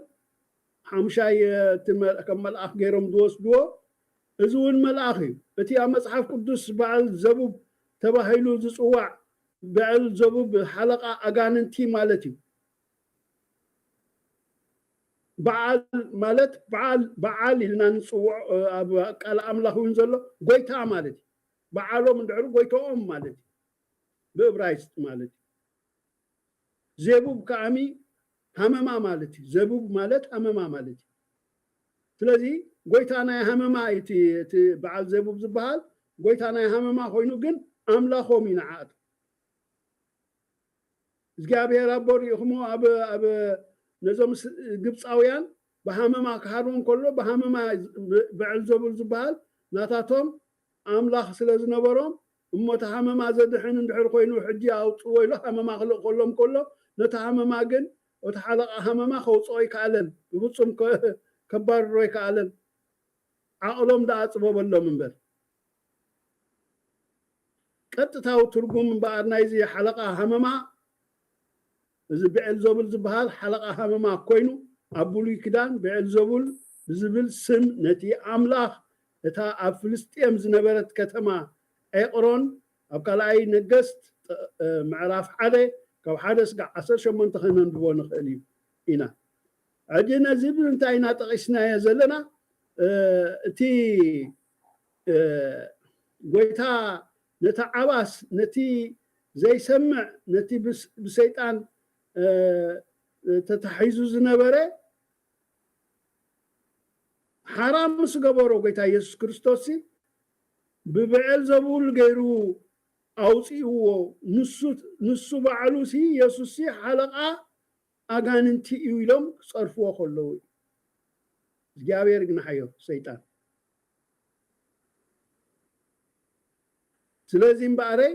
ሓሙሻይ፣ እ፣ እቲ መ-፣ ከም መልኣኽ ገይሮም ዝወስድዎ፣ እዚ እውን መልኣኽ እዩ። እቲ ኣብ መጽሓፍ ቅዱስ በዓል ዘቡብ ተባሂሉ ዝጽዋዕ በዓል ዘቡብ ሓለቓ ኣጋንንቲ ማለት እዩ። በዓል ማለት በዓል፣ በዓል ኢልና ንጽውዖ፣ እ፣ ኣብ ቃል ኣምላኽ እውን ዘሎ ጎይታ ማለት እዩ። በዓሎም እንድሕር ጎይታኦም ማለት እዩ። ብእብራይስጥ ማለት እዩ። ዜቡብ ከኣሚ ሃመማ ማለት እዩ። ዘቡብ ማለት ሃመማ ማለት እዩ። ስለዚ ጎይታ ናይ ሃመማ እዩ እቲ፣ እቲ በዓል ዘቡብ ዝበሃል ጎይታ ናይ ሃመማ ኮይኑ ግን ኣምላኾም እዩ ንዓኣቶም። እግዚኣብሔር ኣቦ ርኢኹሞ ኣብ፣ ኣብ ነዞም ስ-፣ ግብፃውያን ብሃመማ ክሃርቦም ከሎ ብሃመማ ብ-፣ ብዕልዘቡል ዝበሃል ናታቶም ኣምላኽ ስለ ዝነበሮም እሞ እቲ ሃመማ ዘድሕን እንድሕር ኮይኑ ሕጂ ኣውፅዎ ኢሉ ሃመማ ክልእኸሎም ከሎ ነቲ ሃመማ ግን እቲ ሓለቓ ሃመማ ከውፅኦ ኣይከኣለን። ብፍፁም ከ-፣ ከባርሮ ኣይከኣለን። ዓቕሎም ደኣ ኣጽበበሎም እምበር። ቀጥታዊ ትርጉም እምበኣር ናይዚ ሓለቓ ሃመማ፣ እዚ ብዔልዞቡል ዝበሃል ሓለቓ ሃመማ ኮይኑ፣ ኣብ ብሉይ ኪዳን ብዔልዞቡል ብዝብል ስም ነቲ ኣምላኽ እታ ኣብ ፍልስጤም ዝነበረት ከተማ ዔቕሮን ኣብ ካልኣይ ነገስት ጥ-፣ እ፣ ምዕራፍ ሓደ ካብ ሓደ ስጋዕ ዓሰርተ ሸሞንተ ከነንብቦ ንኽእል እዩ ኢና። ሕጂ ነዚ ብምንታይ ኢና ጠቒስናዮ ዘለና? እ፣ እቲ፣ እ፣ ጎይታ ነቲ ዓባስ፣ ነቲ ዘይሰምዕ፣ ነቲ ብስ-፣ ብሰይጣን፣ እ፣ ተታሒዙ ዝነበረ ሓራ ምስ ገበሮ ጎይታ ኢየሱስ ክርስቶስ ሲ ብብዔልዘቡል ገይሩ ኣውፂእዎ። ንሱ፣ ንሱ ባዕሉ ሲ ኢየሱስ ሲ ሓለቓ ኣጋንንቲ እዩ ኢሎም ክፀርፍዎ ከለዉ እዩ። እግዚኣብሔር ግን ሓዮ ሰይጣን። ስለዚ እምበኣረይ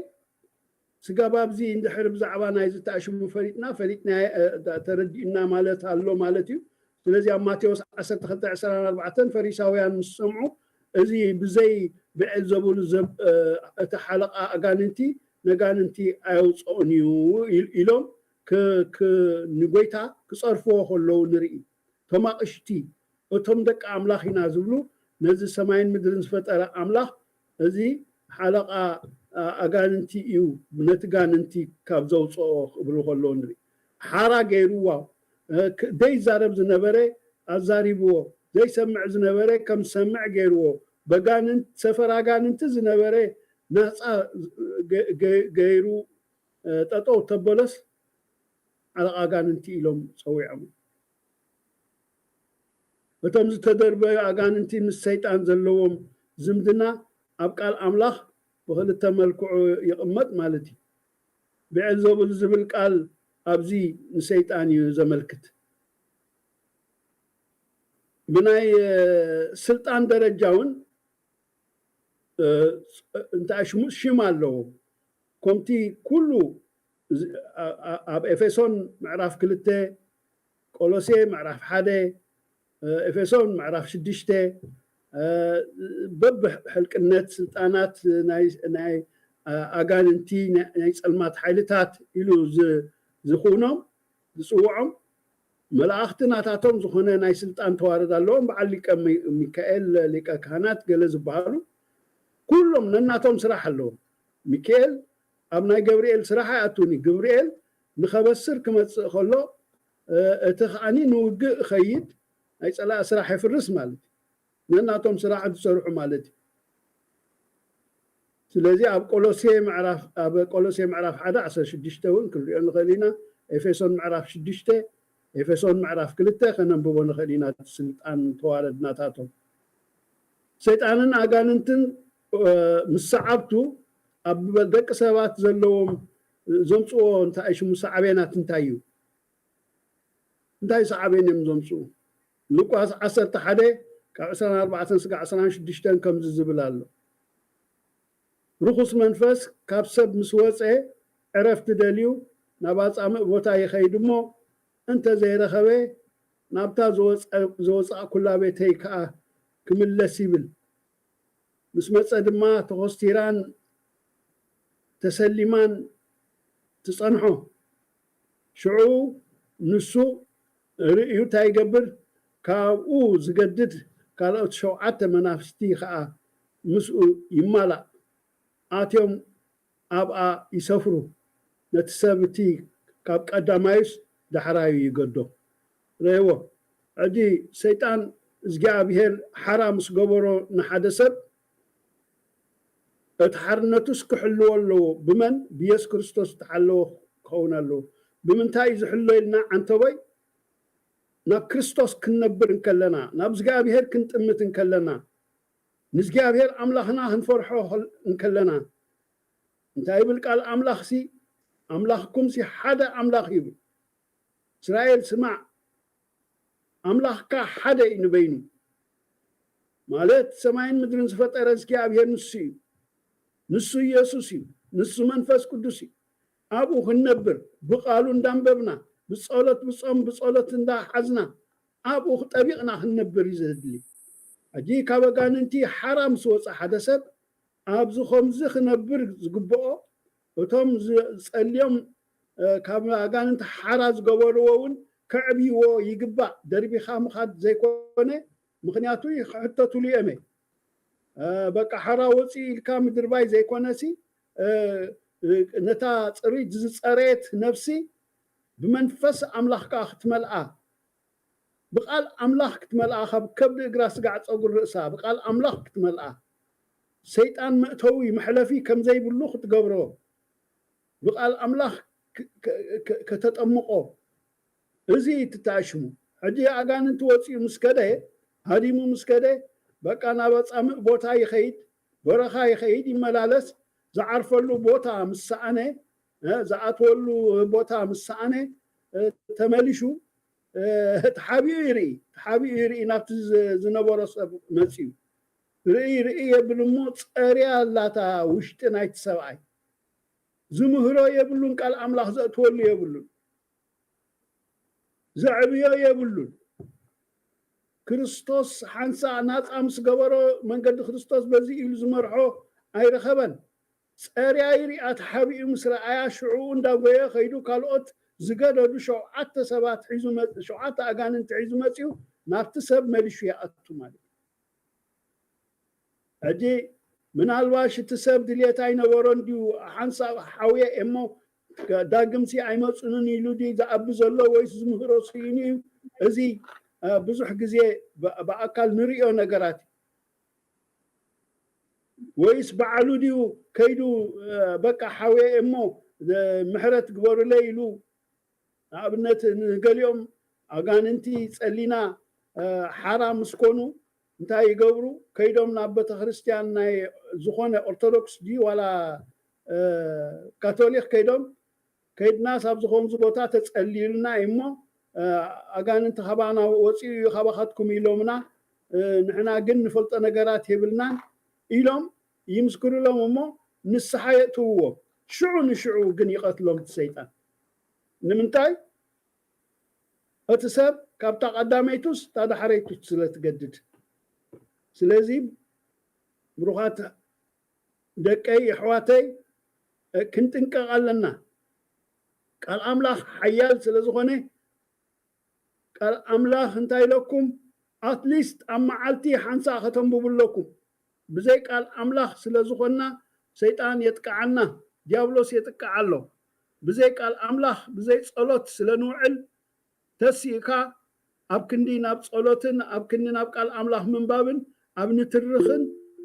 ስጋብ ኣብዚ እንድሕር ብዛዕባ ናይዚ ተኣሽሙ ፈሊጥና፣ ፈሊጥና፣ እ፣ ተ-፣ ተረዲእና ማለት ኣሎ ማለት እዩ። ስለዚ ኣብ ማቴዎስ ዓሰርተ ክልተ ዕስራን ኣርባዕተን ፈሪሳውያን ምስ ሰምዑ፣ "እዚ ብዘይ ብዔልዘቡል ዘብ-፣ እ፣ እቲ ሓለቓ ኣጋንንቲ ነጋንንቲ ኣየውፅኦን እዩ" ኢል-፣ ኢሎም ክ-፣ ክ-፣ ንጎይታ ክፀርፍዎ ከለዉ ንርኢ። እቶም ኣቕሽቲ፣ እቶም ደቂ ኣምላኽ ኢና ዝብሉ፣ ነዚ ሰማይን ምድርን ዝፈጠረ ኣምላኽ፣ እዚ ሓለቓ፣ ኣ-፣ ኣጋንንቲ እዩ፣ ነቲ ጋንንቲ ካብ ዘውፅኦ ክብሉ ከለዉ ንርኢ። ሓራ ገይርዋ፣ እ፣ ክ-፣ ዘይዛረብ ዝነበረ ኣዛሪብዎ፣ ዘይሰምዕ ዝነበረ ከም ዝሰምዕ ገይርዎ፣ በጋንንት-፣ ሰፈር ኣጋንንቲ ዝነበረ ናፃ ገ-፣ ገ-፣ ገይሩ፣ እ፣ ጠጠው ተበሎስ ሓለቓ ኣጋንንቲ ኢሎም ፀዊዖም። እቶም ዝተደርበዩ ኣጋንንቲ ምስ ሰይጣን ዘለዎም ዝምድና ኣብ ቃል ኣምላኽ ብኽልተ መልክዑ ይቕመጥ ማለት እዩ። ብዔልዘቡል ዝብል ቃል ኣብዚ ንሰይጣን እዩ ዘመልክት። ብናይ፣ እ፣ ስልጣን ደረጃ እውን፣ እ፣ እንታይ ሽሙ-፣ ሽም ኣለዎ። ከምቲ ኩሉ እዚ፣ ኣ-፣ ኣ-፣ ኣብ ኤፌሶን ምዕራፍ ክልተ፣ ቆሎሴ ምዕራፍ ሓደ፣ እ፣ ኤፌሶን ምዕራፍ ሽዱሽተ፣ እ፣ በብሕልቅነት ስልጣናት ናይ፣ ናይ፣ እ፣ ኣጋንንቲ፣ ናይ፣ ናይ ጸልማት ሓይልታት ኢሉ ዝ-፣ ዝኹኖም፣ ዝጽውዖም መላእኽቲ ናታቶም ዝኾነ ናይ ስልጣን ተዋረድ ኣለዎም። በዓል ሊቀ ሚ-፣ ሚካኤል ሊቀ ካህናት ገለ ዝበሃሉ ኩሎም ነናቶም ስራሕ ኣለዎም። ሚካኤል ኣብ ናይ ገብርኤል ስራሕ ኣይኣቱን እዩ። ገብርኤል ንኸበስር ክመጽእ ከሎ፣ እ፣ እቲ ከኣኒ ንውግእ እኸይድ፣ ናይ ጸላኢ ስራሕ የፍርስ ማለት እዩ። ነናቶም ስራሕ እንትሰርሑ ማለት እዩ። ስለዚ ኣብ ቆሎሴ ምዕራፍ፣ ኣብ ቆሎሴ ምዕራፍ ሓደ ዓሰርተ ሽዱሽተ እውን ክንሪኦ ንኽእል ኢና። ኤፌሶን ምዕራፍ ሽዱሽተ፣ ኤፌሶን ምዕራፍ ክልተ ከነንብቦ ንኽእል ኢና። እቲ ስልጣን ተዋረድናታቶም ሰይጣንን ኣጋንንትን፣ እ፣ ምስ ሰዓብቱ ኣብ ደቂ ሰባት ዘለዎም ዘምፅዎ እንታይ ሽሙ ሳዕቤናት እንታይ እዩ? እንታይ ሳዕቤን እዮም ዘምፅኡ? ሉቃስ ዓሰርተ ሓደ ካብ ዕስራን ኣርባዕተን ስጋዕ ዕስራን ሽዱሽተን ከምዚ ዝብል ኣሎ። ርኹስ መንፈስ ካብ ሰብ ምስ ወፀ ዕረፍቲ ደልዩ ናብ ኣጻምእ ቦታ ይኸይድ እሞ እንተ ዘይረኸበ ናብታ ዝወፀ-፣ ዝወፃእኩላ ቤተይ ከዓ ክምለስ ይብል። ምስ መጸ ድማ ተኾስቲራን ተሰሊማን ትጸንሖ። ሽዑ ንሱ ርእዩ እንታይ ይገብር? ካብኡ ዝገድድ ካልኦት ሸውዓተ መናፍስቲ ኸኣ ምስኡ ይማላእ። ኣትዮም ኣብኣ ይሰፍሩ። ነቲ ሰብ እቲ ካብ ቀዳማዩስ ዳሕራዩ ይገዶ። ረእይዎ። ሕጂ ሰይጣን እግዚኣብሔር ሓራ ምስ ገበሮ ንሓደ ሰብ፣ እቲ ሓርነቱስ ክሕልዎ ኣለዎ። ብመን? ብየሱስ ክርስቶስ ዝተሓለወ ክኸውን ኣለዎ። ብምንታይ እዩ ዝሕሎ ኢልና ዓንተቦይ? ናብ ክርስቶስ ክንነብር እንከለና፣ ናብ እግዚኣብሔር ክንጥምት እንከለና፣ ንእግዚኣብሔር ኣምላኽና ክንፈርሖ እንከለና፣ እንታይ ይብል ቃል ኣምላኽሲ? ኣምላኽኩምሲ ሓደ ኣምላኽ ይብል። እስራኤል ስማዕ፣ ኣምላኽካ ሓደ እዩ ንበይኑ። ማለት ሰማይን ምድርን ዝፈጠረ እግዚኣብሔር ንሱ እዩ። ንሱ ኢየሱስ እዩ። ንሱ መንፈስ ቅዱስ እዩ። ኣብኡ ክንነብር፣ ብቃሉ እንዳንበብና፣ ብጸሎት፣ ብጾም፣ ብጸሎት እንዳሓዝና፣ ኣብኡ ጠቢቕና ክንነብር እዩ ዘድሊ። ሕጂ ካብ ኣጋንንቲ ሓራ ምስ ወጸ ሓደ ሰብ፣ ኣብዚ ከምዚ ክነብር ዝግብኦ፣ እቶም ዝጸልዮም፣ እ፣ ካብ ኣጋንንቲ ሓራ ዝገበርዎ እውን ከዕብይዎ ይግባእ። ደርቢኻ ምኻድ ዘይኮነ፣ ምኽንያቱ ክሕተቱሉ እዮም። እ፣ በቃ ሓራ ወፂኡ ኢልካ ምድርባይ ዘይኮነሲ፣ እ፣ እ፣ ነታ ፅርይት ዝፀረየት ነፍሲ ብመንፈስ ኣምላኽ ከዓ ክትመልኣ፣ ብቃል ኣምላኽ ክትመልኣ፣ ካብ ከብዲ እግራ ስጋዕ ጸጉሪ ርእሳ ብቃል ኣምላኽ ክትመልኣ፣ ሰይጣን መእተዊ መሕለፊ ከም ዘይብሉ ክትገብሮ፣ ብቃል ኣምላኽ ክ-፣ ክ-፣ ክ-፣ ከተጠምቆ፣ እዚ እዩ እቲ ተኣሽሙ። ሕጂ ኣጋንንቲ ወጺኡ ምስ ከደ፣ ሃዲሙ ምስ ከደ፣ በቃ ናብ ኣጻምእ ቦታ ይኸይድ፣ በረኻ ይኸይድ፣ ይመላለስ፣ ዝዓርፈሉ ቦታ ምስ ሰኣነ፣ እ፣ ዝኣትወሉ ቦታ ምስ ሰኣነ፣ እ፣ ተመሊሹ፣ እ፣ ተሓቢኡ ይርኢ፣ ተሓቢኡ ይርኢ ናብቲ ዝ-፣ ዝነበሮ ሰብ መጺኡ። ርኢ፣ ርኢ የብል እሞ ጸርያ ኣላታ ውሽጢ ናይቲ ሰብኣይ። ዝምህሮ የብሉን፣ ቃል ኣምላኽ ዘእትወሉ የብሉን፣ ዘዕብዮ የብሉን። ክርስቶስ ሓንሳእ ናፃ ምስ ገበሮ፣ መንገዲ ክርስቶስ በዚ ኢሉ ዝመርሖ ኣይረኸበን። ፀርያይ ሪኣ ተሓቢኡ ምስ ረኣያ፣ ሽዑ እንዳጎየ ከይዱ ካልኦት ዝገደዱ ሸውዓተ ሰባት ሒዙ መፅ-፣ ሸውዓተ ኣጋንንቲ ሒዙ መፅዩ ናብቲ ሰብ መሊሹ ይኣቱ ማለት እዩ። ሕጂ ምናልባሽ እቲ ሰብ ድልየት ኣይነበሮን ድዩ፣ ሓንሳብ ሓውየ እሞ ዳግምሲ ኣይመፁንን ኢሉ ድዩ ዝኣቢ ዘሎ፣ ወይስ ዝምህሮ ስኢኑ እዩ? እዚ እ፣ ብዙሕ ግዜ ብ-፣ ብኣካል ንሪኦ ነገራት እዩ። ወይስ ባዕሉ ድዩ ከይዱ እ፣ በቃ ሓውየ እሞ እ፣ ምሕረት ግበሩለይ ኢሉ? ንኣብነት ንገሊኦም ኣጋንንቲ ጸሊና እ፣ ሓራ ምስ ኮኑ እንታይ ይገብሩ? ከይዶም ናብ ቤተክርስትያን ናይ ዝኾነ ኦርቶዶክስ ድዩ ዋላ እ፣ ካቶሊክ ከይዶም፣ ከይድናስ ኣብዚ ከምዚ ቦታ ተጸልዩልና እዩ እሞ እ፣ ኣጋንንቲ ካባና ወፂኡ እዩ ካባኻትኩም ኢሎምና እ፣ ንሕና ግን ንፈልጦ ነገራት የብልናን ኢሎም ይምስክሩሎም እሞ ንስሓ የእትውዎም። ሽዑ ንሽዑ ግን ይቐትሎም እቲ ሰይጣን። ንምንታይ? እቲ ሰብ ካብታ ቀዳመይቱስ እታ ዳሕረይቱ ስለ ትገድድ። ስለዚ ብሩኻት ደቀይ፣ ኣሕዋተይ፣ እ፣ ክንጥንቀቕ ኣለና። ቃል ኣምላኽ ሓያል ስለ ዝኾነ፣ ቃል ኣምላኽ እንታይ ኢለኩም? ኣትሊስት ኣብ መዓልቲ ሓንሳእ ከተንብቡ ኣለኩም። ብዘይ ቃል ኣምላኽ ስለ ዝኾንና፣ ሰይጣን የጥቅዓና፣ ዲያብሎስ የጥቅዓ ኣሎ። ብዘይ ቃል ኣምላኽ፣ ብዘይ ጸሎት ስለ ንውዕል፣ ተሲእካ ኣብ ክንዲ ናብ ጸሎትን ኣብ ክንዲ ናብ ቃል ኣምላኽ ምንባብን ኣብ ንትርኽን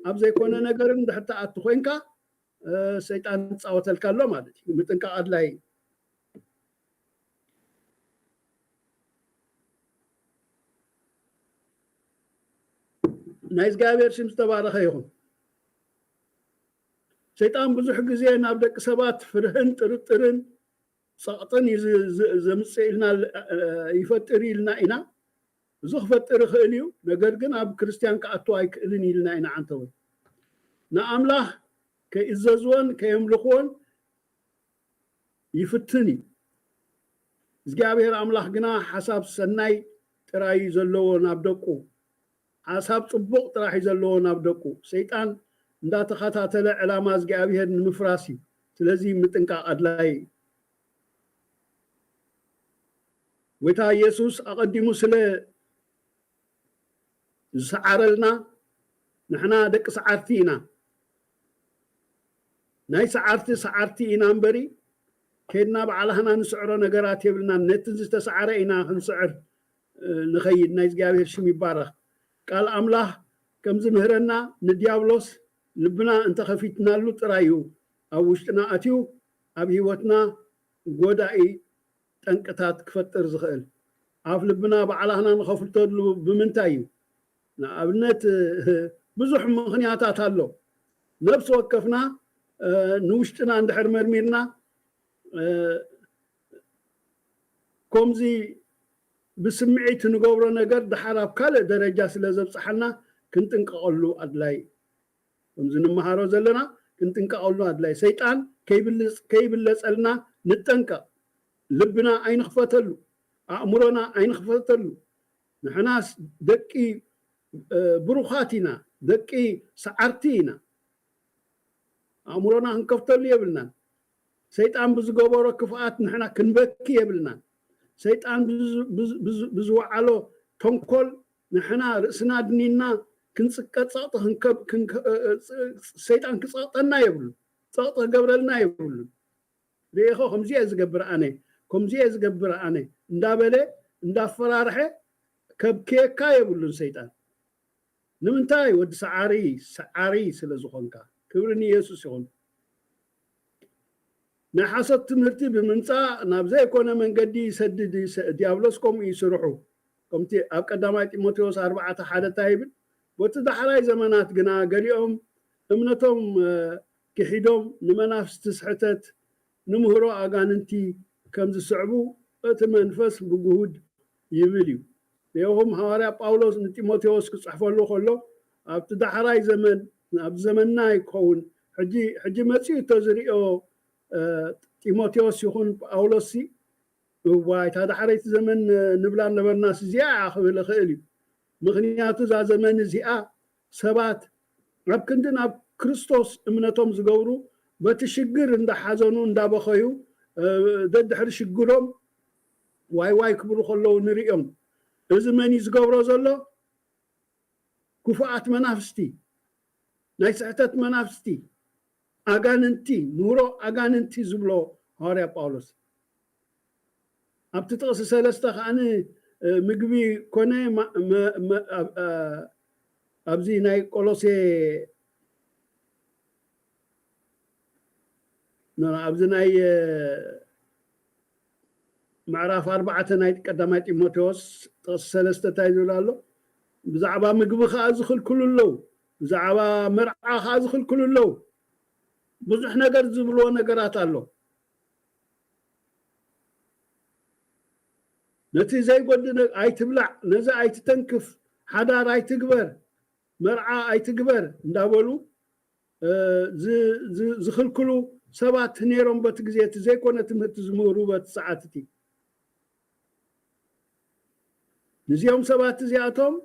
ኣብ ዘይኮነ ነገርን እንድሕር ትኣቱ ኮይንካ፣ እ፣ ሰይጣን ይጻወተልካ ኣሎ ማለት እዩ። ምጥንቃቕ ኣድላይ እዩ። ናይ እግዚኣብሔር ሽም ዝተባረኸ ይኹን። ሰይጣን ብዙሕ ግዜ ናብ ደቂ ሰባት ፍርህን ጥርጥርን ጸቕጥን እዩ ዝ-፣ ዝ-፣ ዘምጽእ ኢልና ል-፣ እ፣ ይፈጥር ኢልና ኢና። እዚ ክፈጥር ይኽእል እዩ፣ ነገር ግን ኣብ ክርስትያን ክኣቱ ኣይክእልን ኢልና ኢና ዓንተወይ። ንኣምላኽ ከይእዘዝዎን ከየምልኽዎን ይፍትን እዩ። እግዚኣብሔር ኣምላኽ ግና ሓሳብ ሰናይ ጥራይ እዩ ዘለዎ ናብ ደቁ። ሓሳብ ጽቡቕ ጥራሕ እዩ ዘለዎ ናብ ደቁ። ሰይጣን እንዳተኸታተለ ዕላማ እግዚኣብሔር ንምፍራስ እዩ። ስለዚ ምጥንቃቕ ኣድላይ እዩ። ጎይታ ኢየሱስ ኣቐዲሙ ስለ ዝሰዓረልና ንሕና ደቂ ሰዓርቲ ኢና። ናይ ሰዓርቲ ሰዓርቲ ኢና እምበሪ ከይድና ባዕላህና ንስዕሮ ነገራት የብልናን። ነቲ ዝተሰዓረ ኢና ክንስዕር እ፣ ንኸይድ። ናይ እግዚኣብሔር ሽም ይባረኽ። ቃል ኣምላኽ ከም ዝምህረና ንዲያብሎስ ልብና እንተኸፊትናሉ ጥራይ እዩ ኣብ ውሽጥና ኣትዩ ኣብ ህይወትና ጎዳኢ ጠንቅታት ክፈጥር ዝኽእል። ኣፍ ልብና ባዕላህና ንኸፍልተሉ ብምንታይ እዩ? ንኣብነት እ፣ ብዙሕ ምኽንያታት ኣሎ። ነፍሲ ወከፍና እ፣ ንውሽጥና እንድሕር መርሚርና እ፣ ከምዚ ብስምዒት ንገብሮ ነገር ደሓር ኣብ ካልእ ደረጃ ስለ ዘብፅሓና ክንጥንቀቐሉ ኣድላይ እዩ። ከምዚ ንመሃሮ ዘለና ክንጥንቀቐሉ ኣድላይ። ሰይጣን ከይብልፅ-፣ ከይብለፀልና ንጠንቀቕ። ልብና ኣይንኽፈተሉ፣ ኣእምሮና ኣይንኽፈተሉ። ንሕናስ ደቂ እ፣ ብሩኻት ኢና፣ ደቂ ሰዓርቲ ኢና። ኣእምሮና ክንከፍተሉ የብልናን። ሰይጣን ብዝገበሮ ክፍኣት ንሕና ክንበኪ የብልናን። ሰይጣን ብዝ-፣ ብዝ-፣ ብዝ-፣ ብዝወዓሎ ተንኮል ንሕና ርእስና ኣድኒና ክንጽቀ ጸቕጢ ክንከብ-፣ ክንከ-፣ እ፣ እ፣ ሰይጣን ክጸቕጠና የብሉን። ጸቕጢ ክገብረልና የብሉን። ርኢኸ ከምዚ እየ ዝገብር ኣነ፣ ከምዚ እየ ዝገብር ኣነ እንዳበለ እንዳፈራርሐ ከብክየካ የብሉን ሰይጣን። ንምንታይ? ወዲ ሰዓሪ፣ ሰዓሪ ስለ ዝኾንካ። ክብሪ ንየሱስ ይኹን። ናይ ሓሶት ትምህርቲ ብምምጻእ ናብ ዘይኮነ መንገዲ ይሰድድ እዩ ሰ-፣ ዲያብሎስ ከምኡ እዩ ስርሑ። ከምቲ ኣብ ቀዳማይ ጢሞቴዎስ ኣርባዕተ ሓደ እንታይ ይብል? በቲ ዳሕራይ ዘመናት ግና ገሊኦም እምነቶም፣ እ፣ ክሒዶም ንመናፍስቲ ስሕተት፣ ንምህሮ ኣጋንንቲ ከም ዝስዕቡ እቲ መንፈስ ብግሁድ ይብል እዩ። ርኢኹም፣ ሃዋርያ ጳውሎስ ንጢሞቴዎስ ክጽሕፈሉ ከሎ፣ ኣብቲ ዳሕራይ ዘመን፣ ኣብ ዘመንና ይከውን፣ ሕጂ፣ ሕጂ መጺኡ እቶ ዝርእዮ፣ ጢሞቴዎስ ይኹን ጳውሎስ ሲ እዋይ፣ እታ ዳሕረይቲ ዘመን ንብላ ነበርናስ እዚኣ እያ ክብል እኽእል እዩ። ምኽንያቱ እዛ ዘመን እዚኣ ሰባት ኣብ ክንዲ ናብ ክርስቶስ እምነቶም ዝገብሩ፣ በቲ ሽግር እንዳሓዘኑ እንዳበኸዩ፣ ደድሕሪ ሽግሮም ዋይ ዋይ ክብሉ ከለዉ ንርእዮም። እዚ መን እዩ ዝገብሮ ዘሎ? ክፉኣት መናፍስቲ፣ ናይ ስሕተት መናፍስቲ፣ ኣጋንንቲ፣ ምህሮ ኣጋንንቲ ዝብሎ ሃዋርያ ጳውሎስ። ኣብቲ ጥቕሲ ሰለስተ ከዓኒ ምግቢ ኮነ ኣብዚ ናይ ቆሎሴ ኣብዚ ናይ ምዕራፍ ኣርባዕተ ናይ ቀዳማይ ጢሞቴዎስ ጥቕሲ ሰለስተ እንታይ ዝብል ኣሎ? ብዛዕባ ምግቢ ከዓ ዝኽልክሉ ኣለዉ፣ ብዛዕባ መርዓ ከዓ ዝኽልክሉ ኣለዉ። ብዙሕ ነገር ዝብልዎ ነገራት ኣሎ። ነቲ ዘይጎድል ኣይትብላዕ፣ ነዚ ኣይትተንክፍ፣ ሓዳር ኣይትግበር፣ መርዓ ኣይትግበር እንዳበሉ ዝኽልክሉ ሰባት ነይሮም። በቲ ግዜ እቲ ዘይኮነ ትምህርቲ ዝምህሩ በቲ ሰዓት እቲ ንዚኦም ሰባት እዚኣቶም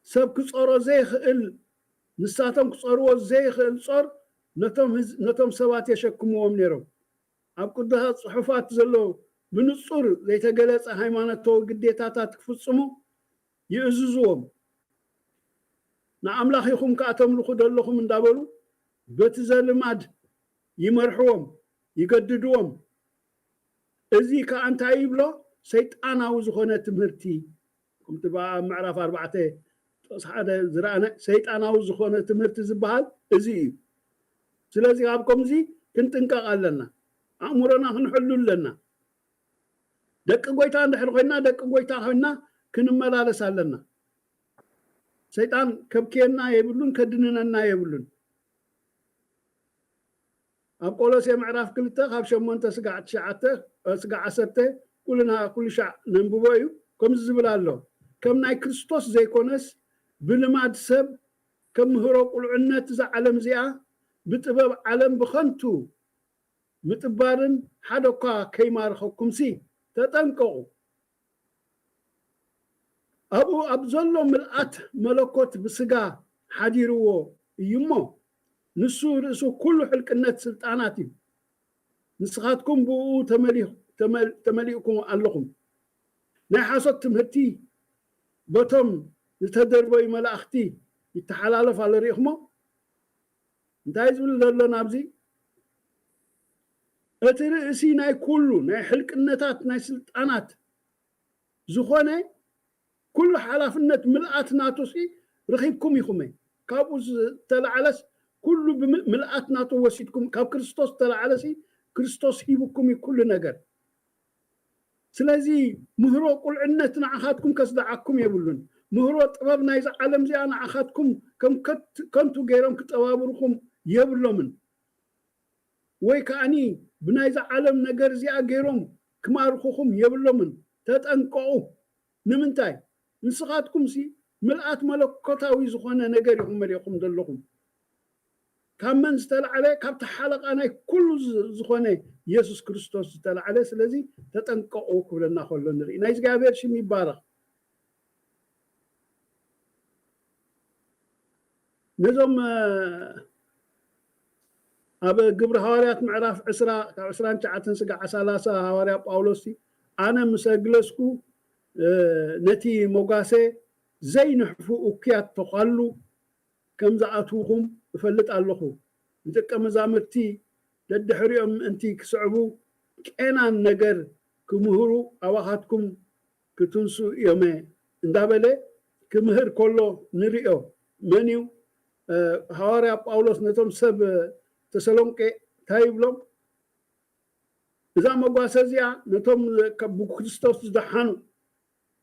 ሰብ ክጾሮ ዘይኽእል፣ ንሳቶም ክጾርዎ ዘይኽእል ጾር ነቶም ሰባት የሸክምዎም ነይሮም። ኣብ ቅዱሳት ጽሑፋት ዘሎ ብንጹር ዘይተገለጸ ሃይማኖታዊ ግዴታታት ክፍጽሙ ይእዝዝዎም። ንኣምላኽ ኢኹም ከኣ ተምልኹ ዘለኹም እንዳበሉ በቲ ዘልማድ ይመርሕዎም፣ ይገድድዎም። እዚ ከኣ እንታይ ይብሎ? ሰይጣናዊ ዝኾነ ትምህርቲ። ከምቲ ኣብ ምዕራፍ ኣርባዕተ ጥቕሲ ሓደ ዝረኣነ ሰይጣናዊ ዝኾነ ትምህርቲ ዝበሃል እዚ እዩ። ስለዚ ኣብ ከምዚ ክንጥንቀቕ ኣለና። ኣእምሮና ክንሕሉ ኣለና። ደቂ ጎይታ እንድሕር ኮይና፣ ደቂ ጎይታ ኮይና ክንመላለስ ኣለና። ሰይጣን ከብክየና የብሉን፣ ከድንነና የብሉን። ኣብ ቆሎሴ ምዕራፍ ክልተ ካብ ሸሞንተ ስጋዕ ትሽዓተ ስጋዕ ዓሰርተ ኩልና ኩሉ ሻዕ ነንብቦ እዩ። ከምዚ ዝብል ኣሎ፣ ከም ናይ ክርስቶስ ዘይኮነስ ብልማድ ሰብ ከም ምህሮ ቁልዕነት እዛ ዓለም እዚኣ ብጥበብ ዓለም ብኸንቱ ምጥባርን ሓደ እኳ ከይማርኸኩምሲ ተጠንቀቑ። ኣብኡ ኣብ ዘሎ ምልኣት መለኮት ብስጋ ሓዲርዎ እዩ እሞ፣ ንሱ ርእሱ ኩሉ ሕልቅነት ስልጣናት እዩ። ንስኻትኩም ብኡ ተመሊእኩም ኣለኹም። ናይ ሓሶት ትምህርቲ በቶም ዝተደርበዩ መላእኽቲ ይተሓላለፍ ኣሎ። ርኢኹሞ እንታይ ዝብል ዘሎ ናብዚ? እቲ ርእሲ ናይ ኩሉ ናይ ሕልቅነታት ናይ ስልጣናት ዝኾነ ኩሉ ሓላፍነት ምልኣት ናቱ ሲ ረኺብኩም ኢኹም። ካብኡ ዝተላዕለስ ኩሉ ብምልኣት ናቱ ወሲድኩም፣ ካብ ክርስቶስ ዝተላዕለሲ ክርስቶስ ሂብኩም እዩ ኩሉ ነገር። ስለዚ ምህሮ ቁልዕነት ንዓኻትኩም ከስድዓኩም የብሉን። ምህሮ ጥበብ ናይዛ ዓለም እዚኣ ንዓኻትኩም ከም ከንቱ ገይሮም ክጠባብርኹም የብሎምን። ወይ ከዓኒ ብናይዛ ዓለም ነገር እዚኣ ገይሮም ክማርኹኹም የብሎምን። ተጠንቀቑ። ንምንታይ? ንስኻትኩምሲ ምልኣት መለኮታዊ ዝኾነ ነገር ኢኹም መሊእኹም ዘለኹም። ካብ መን ዝተላዕለ? ካብቲ ሓለቓ ናይ ኩሉ ዝኾነ የሱስ ክርስቶስ ዝተላዕለ። ስለዚ ተጠንቀቑ ክብለና ከሎ ንርኢ። ናይ እግዚኣብሔር ሽም ይባረኽ። ነዞም ኣብ ግብሪ ሃዋርያት ምዕራፍ ዕስራ ካብ ዕስራን ትሽዓተን ስጋዕ ሰላሳ ሃዋርያ ጳውሎስ ኣነ ምስ ኣግለስኩ ነቲ መጓሰ ዘይንሕፉ እኩያት ተዃሉ ከም ዝኣትውኹም እፈልጥ ኣለኹ። ንደቀ መዛሙርቲ ደድሕሪኦም ምእንቲ ክስዕቡ ቄናን ነገር ክምህሩ ኣባኻትኩም ክትንሱ እዮም እንዳበለ ክምህር ከሎ ንሪኦ። መን እዩ? ሃዋርያ ጳውሎስ ነቶም ሰብ ተሰሎንቄ እንታይ ይብሎም? እዛ መጓሰ እዚኣ ነቶም ብክርስቶስ ዝደሓኑ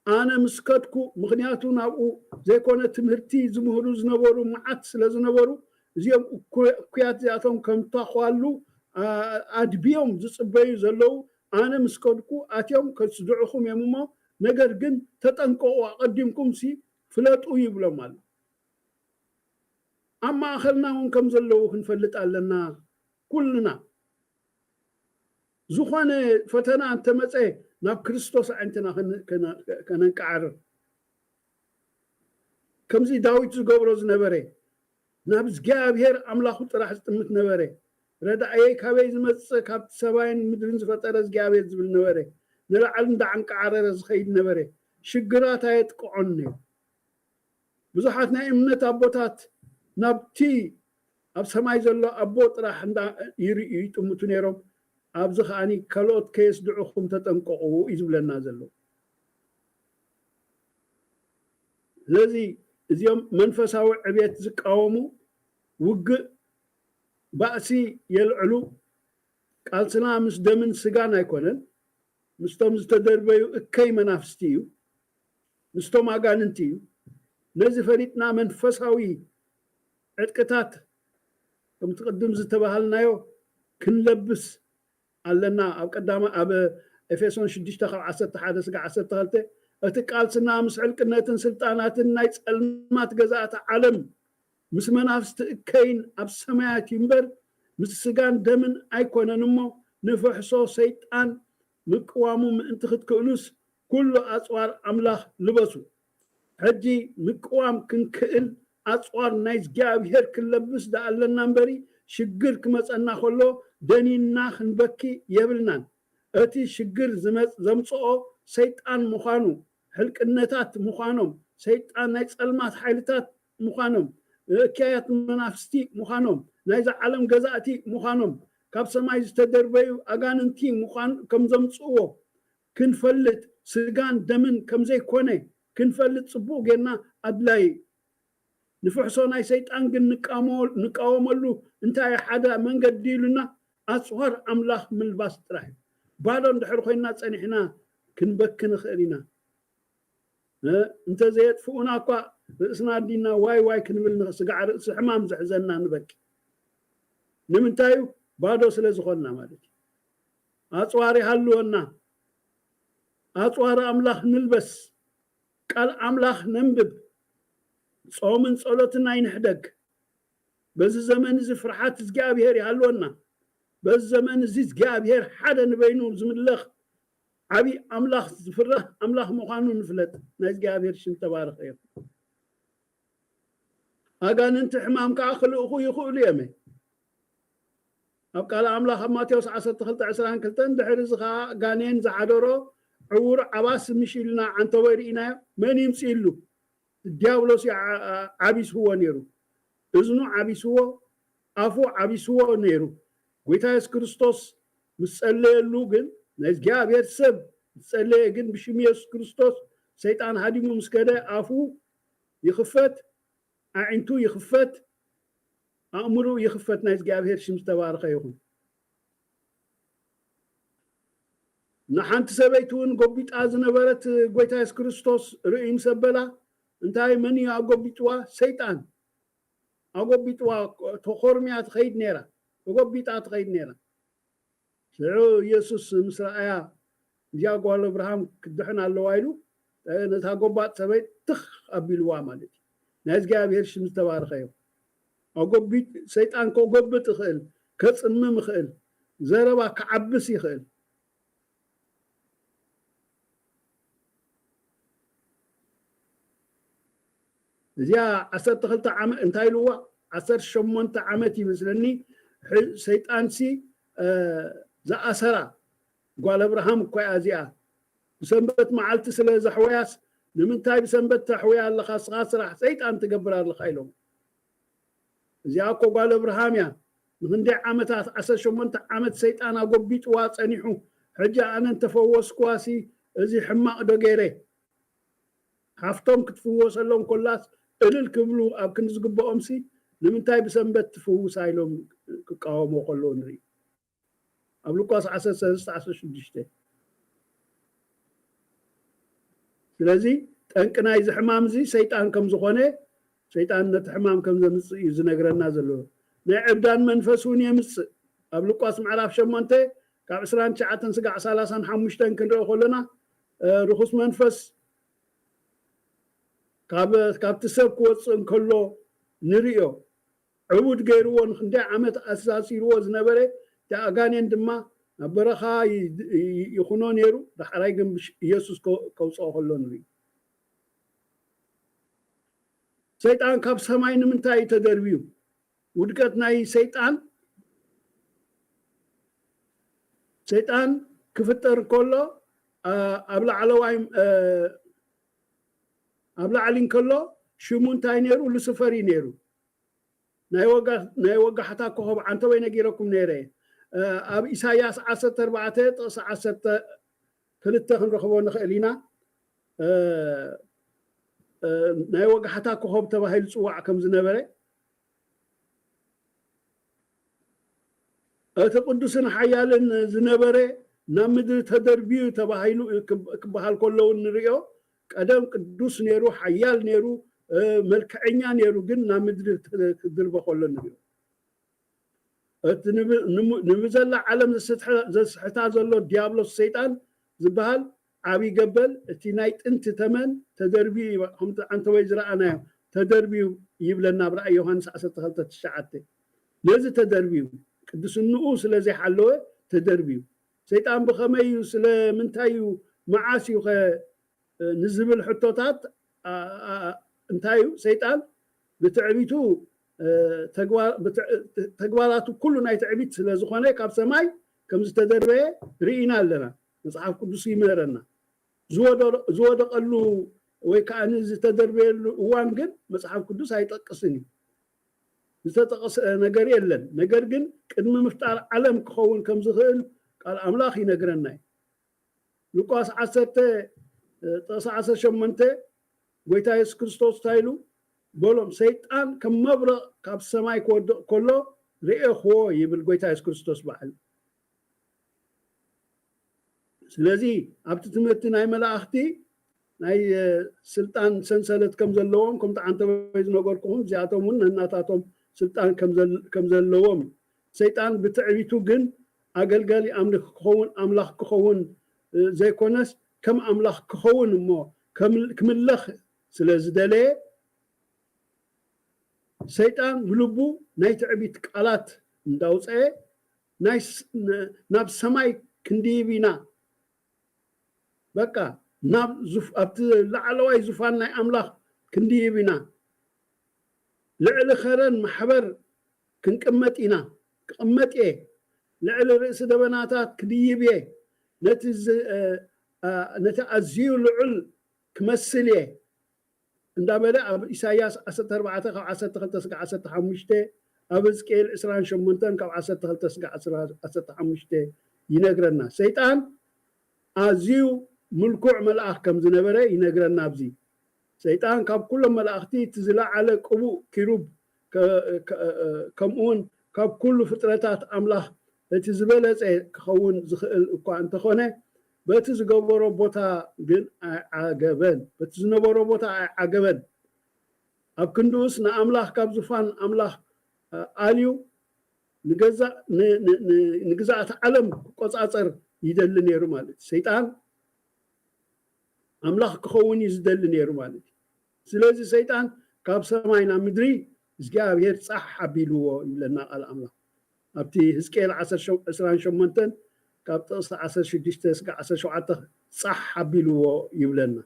ኣነ ምስ ከድኩ፣ ምኽንያቱ ናብኡ ዘይኮነ ትምህርቲ ዝምህሩ ዝነበሩ መዓት ስለ ዝነበሩ፣ እዚኦም እኩያት እዚኣቶም ከምታ ኳሉ ኣድብዮም ዝጽበዩ ዘለዉ፣ ኣነ ምስ ከድኩ ኣትዮም ከስድዑኹም እዮም እሞ፣ ነገር ግን ተጠንቀቑ፣ ኣቐዲምኩም ሲ ፍለጡ ይብሎም ኣሎ። ኣብ ማእኸልና እውን ከም ዘለዉ ክንፈልጥ ኣለና። ኩልና ዝኾነ ፈተና እንተመፀ ናብ ክርስቶስ ኣዒንትና ከነ- ከነ- ከነንቃዕርር። ከምዚ ዳዊት ዝገብሮ ዝነበረ ናብ እግዚኣብሔር ኣምላኹ ጥራሕ ዝጥምት ነበረ። ረዳእየይ ካበይ ዝመጽእ? ካብቲ ሰማይን ምድርን ዝፈጠረ እግዚኣብሔር ዝብል ነበረ። ንላዕሊ እንዳዓንቃዓረረ ዝኸይድ ነበረ። ሽግራት ኣየጥቅዖን ነይሩ። ብዙሓት ናይ እምነት ኣቦታት ናብቲ ኣብ ሰማይ ዘሎ ኣቦ ጥራሕ እንዳ ይርእዩ ይጥምቱ ነይሮም። ኣብዚ ከዓኒ ካልኦት ከየስድዑኹም ተጠንቀቑ እዩ ዝብለና ዘሎ። ስለዚ እዚኦም መንፈሳዊ ዕብየት ዝቃወሙ ውግእ ባእሲ የልዕሉ። ቃልስና ምስ ደምን ስጋን ኣይኮነን፣ ምስቶም ዝተደርበዩ እከይ መናፍስቲ እዩ፣ ምስቶም ኣጋንንቲ እዩ። ነዚ ፈሊጥና መንፈሳዊ ዕጥቅታት ከምቲ ቅድም ዝተባሃልናዮ ክንለብስ ኣለና። ኣብ ቀዳማ ኣብ ኤፌሶን ሽዱሽተ ካብ ዓሰርተ ሓደ ስጋ ዓሰርተ ክልተ እቲ ቃልስና ምስ ሕልቅነትን ስልጣናትን ናይ ጸልማት ገዛእቲ ዓለም ምስ መናፍስቲ እከይን ኣብ ሰማያት እዩ እምበር ምስ ስጋን ደምን ኣይኮነን እሞ ንፍሕሶ ሰይጣን ምቅዋሙ ምእንቲ ክትክእሉስ ኩሉ ኣጽዋር ኣምላኽ ልበሱ። ሕጂ ምቅዋም ክንክእል ኣጽዋር ናይ እግዚኣብሔር ክንለብስ ደኣ ኣለና እምበሪ ሽግር ክመጸና ከሎ ደኒንና ክንበኪ የብልናን። እቲ ሽግር ዝመጽ- ዘምጽኦ ሰይጣን ምዃኑ፣ ሕልቅነታት ምዃኖም፣ ሰይጣን ናይ ጸልማት ሓይልታት ምዃኖም፣ እከያት መናፍስቲ ምዃኖም፣ ናይዛ ዓለም ገዛእቲ ምዃኖም፣ ካብ ሰማይ ዝተደርበዩ ኣጋንንቲ ምዃን ከም ዘምጽእዎ ክንፈልጥ፣ ስጋን ደምን ከም ዘይኮነ ክንፈልጥ ጽቡቕ ጌርና ኣድላዪ እዩ። ንፍሕሶ ናይ ሰይጣን ግን ንቃሞ- ንቃወመሉ እንታይ ሓደ መንገዲ ኢሉና ኣጽዋር ኣምላኽ ምልባስ ጥራሕ እዩ። ባዶ እንድሕር ኮይንና ጸኒሕና ክንበኪ ንኽእል ኢና። እ፣ እንተዘየጥፍኡና እኳ ርእስና ኣዲና ዋይ ዋይ ክንብል ንኽ- ስጋዕ ርእሲ ሕማም ዝሕዘና ንበኪ። ንምንታይ እዩ? ባዶ ስለ ዝኾንና ማለት እዩ። ኣጽዋር ይሃልወና። ኣጽዋር ኣምላኽ ንልበስ። ቃል ኣምላኽ ነንብብ። ጾምን ጸሎትን ኣይንሕደግ። በዚ ዘመን እዚ ፍርሓት እግዚኣብሔር ይሃልወና። በዚ ዘመን እዚ እግዚኣብሔር ሓደ ንበይኑ ዝምለኽ ዓብዪ ኣምላኽ ዝፍራሕ ኣምላኽ ምዃኑ ንፍለጥ። ናይ እግዚኣብሔር ሽም ተባረኸ ይኹን። ኣጋንንቲ ሕማም ከዓ ክልእኹ ይኽእሉ እዮም። ኣብ ቃል ኣምላኽ ኣብ ማቴዎስ ዓሰርተ ክልተ ዕስራን ክልተን ድሕሪ እዚ ከዓ ጋኔን ዝሓደሮ ዕውር ዓባስ ምሽ ኢልና ዓንተቦ ርኢናዮ። መን ይምፅእሉ? ዲያብሎስ እዩ ዓ- ዓ- ዓቢስዎ ነይሩ። እዝኑ ዓቢስዎ፣ ኣፉ ዓቢስዎ ነይሩ። ጎይታ የሱስ ክርስቶስ ምስ ጸለየሉ ግን ናይ እግዚኣብሔር ሰብ ዝጸለየ ግን ብሽም የሱስ ክርስቶስ ሰይጣን ሃዲሙ ምስ ከደ ኣፉ ይኽፈት፣ ኣዒንቱ ይኽፈት፣ ኣእምርኡ ይኽፈት። ናይ እግዚኣብሔር ሽም ዝተባረኸ ይኹን። ንሓንቲ ሰበይቲ እውን ጎቢጣ ዝነበረት ጎይታ የሱስ ክርስቶስ ርእዩ ምስ ኣበላ እንታይ መን እዩ ኣጎቢጥዋ? ሰይጣን ኣጎቢጥዋ። ተኾርምያ ትኸይድ ነይራ፣ ተጎቢጣ ትኸይድ ነይራ። ሽዑ ኢየሱስ ምስ ረኣያ እዚኣ ጓል ኣብርሃም ክትድሕን ኣለዋ ኢሉ ነታ ጎባጥ ሰበይቲ ትኽ ኣቢልዋ ማለት እዩ። ናይ እግዚኣብሔር ሽም ዝተባረኸ እዩ። ኣጎቢጥ ሰይጣን ከጎብጥ ይኽእል፣ ከጽምም ይኽእል፣ ዘረባ ክዓብስ ይኽእል። እዚኣ ዓሰርተ ክልተ ዓመት እንታይ ኢልዋ? ዓሰርተ ሸሞንተ ዓመት ይመስለኒ። ሰይጣንሲ ዝኣሰራ ጓል ኣብርሃም እኳ እያ እዚኣ። ብሰንበት መዓልቲ ስለ ዘሕወያስ ንምንታይ ብሰንበት ተሕውያ ኣለኻ? ስኻ ስራሕ ሰይጣን ትገብር ኣለኻ ኢሎም። እዚኣ እኮ ጓል ኣብርሃም እያ። ንክንደይ ዓመታት ዓሰርተ ሸሞንተ ዓመት ሰይጣን ኣጎቢጥዋ ጸኒሑ። ሕጂ ኣነ እንተፈወስክዋሲ እዚ ሕማቕ ዶ ገይረ? ሓፍቶም ክትፍወሰሎም ኮላስ እልል ክብሉ ኣብ ክንዲ ዝግብኦምሲ ንምንታይ ብሰንበት ትፍውሳ ኢሎም ክቃወሞ ከለዉ ንርኢ። ኣብ ሉቃስ ዓሰርተ ሰለስተ ዓሰርተ ሽዱሽተ። ስለዚ ጠንቂ ናይዚ ሕማም እዚ ሰይጣን ከም ዝኾነ ሰይጣን ነቲ ሕማም ከም ዘምጽእ እዩ ዝነግረና ዘሎ። ናይ ዕብዳን መንፈስ እውን የምጽእ። ኣብ ሉቃስ ምዕራፍ ሸሞንተ ካብ ዕስራን ትሽዓተን ስጋዕ ሰላሳን ሓሙሽተን ክንርኢ ከለና ርኹስ መንፈስ ካብ ካብቲ ሰብ ክወፅእ እንከሎ ንርእዮ። ዕቡድ ገይርዎ ንክንደይ ዓመት ኣሳሲርዎ ዝነበረ እቲ ኣጋኔን ድማ ኣብ በረኻ ይኹኖ ነይሩ። ዳሕራይ ግን ኢየሱስ ከውፅኦ ከሎ ንርኢ። ሰይጣን ካብ ሰማይ ንምንታይ እዩ ተደርብዩ? ውድቀት ናይ ሰይጣን ሰይጣን ክፍጠር ከሎ ኣብ ላዕለዋይ ኣብ ላዕሊ እንከሎ ሽሙ እንታይ ነይሩ? ሉስፈር እዩ ነይሩ። ናይ ወጋሕታ ኮኸብ ዓንተወይ ነጊረኩም ነይረ። ኣብ ኢሳያስ ዓሰርተ ኣርባዕተ ጥቕሲ ዓሰርተ ክልተ ክንረኽቦ ንኽእል ኢና። ናይ ወጋሕታ ኮኸብ ተባሂሉ ዝፅዋዕ ከም ዝነበረ እቲ ቅዱስን ሓያልን ዝነበረ ናብ ምድሪ ተደርብዩ ተባሂሉ ክበሃል ከለዉ እንሪኦ። ቀደም ቅዱስ ነይሩ፣ ሓያል ነይሩ፣ መልክዐኛ ነይሩ፣ ግን ናብ ምድሪ ክድርበ ከሎ ንሪኦ። እቲ ንብዘላ ዓለም ዘስሕታ ዘሎ ዲያብሎስ ሰይጣን ዝበሃል ዓብዪ ገበል፣ እቲ ናይ ጥንቲ ተመን ተደርብዩ፣ ከምቲ ዓንተወይ ዝረኣናዮ ተደርብዩ ይብለና ኣብ ራእይ ዮሃንስ ዓሰርተ ክልተ ትሽዓተ። ነዚ ተደርብዩ፣ ቅድስንኡ ስለ ዘይሓለወ ተደርብዩ። ሰይጣን ብኸመይ እዩ? ስለ ምንታይ እዩ? መዓስ እዩ ኸ ንዝብል ሕቶታት እንታይ እዩ? ሰይጣን ብትዕቢቱ ተግባራቱ ኩሉ ናይ ትዕቢት ስለ ዝኾነ ካብ ሰማይ ከም ዝተደርበየ ርኢና ኣለና። መፅሓፍ ቅዱስ ይምህረና። ዝወደቀሉ ወይ ከዓ ዝተደርበየሉ እዋን ግን መፅሓፍ ቅዱስ ኣይጠቅስን እዩ። ዝተጠቀሰ ነገር የለን። ነገር ግን ቅድሚ ምፍጣር ዓለም ክኸውን ከም ዝኽእል ቃል ኣምላኽ ይነግረና እዩ። ሉቃስ ዓሰርተ ጥቕሲ ዓሰርተ ሸሞንተ ጎይታ የሱስ ክርስቶስ እንታይ ኢሉ በሎም? ሰይጣን ከም መብረቕ ካብ ሰማይ ክወድቕ ከሎ ርኤኽዎ ይብል ጎይታ የሱስ ክርስቶስ ባዕሉ። ስለዚ ኣብቲ ትምህርቲ ናይ መላእኽቲ ናይ ስልጣን ሰንሰለት ከም ዘለዎም ከምቲ ዓንተወይ ዝነገርኩኹም እዚኣቶም እውን ነናታቶም ስልጣን ከም ዘለዎም ሰይጣን ብትዕቢቱ ግን ኣገልጋሊ ኣምልኽ ክኸውን ኣምላኽ ክኸውን ዘይኮነስ ከም ኣምላኽ ክኸውን እሞ ክምለኽ ስለ ዝደለየ ሰይጣን ብልቡ ናይ ትዕቢት ቃላት እንዳውፀአ ናብ ሰማይ ክንድይብ ኢና በቃ ናብ ኣብቲ ላዕለዋይ ዙፋን ናይ ኣምላኽ ክንድይብ ኢና። ልዕሊ ኸረን ማሕበር ክንቅመጥ ኢና። ክቕመጥ እየ። ልዕሊ ርእሲ ደበናታት ክድይብ እየ። ነቲ ኣዝዩ ልዑል ክመስል እየ። እንዳበለ ኣብ ኢሳያስ ዓሰርተ ኣርባዕተ ካብ ዓሰርተ ክልተ ስጋዕ ዓሰርተ ሓሙሽተ ኣብ ህዝቅኤል ዕስራን ሸሞንተን ካብ ዓሰርተ ክልተ ስጋዕ ዓሰርተ ሓሙሽተ ይነግረና። ሰይጣን ኣዝዩ ምልኩዕ መልኣኽ ከም ዝነበረ ይነግረና። ኣብዚ ሰይጣን ካብ ኩሎም መላእኽቲ እቲ ዝለዓለ ቅቡእ ኪሩብ ከምኡውን ካብ ኩሉ ፍጥረታት ኣምላኽ እቲ ዝበለጸ ክኸውን ዝኽእል እኳ እንተኾነ በቲ ዝገበሮ ቦታ ግን ኣይዓገበን። በቲ ዝነበሮ ቦታ ኣይዓገበን። ኣብ ክንድኡስ ንኣምላኽ ካብ ዙፋን ኣምላኽ ኣልዩ ንግዝኣት ዓለም ክቆፃፀር ይደሊ ነይሩ ማለት እዩ። ሰይጣን ኣምላኽ ክኸውን እዩ ዝደሊ ነይሩ ማለት እዩ። ስለዚ ሰይጣን ካብ ሰማይ ናብ ምድሪ እግዚኣብሔር ፃሕ ኣቢልዎ ይብለና ቃል ኣምላኽ። ኣብቲ ህዝቅኤል ዕስራን ሸሞንተን ካብ ጥቕሲ ዓሰርተ ሽዱሽተ ስጋዕ ዓሰርተ ሸውዓተ ፃሕ ኣቢልዎ ይብለና።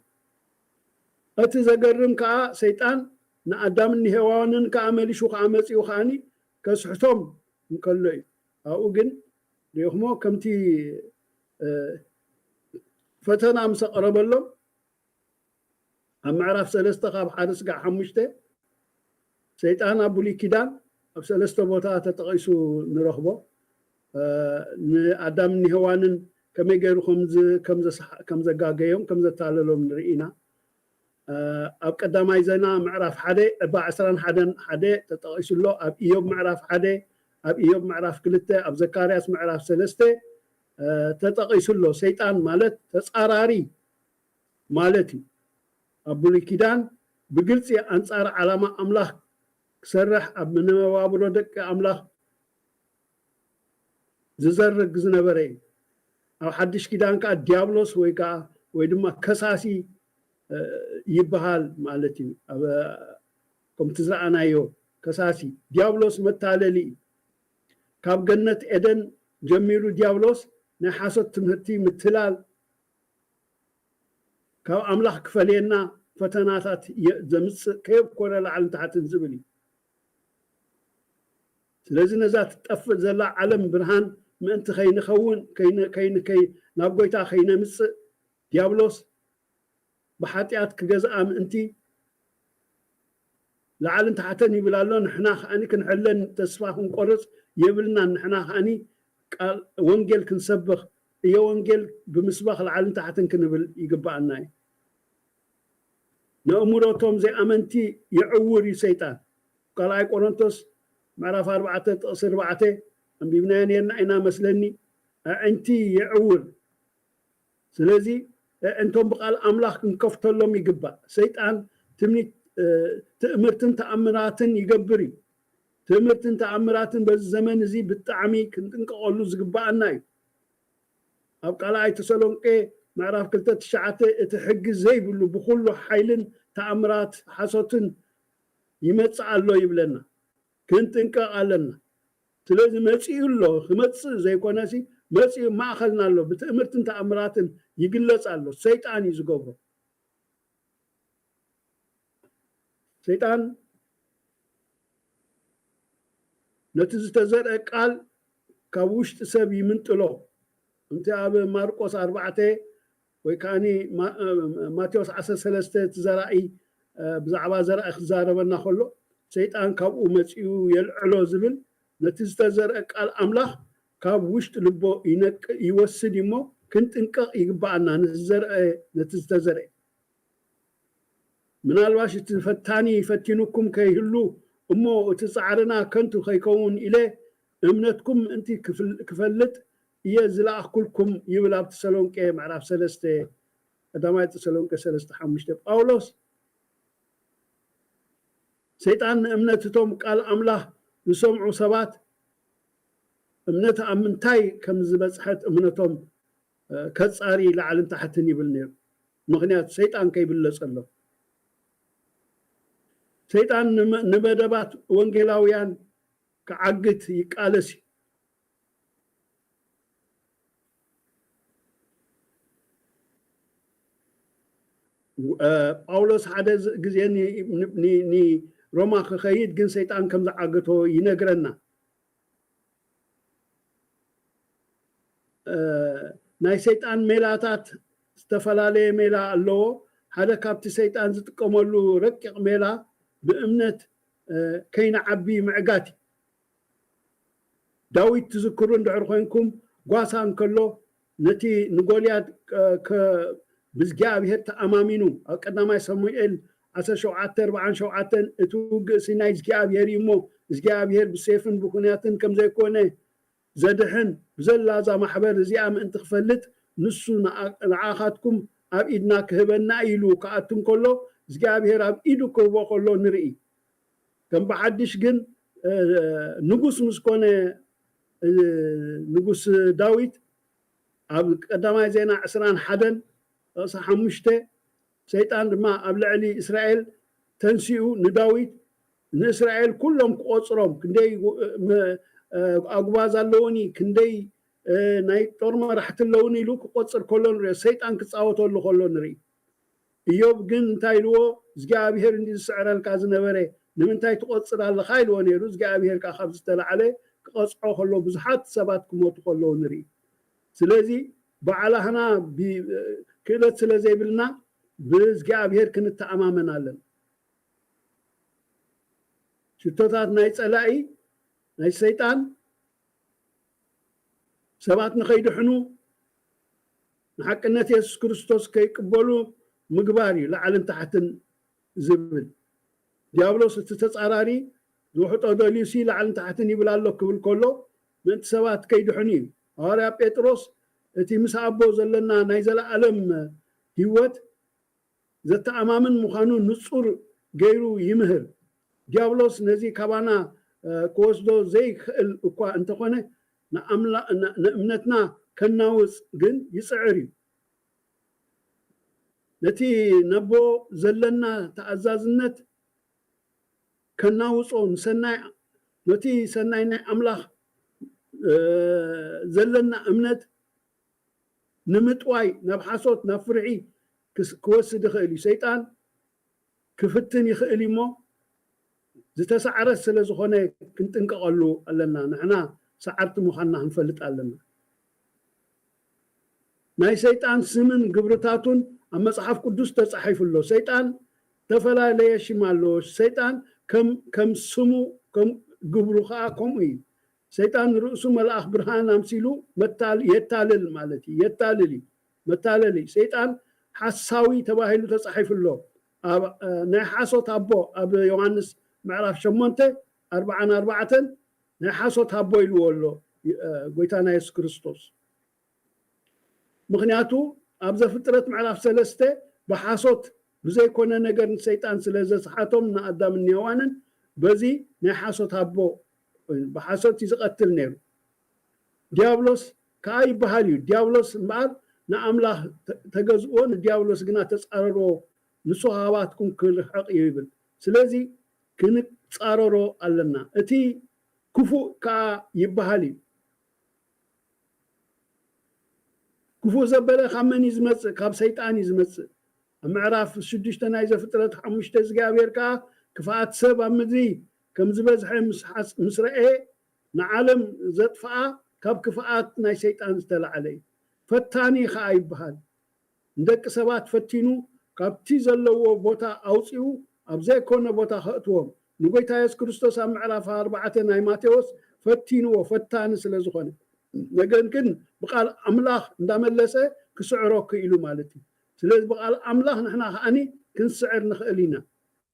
እቲ ዘገርም ከዓ ሰይጣን ንኣዳምን ንሄዋንን ከዓ መሊሹ ከዓ መፂኡ ከዓኒ ከስሕቶም እንከሎ እዩ። ኣብኡ ግን ሪኢኹሞ ከምቲ ፈተና ምስ ኣቕረበሎም ኣብ ምዕራፍ ሰለስተ ካብ ሓደ ስጋዕ ሓሙሽተ ሰይጣን ኣብ ብሉይ ኪዳን ኣብ ሰለስተ ቦታ ተጠቒሱ ንረኽቦ። ንኣዳምን ንሄዋንን ከመይ ገይሩ ከም ዘጋገዮም ከም ዘታለሎም ንርኢ ኢና። ኣብ ቀዳማይ ዜና ምዕራፍ ሓደ እባ ዕስራን ሓደን ሓደ ተጠቒሱ ኣሎ። ኣብ ኢዮብ ምዕራፍ ሓደ፣ ኣብ ኢዮብ ምዕራፍ ክልተ፣ ኣብ ዘካርያስ ምዕራፍ ሰለስተ ተጠቒሱ ኣሎ። ሰይጣን ማለት ተፃራሪ ማለት እዩ። ኣብ ብሉይ ኪዳን ብግልፂ ኣንፃር ዓላማ ኣምላኽ ክሰርሕ ኣብ መነባብሮ ደቂ ኣምላኽ ዝዘርግ ዝነበረ እዩ። ኣብ ሓድሽ ኪዳን ከዓ ዲያብሎስ ወይ ከዓ ወይ ድማ ከሳሲ ይበሃል ማለት እዩ። ኣብ ከምቲ ዝረኣናዮ ከሳሲ ዲያብሎስ መታለሊ እዩ። ካብ ገነት ኤደን ጀሚሩ ዲያብሎስ ናይ ሓሶት ትምህርቲ ምትላል፣ ካብ ኣምላኽ ክፈልየና ፈተናታት የ-፣ ዘምጽእ ከየብኮረ ላዕልን ታሕትን ዝብል እዩ። ስለዚ ነዛ ትጠፍእ ዘላ ዓለም ብርሃን ምእንቲ ከይንኸውን፣ ከይነ-፣ ከይን-፣ ከይ-፣ ናብ ጎይታ ከይነምጽእ ዲያብሎስ ብሓጢኣት ክገዝኣ ምእንቲ ላዕልን ታሕተን ይብል ኣሎ። ንሕና ከኣኒ ክንሕለን ተስፋ ክንቆርጽ የብልናን። ንሕና ከኣኒ ቃል ወንጌል ክንሰብኽ፣ እየ ወንጌል ብምስባኽ ላዕልን ታሕትን ክንብል ይግብኣና እዩ። ነእምሮቶም ዘይኣመንቲ የዕውር እዩ ሰይጣን። ካልኣይ ቆሮንቶስ ምዕራፍ ኣርባዕተ ጥቕሲ ኣርባዕተ ኣንቢብናዮ ነርና ኢና መስለኒ። ኣዒንቲ የዕውር። ስለዚ ኣዒንቶም ብቃል ኣምላኽ ክንከፍተሎም ይግባእ። ሰይጣን ትምኒት፣ እ፣ ትእምርትን ተኣምራትን ይገብር እዩ። ትእምርትን ተኣምራትን በዚ ዘመን እዚ ብጣዕሚ ክንጥንቀቐሉ ዝግባኣና እዩ። ኣብ ካልኣይ ተሰሎንቄ ምዕራፍ ክልተ ትሽዓተ እቲ ሕጊ ዘይብሉ ብኩሉ ሓይልን ተኣምራት ሓሶትን ይመጽእ ኣሎ ይብለና። ክንጥንቀቕ ኣለና። ስለዚ መጺኡ ኣሎ፣ ክመጽእ ዘይኮነሲ መጺኡ ማእኸልና ኣሎ፣ ብትእምርትን ተኣምራትን ይግለጽ ኣሎ። ሰይጣን እዩ ዝገብሮ። ሰይጣን ነቲ ዝተዘርአ ቃል ካብ ውሽጢ ሰብ ይምንጥሎ። ከምቲ ኣብ ማርቆስ ኣርባዕተ ወይ ከኣኒ ማ-፣ እ፣ ማቴዎስ ዓሰርተ ሰለስተ እቲ ዘራኢ፣ እ፣ ብዛዕባ ዘራኢ ክዛረበና ከሎ፣ ሰይጣን ካብኡ መጺኡ የልዕሎ ዝብል፣ ነቲ ዝተዘርአ ቃል ኣምላኽ ካብ ውሽጢ ልቦ ይነቅ-፣ ይወስድ እዩ እሞ፣ ክንጥንቀቕ ይግብኣና፣ ነቲ ዘርአ፣ ነቲ ዝተዘርአ። ምናልባሽ እቲ ፈታኒ ፈቲኑኩም ከይህሉ እሞ፣ እቲ ጻዕርና ከንቱ ከይከውን ኢለ፣ እምነትኩም ምእንቲ ክፍል-፣ ክፈልጥ እየ ዝለኣኽኩልኩም ይብል ኣብ ተሰሎንቄ ምዕራፍ ሰለስተ፣ ቀዳማይ ተሰሎንቄ ሰለስተ ሓሙሽተ። ጳውሎስ ሰይጣን ንእምነት እቶም ቃል ኣምላኽ ዝሰምዑ ሰባት፣ እምነት ኣብ ምንታይ ከም ዝበጽሐት እምነቶም፣ እ፣ ከጻሪ ላዕልን ታሕትን ይብል ነይሩ። ምኽንያቱ ሰይጣን ከይብለጸሎም። ሰይጣን ንመ-፣ ንመደባት ወንጌላውያን ክዓግት ይቃለስ እዩ። እ፣ ጳውሎስ ሓደ ዝ-፣ ግዜ ኒ-፣ ኒ-፣ ኒ-፣ ንሮማ ክኸይድ ግን ሰይጣን ከም ዝዓገቶ ይነግረና። እ፣ ናይ ሰይጣን ሜላታት ዝተፈላለየ ሜላ ኣለዎ። ሓደ ካብቲ ሰይጣን ዝጥቀመሉ ረቂቕ ሜላ ብእምነት፣ እ፣ ከይንዓቢ ምዕጋት እዩ። ዳዊት ትዝክሩ እንድሕር ኮይንኩም፣ ጓሳ እንከሎ ነቲ ንጎልያድ፣ እ፣ ከ-፣ ብእግዚኣብሔር ተኣማሚኑ፣ ኣብ ቀዳማይ ሳሙኤል ዓሰርተ ሸውዓተ ኣርብዓን ሸውዓተን፣ እቲ ውግእ ሲ ናይ እግዚኣብሔር እዩ እሞ፣ እግዚኣብሔር ብሴፍን ብኹንያትን ከም ዘይኮነ ዘድሕን፣ ብዘላ እዛ ማሕበር እዚኣ ምእንቲ ክፈልጥ፣ ንሱ ንዓ-፣ ንዓኻትኩም ኣብ ኢድና ክህበና እዩ ኢሉ ክኣቱ እንከሎ፣ እግዚኣብሔር ኣብ ኢዱ ክህቦ ከሎ ንርኢ። ከም ብሓድሽ ግን፣ እ፣ ንጉስ ምስ ኮነ፣ እ፣ ንጉስ ዳዊት ኣብ ቀዳማይ ዜና ዕስራን ሓደን ጥቕሲ ሓሙሽተ፣ ሰይጣን ድማ ኣብ ልዕሊ እስራኤል ተንሲኡ ንዳዊት ንእስራኤል ኩሎም ክቖጽሮም፣ ክንደይ፣ እ፣ መ-፣ እ፣ ኣጉባዝ ኣለውኒ፣ ክንደይ፣ እ፣ ናይ ጦር መራሕቲ ኣለውኒ ኢሉ ክቖጽር ከሎ ንሪኦ። ሰይጣን ክጻወተሉ ከሎ ንርኢ። እዮብ ግን እንታይ ኢልዎ? እግዚኣብሔር እንዲ ዝስዕረልካ ዝነበረ ንምንታይ ትቖጽር ኣለኻ? ኢልዎ ነይሩ። እግዚኣብሔር ከኣ ካብ ዝተላዕለ ክቐጽዖ ከሎ ብዙሓት ሰባት ክሞቱ ከለዉ ንርኢ። ስለዚ ባዕላህና ብ-፣ ክእለት ስለ ዘይብልና ብእግዚኣብሔር ክንተኣማመን ኣለና። ሽቶታት ናይ ጸላኢ፣ ናይ ሰይጣን፣ ሰባት ንኸይድሕኑ፣ ንሓቅነት የሱስ ክርስቶስ ከይቅበሉ ምግባር እዩ ላዕልን ታሕትን ዝብል። ዲያብሎስ እቲ ተጻራሪ ዝውሕጦ ደልዩሲ ላዕልን ታሕትን ይብል ኣሎ ክብል ከሎ፣ ምእንቲ ሰባት ከይድሕኑ እዩ። ሃዋርያ ጴጥሮስ እቲ ምስ ኣቦ ዘለና ናይ ዘለኣለም ህይወት ዘተኣማምን ምዃኑ ንጹር ገይሩ ይምህር። ዲያብሎስ ነዚ ካባና፣ እ፣ ክወስዶ ዘይክእል እኳ እንተኾነ፣ ንኣምላ-፣ ን-፣ ንእምነትና ከናውጽ ግን ይጽዕር እዩ። ነቲ ነቦ ዘለና ተኣዛዝነት ከናውጾ፣ ንሰናይ፣ ነቲ ሰናይ ናይ ኣምላኽ፣ እ፣ ዘለና እምነት ንምጥዋይ፣ ናብ ሓሶት፣ ናብ ፍርሒ ክስ- ክወስድ ይኽእል እዩ። ሰይጣን ክፍትን ይኽእል እዩ እሞ ዝተሳዕረ ስለ ዝኾነ ክንጥንቀቐሉ ኣለና። ንሕና ሰዓርቲ ምዃንና ክንፈልጥ ኣለና። ናይ ሰይጣን ስምን ግብርታቱን ኣብ መጽሓፍ ቅዱስ ተጻሒፉ ኣሎ። ሰይጣን ዝተፈላለየ ሽም ኣለዎ። ሰይጣን ከም ከም ስሙ ከም ግብሩ ኸዓ ከምኡ እዩ። ሰይጣን ንርእሱ መልኣኽ ብርሃን ኣምሲሉ መታል የታልል ማለት እዩ። የታልል እዩ። መታለሊ። ሰይጣን ሓሳዊ ተባሂሉ ተጻሒፉ ኣሎ። ኣብ ናይ ሓሶት ኣቦ ኣብ ዮሃንስ ምዕራፍ ሸሞንተ ኣርብዓን ኣርባዕተን ናይ ሓሶት ኣቦ ኢልዎ ኣሎ ጎይታና የሱስ ክርስቶስ። ምኽንያቱ ኣብ ዘፍጥረት ምዕራፍ ሰለስተ ብሓሶት ብዘይኮነ ነገር ንሰይጣን ስለ ዘስሓቶም ንኣዳምን ንሄዋንን በዚ ናይ ሓሶት ኣቦ ብሓሶት እዩ ዝቐትል ነይሩ። ዲያብሎስ ከኣ ይበሃል እዩ። ዲያብሎስ እምበኣር ንኣምላኽ ተገዝእዎ፣ ንዲያብሎስ ግና ተጻረርዎ፣ ንሱ ካባትኩም ክርሕቕ እዩ ይብል። ስለዚ ክንጻረሮ ኣለና። እቲ ክፉእ ከኣ ይበሃል እዩ። ክፉእ ዘበለ ካብ መን እዩ ዝመጽእ? ካብ ሰይጣን እዩ ዝመጽእ። ኣብ ምዕራፍ ሽዱሽተ ናይ ዘፍጥረት ሓሙሽተ እግዚኣብሔር ከኣ ክፍኣት ሰብ ኣብ ምድሪ ከም ዝበዝሐ ምስ ሓስ- ምስ ረኤ ንዓለም ዘጥፍኣ ካብ ክፍኣት ናይ ሰይጣን ዝተላዕለ እዩ። ፈታኒ ከኣ ይበሃል። ንደቂ ሰባት ፈቲኑ ካብቲ ዘለዎ ቦታ ኣውጺኡ ኣብ ዘይኮነ ቦታ ከእትዎም ንጎይታ የሱስ ክርስቶስ ኣብ ምዕራፍ ኣርባዕተ ናይ ማቴዎስ ፈቲንዎ ፈታኒ ስለ ዝኾነ። ነገር ግን ብቃል ኣምላኽ እንዳመለሰ ክስዕሮ ክኢሉ ማለት እዩ። ስለዚ ብቃል ኣምላኽ ንሕና ከኣኒ ክንስዕር ንኽእል ኢና።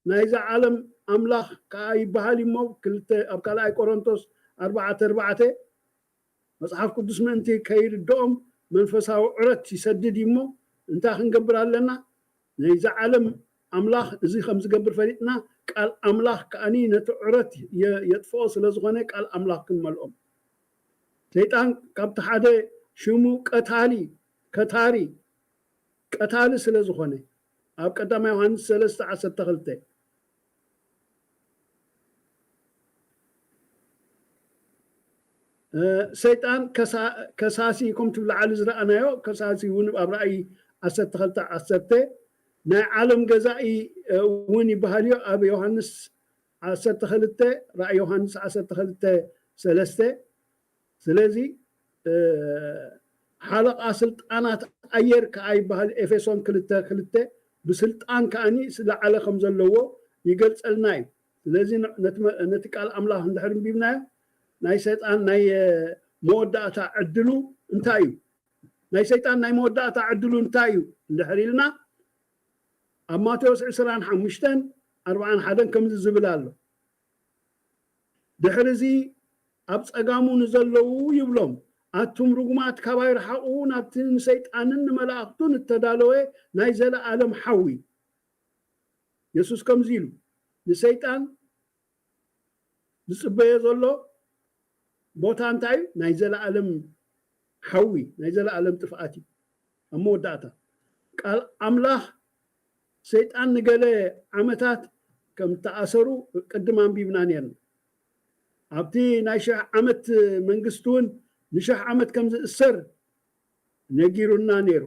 ናይዛ ዓለም ኣምላኽ ከኣ ይበሃል እሞ ክልተ ኣብ ካልኣይ ቆሮንቶስ ኣርባዕተ ኣርባዕተ መጽሓፍ ቅዱስ ምእንቲ ከይርድኦም መንፈሳዊ ዕረት ይሰድድ እዩ እሞ እንታይ ክንገብር ኣለና? ናይዛ ዓለም ኣምላኽ እዚ ከም ዝገብር ፈሊጥና ቃል ኣምላኽ ከኣኒ ነቲ ዕረት የ- የጥፍኦ ስለ ዝኾነ ቃል ኣምላኽ ክንመልኦም። ሰይጣን ካብቲ ሓደ ሽሙ ቀታሊ ከታሪ ቀታሊ ስለ ዝኾነ ኣብ ቀዳማይ ዮሃንስ ሰለስተ ዓሰርተ ክልተ ሰይጣን ከሳሲ ከምቲ ብላዕሊ ዝረኣናዮ ከሳሲ እውን ኣብ ራእይ ዓሰርተ ክልተ ዓሰርተ ናይ ዓለም ገዛኢ እውን ይበሃል እዩ ኣብ ዮሃንስ ዓሰርተ ክልተ ራእይ ዮሃንስ ዓሰርተ ክልተ ሰለስተ ስለዚ ሓለቓ ስልጣናት ኣየር ከኣ ይበሃል ኤፌሶን ክልተ ክልተ ብስልጣን ከኣኒ ዝለዓለ ከም ዘለዎ ይገልጸልና እዩ ስለዚ ነቲ ቃል ኣምላኽ እንድሕር እንቢብናዮ ናይ ሰይጣን ናይ መወዳእታ ዕድሉ እንታይ እዩ ናይ ሰይጣን ናይ መወዳእታ ዕድሉ እንታይ እዩ እንድሕር ኢልና ኣብ ማቴዎስ ዕስራን ሓሙሽተን ኣርባዓን ሓደን ከምዚ ዝብል ኣሎ ድሕሪ እዚ ኣብ ጸጋሙ ንዘለዉ ይብሎም ኣቱም ርጉማት ካባይ ርሓቑ ናብቲ ንሰይጣንን ንመላእኽቱን እተዳለወ ናይ ዘለኣለም ሓዊ የሱስ ከምዚ ኢሉ ንሰይጣን ዝጽበዮ ዘሎ ቦታ እንታይ እዩ ናይ ዘለኣለም ሓዊ ናይ ዘለኣለም ጥፍኣት እዩ ኣብ መወዳእታ ቃል ኣምላኽ ሰይጣን ንገለ ዓመታት ከም ተኣሰሩ ቅድም ኣንቢብና ነርና ኣብቲ ናይ ሽሕ ዓመት መንግስቲ እውን ንሽሕ ዓመት ከም ዝእሰር ነጊሩና ነይሩ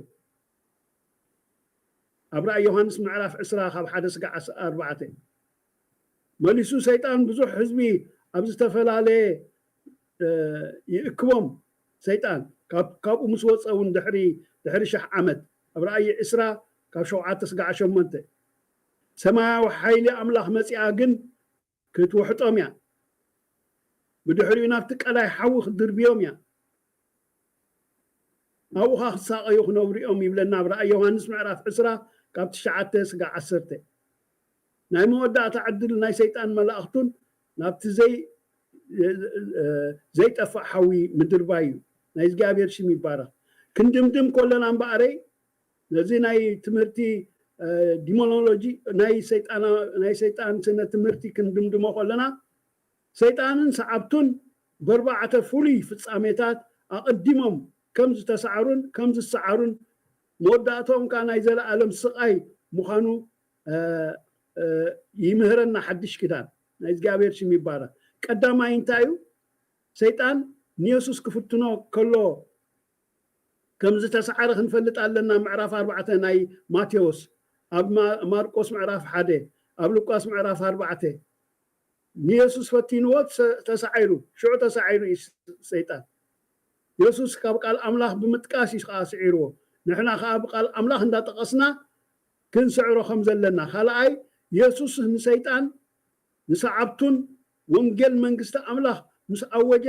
ኣብ ራእይ ዮሃንስ ምዕራፍ ዕስራ ካብ ሓደ ስጋዕ ኣርባዕተ መሊሱ ሰይጣን ብዙሕ ህዝቢ ኣብ ዝተፈላለየ ይእክቦም ሰይጣን ካብኡ ምስ ወፀ እውን ድሕሪ ድሕሪ ሽሕ ዓመት ኣብ ራእይ ዕስራ ካብ ሸውዓተ ስጋዕ ሸሞንተ ሰማያዊ ሓይሊ ኣምላኽ መፂኣ ግን ክትውሕጦም እያ ብድሕሪኡ ናብቲ ቀላይ ሓዊ ክትድርብዮም እያ ኣብኡ ኸዓ ክሳቐዩ ክነብሩ እዮም ይብለና ኣብ ራእይ ዮሃንስ ምዕራፍ ዕስራ ካብ ትሽዓተ ስጋዕ ዓሰርተ ናይ መወዳእታ ዕድል ናይ ሰይጣን መላእኽቱን ናብቲ ዘይ ዘይጠፍእ ሓዊ ምድርባይ እዩ ናይ እግዚኣብሔር ሽም ይባረኽ ክንድምድም ከለና እምበኣረይ ነዚ ናይ ትምህርቲ ዲሞኖሎጂ ናይ ሰይጣን ስነ ትምህርቲ ክንድምድሞ ከለና ሰይጣንን ሰዓብቱን በርባዕተ ፍሉይ ፍጻሜታት ኣቐዲሞም ከም ዝተሳዕሩን ከም ዝሰዓሩን መወዳእቶም ከዓ ናይ ዘለኣለም ስቓይ ምዃኑ ይምህረና ሓድሽ ኪዳን ናይ እግዚኣብሔር ሽም ይባረክ ቀዳማይ እንታይ እዩ ሰይጣን ንየሱስ ክፍትኖ ከሎ ከም ዝተሰዓረ ክንፈልጥ ኣለና። ምዕራፍ ኣርባዕተ ናይ ማቴዎስ፣ ኣብ ማ- ማርቆስ ምዕራፍ ሓደ፣ ኣብ ሉቃስ ምዕራፍ ኣርባዕተ። ንየሱስ ፈቲንዎ ተሰ- ተሳዒሩ፣ ሽዑ ተሳዒሩ እዩ ሰይጣን። የሱስ ካብ ቃል ኣምላኽ ብምጥቃስ እዩ ከዓ ስዒርዎ። ንሕና ከዓ ብቃል ኣምላኽ እንዳጠቐስና ክንስዕሮ ከም ዘለና። ካልኣይ፣ የሱስ ንሰይጣን ንሰዓብቱን ወንጌል መንግስቲ ኣምላኽ ምስ ኣወጀ፣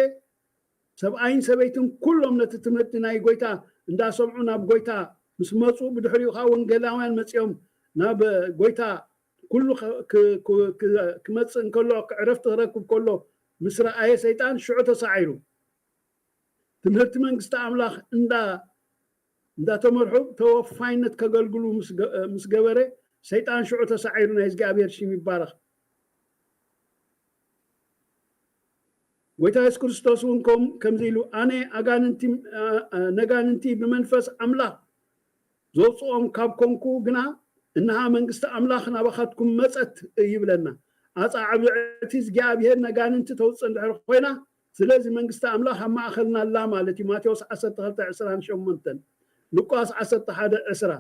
ሰብኣይን ሰበይትን ኩሎም ነቲ ትምህርቲ ናይ ጎይታ እንዳሰምዑ ናብ ጎይታ ምስ መፁ፣ ብድሕሪኡ ከዓ ወንጌላውያን መፂኦም ናብ ጎይታ ኩሉ ክመፅእ እንከሎ፣ ዕረፍቲ ክረክብ ከሎ ምስ ረኣየ ሰይጣን ሽዑ ተሳዒሩ። ትምህርቲ መንግስቲ ኣምላኽ እንዳ እንዳተመርሑ ተወፋይነት ከገልግሉ ምስ ገበረ ሰይጣን ሽዑ ተሳዒሩ። ናይ እግዚኣብሔር ሽም ይባረኽ። ጎይታ የሱስ ክርስቶስ እውን ከም ከምዚ ኢሉ ኣነ ኣጋንንቲ ነጋንንቲ ብመንፈስ ኣምላኽ ዘውፅኦም ካብ ኮንኩ ግና እንሃ መንግስቲ ኣምላኽ ናባኻትኩም መፀት ይብለና። ኣፃዕብዕቲ እግዚኣብሔር ነጋንንቲ ተውፅእ እንድሕር ኮይና ስለዚ መንግስቲ ኣምላኽ ኣብ ማእኸልና ኣላ ማለት እዩ። ማቴዎስ ዓሰርተ ክልተ ዕስራን ሸሞንተን፣ ሉቃስ ዓሰርተ ሓደ ዕስራ።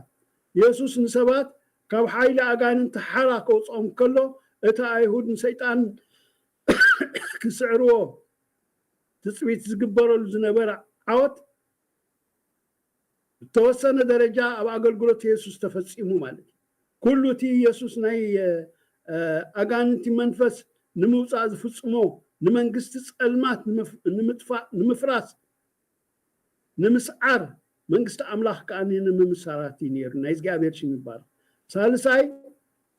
የሱስ ንሰባት ካብ ሓይሊ ኣጋንንቲ ሓራ ከውፅኦም ከሎ እቲ ኣይሁድ ንሰይጣን ክስዕርዎ ትፅቢት ዝግበረሉ ዝነበረ ዓወት ብተወሰነ ደረጃ ኣብ ኣገልግሎት የሱስ ተፈፂሙ ማለት እዩ። ኩሉ እቲ የሱስ ናይ ኣጋንንቲ መንፈስ ንምውፃእ ዝፍፅሞ ንመንግስቲ ፀልማት ንምጥፋእ ንምፍራስ ንምስዓር መንግስቲ ኣምላኽ ከዓ ንምምሳራት እዩ ነይሩ። ናይ እግዚኣብሔር ሽም ይባረክ። ሳልሳይ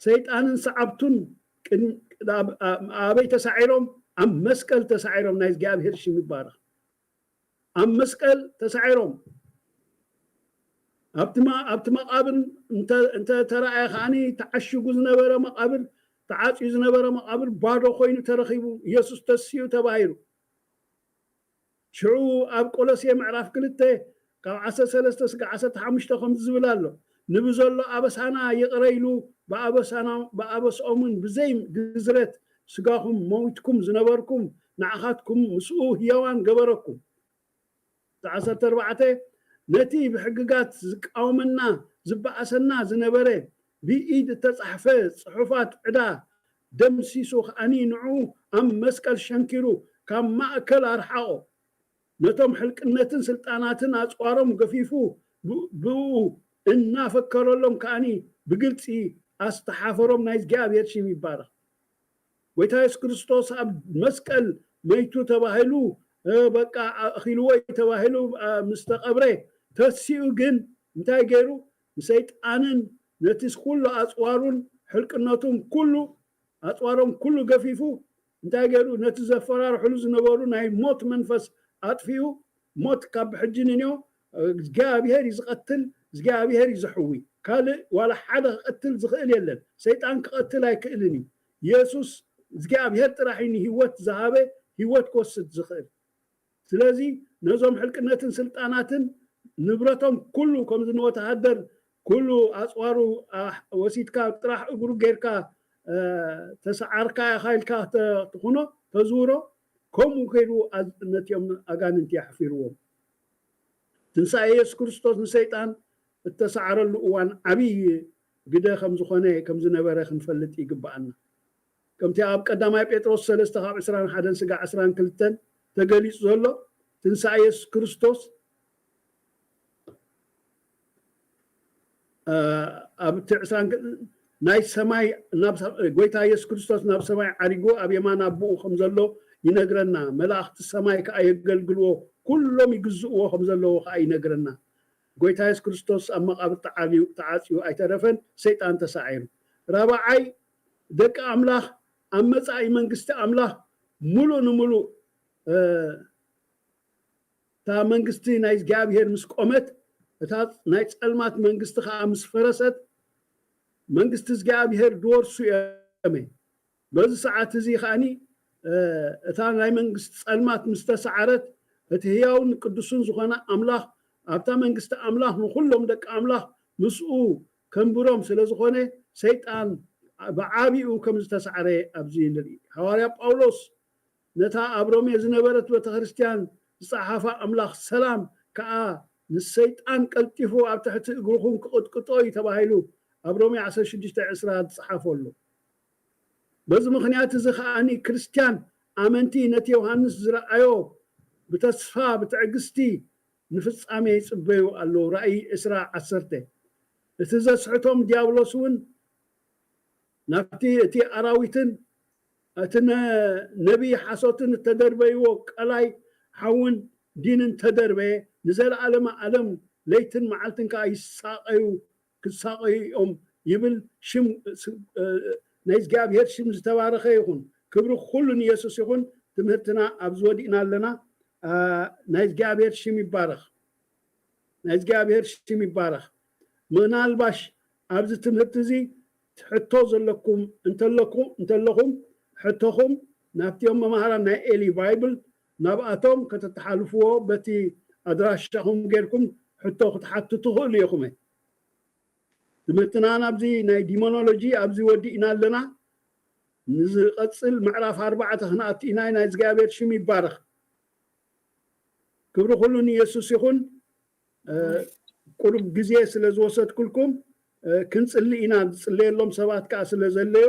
ሰይጣንን ሰዓብቱን ኣበይ ተሳዒሮም? ኣብ መስቀል ተሳዒሮም። ናይ እግዚኣብሔር ሽም ይባረክ። ኣብ መስቀል ተሳዒሮም ኣብቲ መቃብር እንተተረኣየ ከዓኒ ተዓሽጉ ዝነበረ መቃብር ተዓፅዩ ዝነበረ መቃብር ባዶ ኮይኑ ተረኺቡ። ኢየሱስ ተሲኡ ተባሂሉ። ሽዑ ኣብ ቆሎሴ ምዕራፍ ክልተ ካብ ዓሰርተ ሰለስተ ስጋ ዓሰርተ ሓሙሽተ ከምዚ ዝብል ኣሎ፣ ንብዘሎ ኣበሳና ይቕረ ኢሉ ብኣበስኦምን ብዘይ ግዝረት ስጋኹም ሞይትኩም ዝነበርኩም ንዓኻትኩም ምስኡ ህያዋን ገበረኩም። ዓሰርተ ኣርባዕተ ነቲ ብሕግጋት ዝቃወመና ዝበኣሰና ዝነበረ ብኢድ እተጻሕፈ ጽሑፋት ዕዳ ደምሲሱ ከኣኒ ንዕኡ ኣብ መስቀል ሸንኪሩ ካብ ማእከል ኣርሓቖ። ነቶም ሕልቅነትን ስልጣናትን ኣጽዋሮም ገፊፉ ብእኡ እናፈከረሎም ከኣኒ ብግልጺ ኣስተሓፈሮም። ናይ እግዚኣብሔር ሽም ይባረኽ። ጎይታ የሱስ ክርስቶስ ኣብ መስቀል መይቱ ተባሂሉ በቃ ኣእኺልዎ እዩ ተባሂሉ ምስ ተቐብረ ተሲኡ ግን እንታይ ገይሩ? ንሰይጣንን ነቲ ኩሉ ኣጽዋሩን ሕልቅነቱን ኩሉ ኣጽዋሮም ኩሉ ገፊፉ እንታይ ገይሩ? ነቲ ዘፈራርሕሉ ዝነበሩ ናይ ሞት መንፈስ ኣጥፊኡ። ሞት ካብ ሕጂ ንንዮ እግዚኣብሔር እዩ ዝቐትል፣ እግዚኣብሔር እዩ ዝሕዊ። ካልእ ዋላ ሓደ ክቐትል ዝኽእል የለን። ሰይጣን ክቐትል ኣይክእልን እዩ። የሱስ እግዚኣብሔር ጥራሕ እዩ ንህይወት ዝሃበ፣ ህይወት ክወስድ ዝኽእል። ስለዚ ነዞም ሕልቅነትን ስልጣናትን ንብረቶም ኩሉ ከምዚ ንወተሃደር ኩሉ ኣፅዋሩ ወሲድካ ጥራሕ እግሩ ጌርካ ተሰዓርካ ኢኻ ኢልካ ትኹኖ ተዝውሮ ከምኡ ከይዱ ነቲኦም ኣጋንንቲ የሕፊርዎም። ትንሳኤ የሱስ ክርስቶስ ንሰይጣን እተሰዓረሉ እዋን ዓብዪ ግደ ከም ዝኾነ ከም ዝነበረ ክንፈልጥ ይግብኣና። ከምቲ ኣብ ቀዳማይ ጴጥሮስ ሰለስተ ካብ ዕስራን ሓደን ስጋ ዕስራን ክልተን ተገሊጹ ዘሎ ትንሳኤ የሱስ ክርስቶስ ኣብቲ ዕስራን ናይ ሰማይ ጎይታ የሱስ ክርስቶስ ናብ ሰማይ ዓሪጉ ኣብ የማን ኣቦኡ ከም ዘሎ ይነግረና። መላእኽቲ ሰማይ ከዓ የገልግልዎ፣ ኩሎም ይግዝእዎ ከም ዘለዉ ከዓ ይነግረና። ጎይታ የሱስ ክርስቶስ ኣብ መቓብር ተዓልዩ ተዓፅዩ ኣይተረፈን፣ ሰይጣን ተሳዒሩ። ራብዓይ ደቂ ኣምላኽ ኣብ መጻኢ መንግስቲ ኣምላኽ ሙሉእ ንሙሉእ እታ መንግስቲ ናይ እግዚኣብሔር ምስ ቆመት፣ እታ ናይ ጸልማት መንግስቲ ከዓ ምስ ፈረሰት መንግስቲ እግዚኣብሔር ድወርሱ እዮም። በዚ ሰዓት እዚ ከዓኒ እታ ናይ መንግስቲ ጸልማት ምስ ተሰዓረት እቲ ህያውን ቅዱስን ዝኾነ ኣምላኽ ኣብታ መንግስቲ ኣምላኽ ንኹሎም ደቂ ኣምላኽ ምስኡ ከንብሮም ስለ ዝኾነ ሰይጣን ብዓቢኡ ከም ዝተሳዕረ ኣብዚ ንርኢ። ሃዋርያ ጳውሎስ ነታ ኣብ ሮሜ ዝነበረት ቤተ ክርስቲያን ዝጸሓፋ ኣምላኽ ሰላም ከኣ ንሰይጣን ቀልጢፉ ኣብ ትሕቲ እግርኹም ክቕጥቅጦ እዩ ተባሂሉ ኣብ ሮሜ ዓሰርተ ሽዱሽተ ዕስራ ዝጸሓፎ ኣሎ። በዚ ምኽንያት እዚ ከኣ ክርስትያን ኣመንቲ ነቲ ዮሃንስ ዝረኣዮ ብተስፋ ብትዕግስቲ ንፍጻሜ ይጽበዩ ኣለዉ። ራእይ ዕስራ ዓሰርተ። እቲ ዘስሕቶም ዲያብሎስ እውን ናብቲ እቲ ኣራዊትን እቲ ነቢይ ሓሶትን እተደርበይዎ ቀላይ ሓውን ዲንን ተደርበየ፣ ንዘለኣለመ ኣለም ለይትን መዓልትን ከኣ ይሳቐዩ ክሳቐዩ እዮም ይብል። ሽም ናይ እግዚኣብሔር ሽም ዝተባረኸ ይኹን። ክብሪ ኩሉ ንየሱስ ይኹን። ትምህርትና ኣብዚ ወዲእና ኣለና። ናይ እግዚኣብሔር ሽም ይባረኽ። ናይ እግዚኣብሔር ሽም ይባረኽ። ምናልባሽ ኣብዚ ትምህርቲ እዚ ሕቶ ዘለኩም እንተለኩም እንተለኹም ሕቶኹም ናብቲኦም መማህራን ናይ ኤሊ ባይብል ናብኣቶም ከተተሓልፍዎ በቲ ኣድራሻኹም ጌርኩም ሕቶ ክትሓቱ ትኽእሉ ኢኹም። ትምህርትና ናብዚ ናይ ዲሞኖሎጂ ኣብዚ ወዲእና ኣለና። ንዝቐጽል ምዕራፍ ኣርባዕተ ክንኣቱ ኢና። ናይ እግዚኣብሔር ሽም ይባረኽ። ክብሪ ኩሉ ንየሱስ ይኹን። ቁሩብ ግዜ ስለ ዝወሰድኩልኩም ክንጽሊ ኢና። ዝጽለየሎም ሰባት ከዓ ስለ ዘለዩ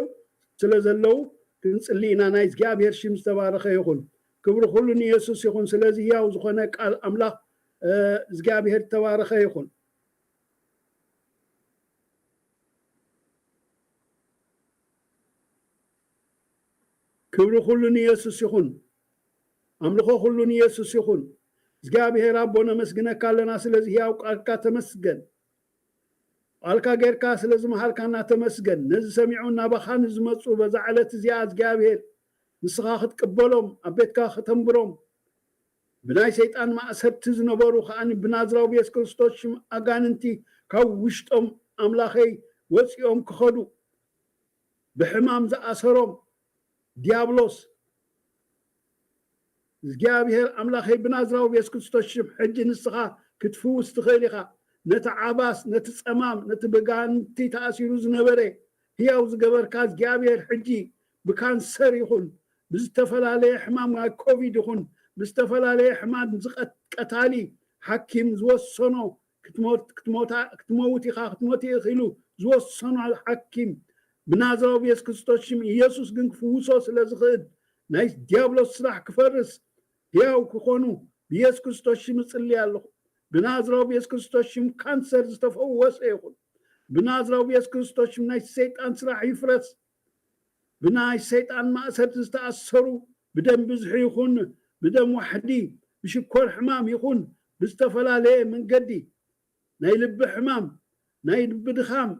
ስለ ዘለዉ ክንጽሊ ኢና። ናይ እግዚኣብሔር ሽም ዝተባረኸ ይኹን። ክብሪ ኩሉ ንየሱስ ይኹን። ስለዚ ህያው ዝኾነ ቃል ኣምላኽ እግዚኣብሔር ተባረኸ ይኹን። ክብሪ ኩሉ ንየሱስ ይኹን። ኣምልኾ ኩሉ ንየሱስ ይኹን። እግዚኣብሔር ኣቦ ነመስግነካ ኣለና ስለዚ ህያው ቃልካ ተመስገን። ቃልካ ጌርካ ስለ ዝመሃርካና ተመስገን። ነዚ ሰሚዑ ናባኻ ንዝመፁ በዛ ዕለት እዚኣ እግዚኣብሔር ንስኻ ክትቅበሎም ኣብ ቤትካ ከተንብሮም ብናይ ሰይጣን ማእሰርቲ ዝነበሩ ከዓኒ ብናዝራዊ ብየሱስ ክርስቶስ ሽም ኣጋንንቲ ካብ ውሽጦም ኣምላኸይ ወፂኦም ክኸዱ ብሕማም ዝኣሰሮም ዲያብሎስ እግዚኣብሔር ኣምላኸይ ብናዝራዊ ብየሱስ ክርስቶስ ሽም ሕጂ ንስኻ ክትፍውስ ትኽእል ኢኻ። ነቲ ዓባስ ነቲ ጸማም ነቲ ብጋንቲ ተኣሲሩ ዝነበረ ህያው ዝገበርካ እግዚኣብሔር ሕጂ ብካንሰር ይኹን ብዝተፈላለየ ሕማም ናይ ኮቪድ ይኹን ብዝተፈላለየ ሕማም ዝቐታሊ ሓኪም ዝወሰኖ ክትመውት ኢኻ ክትሞት ኢኺ ኢሉ ዝወሰኖ ሓኪም ብናዝራዊ ብየሱስ ክርስቶስ ሽም ኢየሱስ ግን ክፍውሶ ስለ ዝኽእል ናይ ዲያብሎስ ስራሕ ክፈርስ ህያው ክኾኑ ብየሱስ ክርስቶስ ሽም እጽሊ ኣለኹ። ብናዝራዊ ብየሱስ ክርስቶስ ሽም ካንሰር ዝተፈወሰ ይኹን። ብናዝራዊ ብየሱስ ክርስቶስ ሽም ናይ ሰይጣን ስራሕ ይፍረስ። ብናይ ሰይጣን ማእሰርቲ ዝተኣሰሩ ብደም ብዝሒ ይኹን ብደም ዋሕዲ ብሽኮር ሕማም ይኹን ብዝተፈላለየ መንገዲ ናይ ልቢ ሕማም ናይ ልቢ ድኻም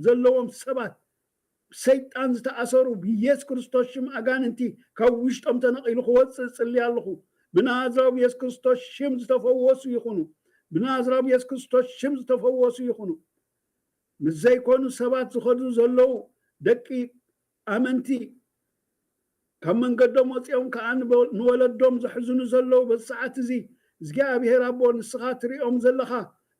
ዘለዎም ሰባት ሰይጣን ዝተኣሰሩ ብየሱስ ክርስቶስ ሽም ኣጋንንቲ ካብ ውሽጦም ተነቒሉ ክወፅእ እፅሊ ኣለኹ። ብናዝራዊ ብየሱስ ክርስቶስ ሽም ዝተፈወሱ ይኹኑ። ብናዝራዊ ብየሱስ ክርስቶስ ሽም ዝተፈወሱ ይኹኑ። ምስ ዘይኮኑ ሰባት ዝኸዱ ዘለዉ ደቂ ኣመንቲ ካብ መንገዶም ወፂኦም ከዓ ንወለዶም ዘሕዝኑ ዘለዉ በዚ ሰዓት እዚ እግዚኣብሔር ኣቦ ንስኻ ትሪኦም ዘለኻ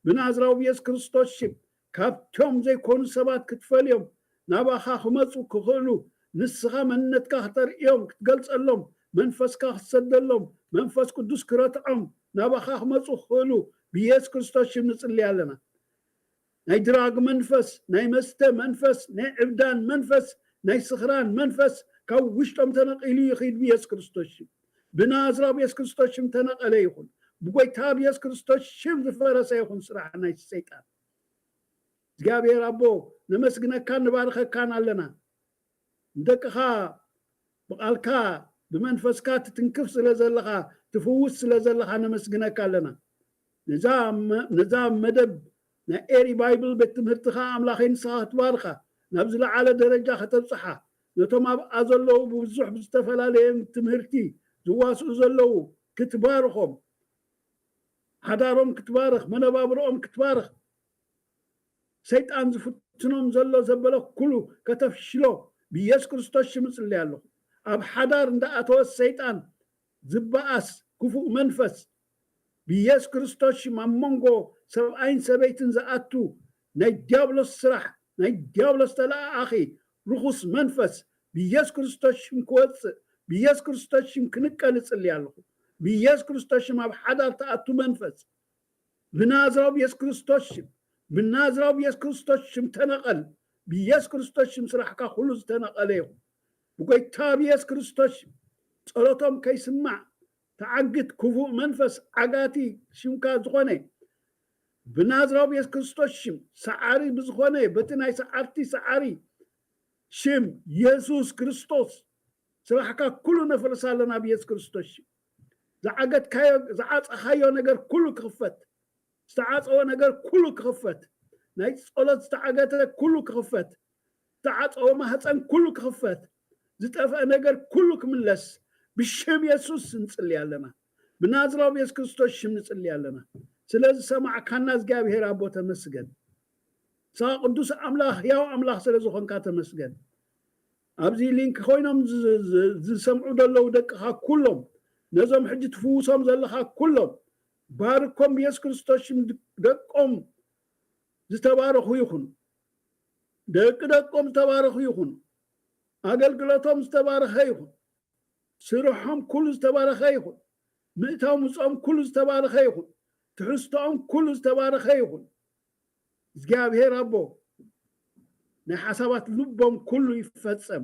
ብናዝራዊ ብየሱስ ክርስቶስ ሽም ካብቶም ዘይኮኑ ሰባት ክትፈልዮም ናባኻ ክመፁ ክኽእሉ ንስኻ መንነትካ ክተርእዮም ክትገልፀሎም መንፈስካ ክትሰደሎም መንፈስ ቅዱስ ክረትዖም ናባኻ ክመፁ ክኽእሉ ብየሱስ ክርስቶስ ሽም ንፅሊ ኣለና። ናይ ድራግ መንፈስ ናይ መስተ መንፈስ ናይ ዕብዳን መንፈስ ናይ ስኽራን መንፈስ ካብ ውሽጦም ተነቒሉ ይኺድ ብየሱስ ክርስቶስ ሽም። ብናዝራዊ ብየሱስ ክርስቶስ ሽም ተነቐለ ይኹን። ብጎይታ ብየሱስ ክርስቶስ ሽም ዝፈረሰ ይኹን ስራሕ ናይ ሰይጣን። እግዚኣብሔር ኣቦ ነመስግነካን ንባርኸካን ኣለና። ንደቅኻ ብቓልካ ብመንፈስካ ትትንክፍ ስለ ዘለኻ ትፍውስ ስለ ዘለኻ ነመስግነካ ኣለና። ነዛ መደብ ናይ ኤሪ ባይብል ቤት ትምህርትኻ ኣምላኸይ ንስኻ ክትባርኻ ናብ ዝለዓለ ደረጃ ከተብፅሓ ነቶም ኣብኣ ዘለዉ ብብዙሕ ብዝተፈላለየ ትምህርቲ ዝዋስኡ ዘለዉ ክትባርኾም ሓዳሮም ክትባርኽ መነባብሮኦም ክትባርኽ ሰይጣን ዝፍትኖም ዘሎ ዘበለ ኩሉ ከተፍሽሎ ብየሱስ ክርስቶስ ሽም እጽሊ ኣለኹ። ኣብ ሓዳር እንዳኣተወ ሰይጣን ዝበኣስ ክፉእ መንፈስ ብየሱስ ክርስቶስ ሽም ኣብ መንጎ ሰብኣይን ሰበይትን ዝኣቱ ናይ ዲያብሎስ ስራሕ ናይ ዲያብሎስ ተለኣኣኺ ርኹስ መንፈስ ብየሱስ ክርስቶስ ሽም ክወፅእ ብየሱስ ክርስቶስ ሽም ክንቀል እጽሊ ኣለኹ። ብየሱስ ክርስቶስ ሽም ኣብ ሓዳር ተኣቱ መንፈስ ብናዝራዊ ብየሱስ ክርስቶስ ሽም፣ ብናዝራዊ ብየሱስ ክርስቶስ ሽም ተነቐል። ብየሱስ ክርስቶስ ሽም ስራሕካ ኩሉ ዝተነቐለ ይኹን። ብጎይታ ብየሱስ ክርስቶስ ሽም ጸሎቶም ከይስማዕ ተዓግት። ክፉእ መንፈስ ዓጋቲ ሽምካ ዝኾነ ብናዝራዊ ብየሱስ ክርስቶስ ሽም ሰዓሪ ብዝኾነ በቲ ናይ ሰዓርቲ ሰዓሪ ሽም የሱስ ክርስቶስ ስራሕካ ኩሉ ነፍርስ ኣለና ብየሱስ ክርስቶስ ሽም። ዝዓገትካዮ ዝዓፀኻዮ ነገር ኩሉ ክኽፈት፣ ዝተዓፀወ ነገር ኩሉ ክኽፈት፣ ናይ ጸሎት ዝተዓገተ ኩሉ ክኽፈት፣ ዝተዓፀወ ማህፀን ኩሉ ክኽፈት፣ ዝጠፍአ ነገር ኩሉ ክምለስ ብሽም የሱስ ንጽሊ ኣለና። ብናዝራዊ የሱስ ክርስቶስ ሽም ንጽሊ ኣለና። ስለዚ ሰማዕካና እግዚኣብሔር ኣቦ ተመስገን። ንስኻ ቅዱስ ኣምላኽ፣ ሕያው ኣምላኽ ስለ ዝኾንካ ተመስገን። ኣብዚ ሊንክ ኮይኖም ዝ- ዝ- ዝሰምዑ ዘለዉ ደቅኻ ኩሎም፣ ነዞም ሕጂ ትፍውሶም ዘለኻ ኩሎም ባርኮም ብየሱስ ክርስቶስ ሽም። ደቆም ዝተባረኹ ይኹኑ። ደቂ ደቆም ዝተባረኹ ይኹኑ። ኣገልግሎቶም ዝተባረኸ ይኹን። ስርሖም ኩሉ ዝተባረኸ ይኹን። ምእታው ምፅኦም ኩሉ ዝተባረኸ ይኹን። ትሕዝቶኦም ኩሉ ዝተባረኸ ይኹን። እግዚኣብሔር ኣቦ ናይ ሓሳባት ልቦም ኩሉ ይፈጸም።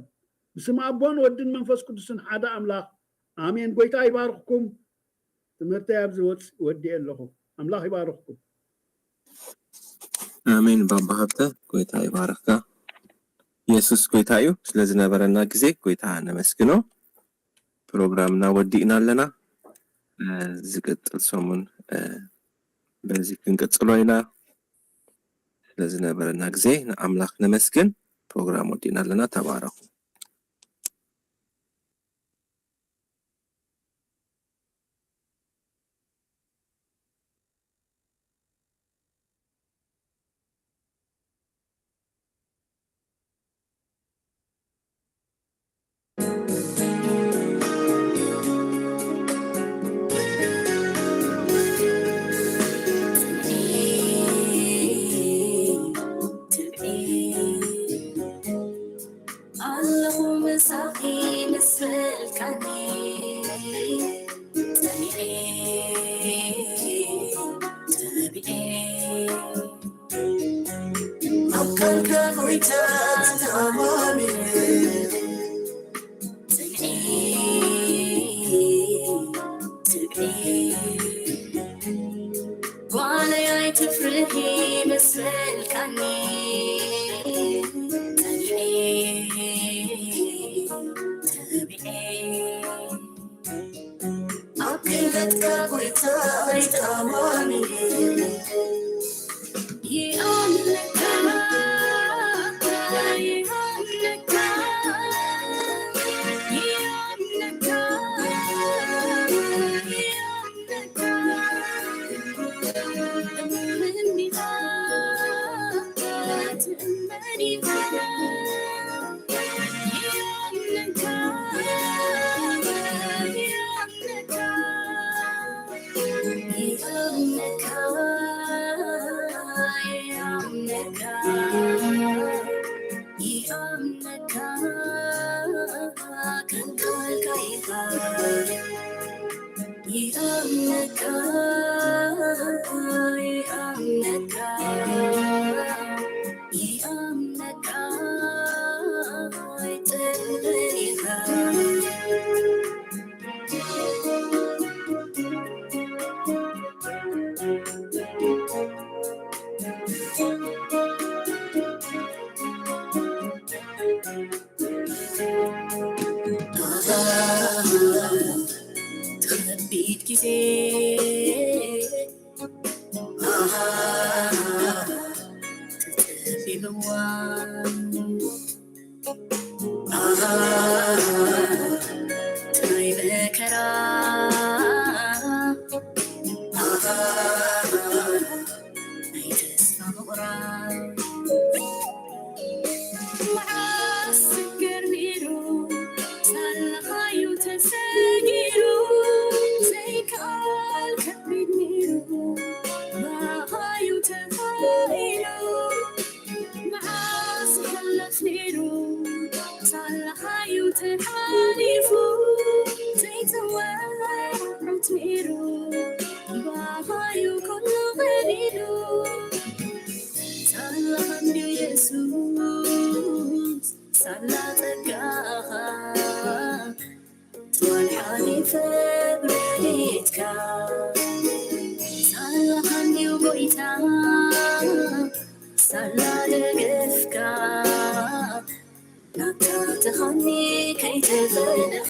ብስም ኣቦን ወድን መንፈስ ቅዱስን ሓደ ኣምላኽ ኣሜን። ጎይታ ይባርኽኩም። ትምህርተይ ኣብዚ ወፅ ወዲኤ ኣለኹ። ኣምላኽ ይባርኽኩም። ኣሜን። ባባ ሃብተ ጎይታ ይባርኽካ። የሱስ ጎይታ እዩ። ስለ ዝነበረና ግዜ ጎይታ ነመስግኖ። ፕሮግራምና ወዲእና ኣለና። እ፣ ዝቅጥል ሰሙን እ፣ በዚ ክንቅጽሎ ኢና። ስለ ዝነበረና ግዜ ንኣምላኽ ነመስግን። ፕሮግራም ወዲእና ኣለና። ተባረኹ። ኣለኹ ምሳኺ ምስ በልካኒ ጸኒዐ ተቢዐ ኣብ ቃልካ ጎይታ ተኣማሚነ ጽንዒ ትብዒ ጓለይ ኣይትፍርሒ ምስ በልካኒ ተቢዐ ተቢዐ ኣብ ክእለትካ ጎይታይ ተኣማሚነ ይኣምነካ ይኣምነካ ይኣምነካ ይኣምነካ እመን ኢኻ ትእመን ኢኻ ይኣምነካ ይኣምነካ ይኣምነካ ይኣምነካ ይኣምነካ ከም ቃልካ ኢኻ ይኣምነካ ይኣምነካ ይኣምነካ ይጥምር ኢኻ ከቢድ ግዜ ተጸቢብዋ ናይ መከራ ናይ ተስፋ ምቑራጽ መዓስ ስገር ነይሩ ሳላኻዩ ተሰጊሩ ዘይከኣል ከቢድ ነይሩ ባኻዩ ተኻኢሉ መዓስ ክሕለፍ ነይሩ ሳላኻዩ ተሓሊፉ ዘይተወርዖት ነይሩ ባኻዩ ኩሉ ሰብ ረድኤትካ ሳላኻንዩ ጎይታ ሳላ ደገፍካ ናታ ተኻኒ ከይተፈለኻ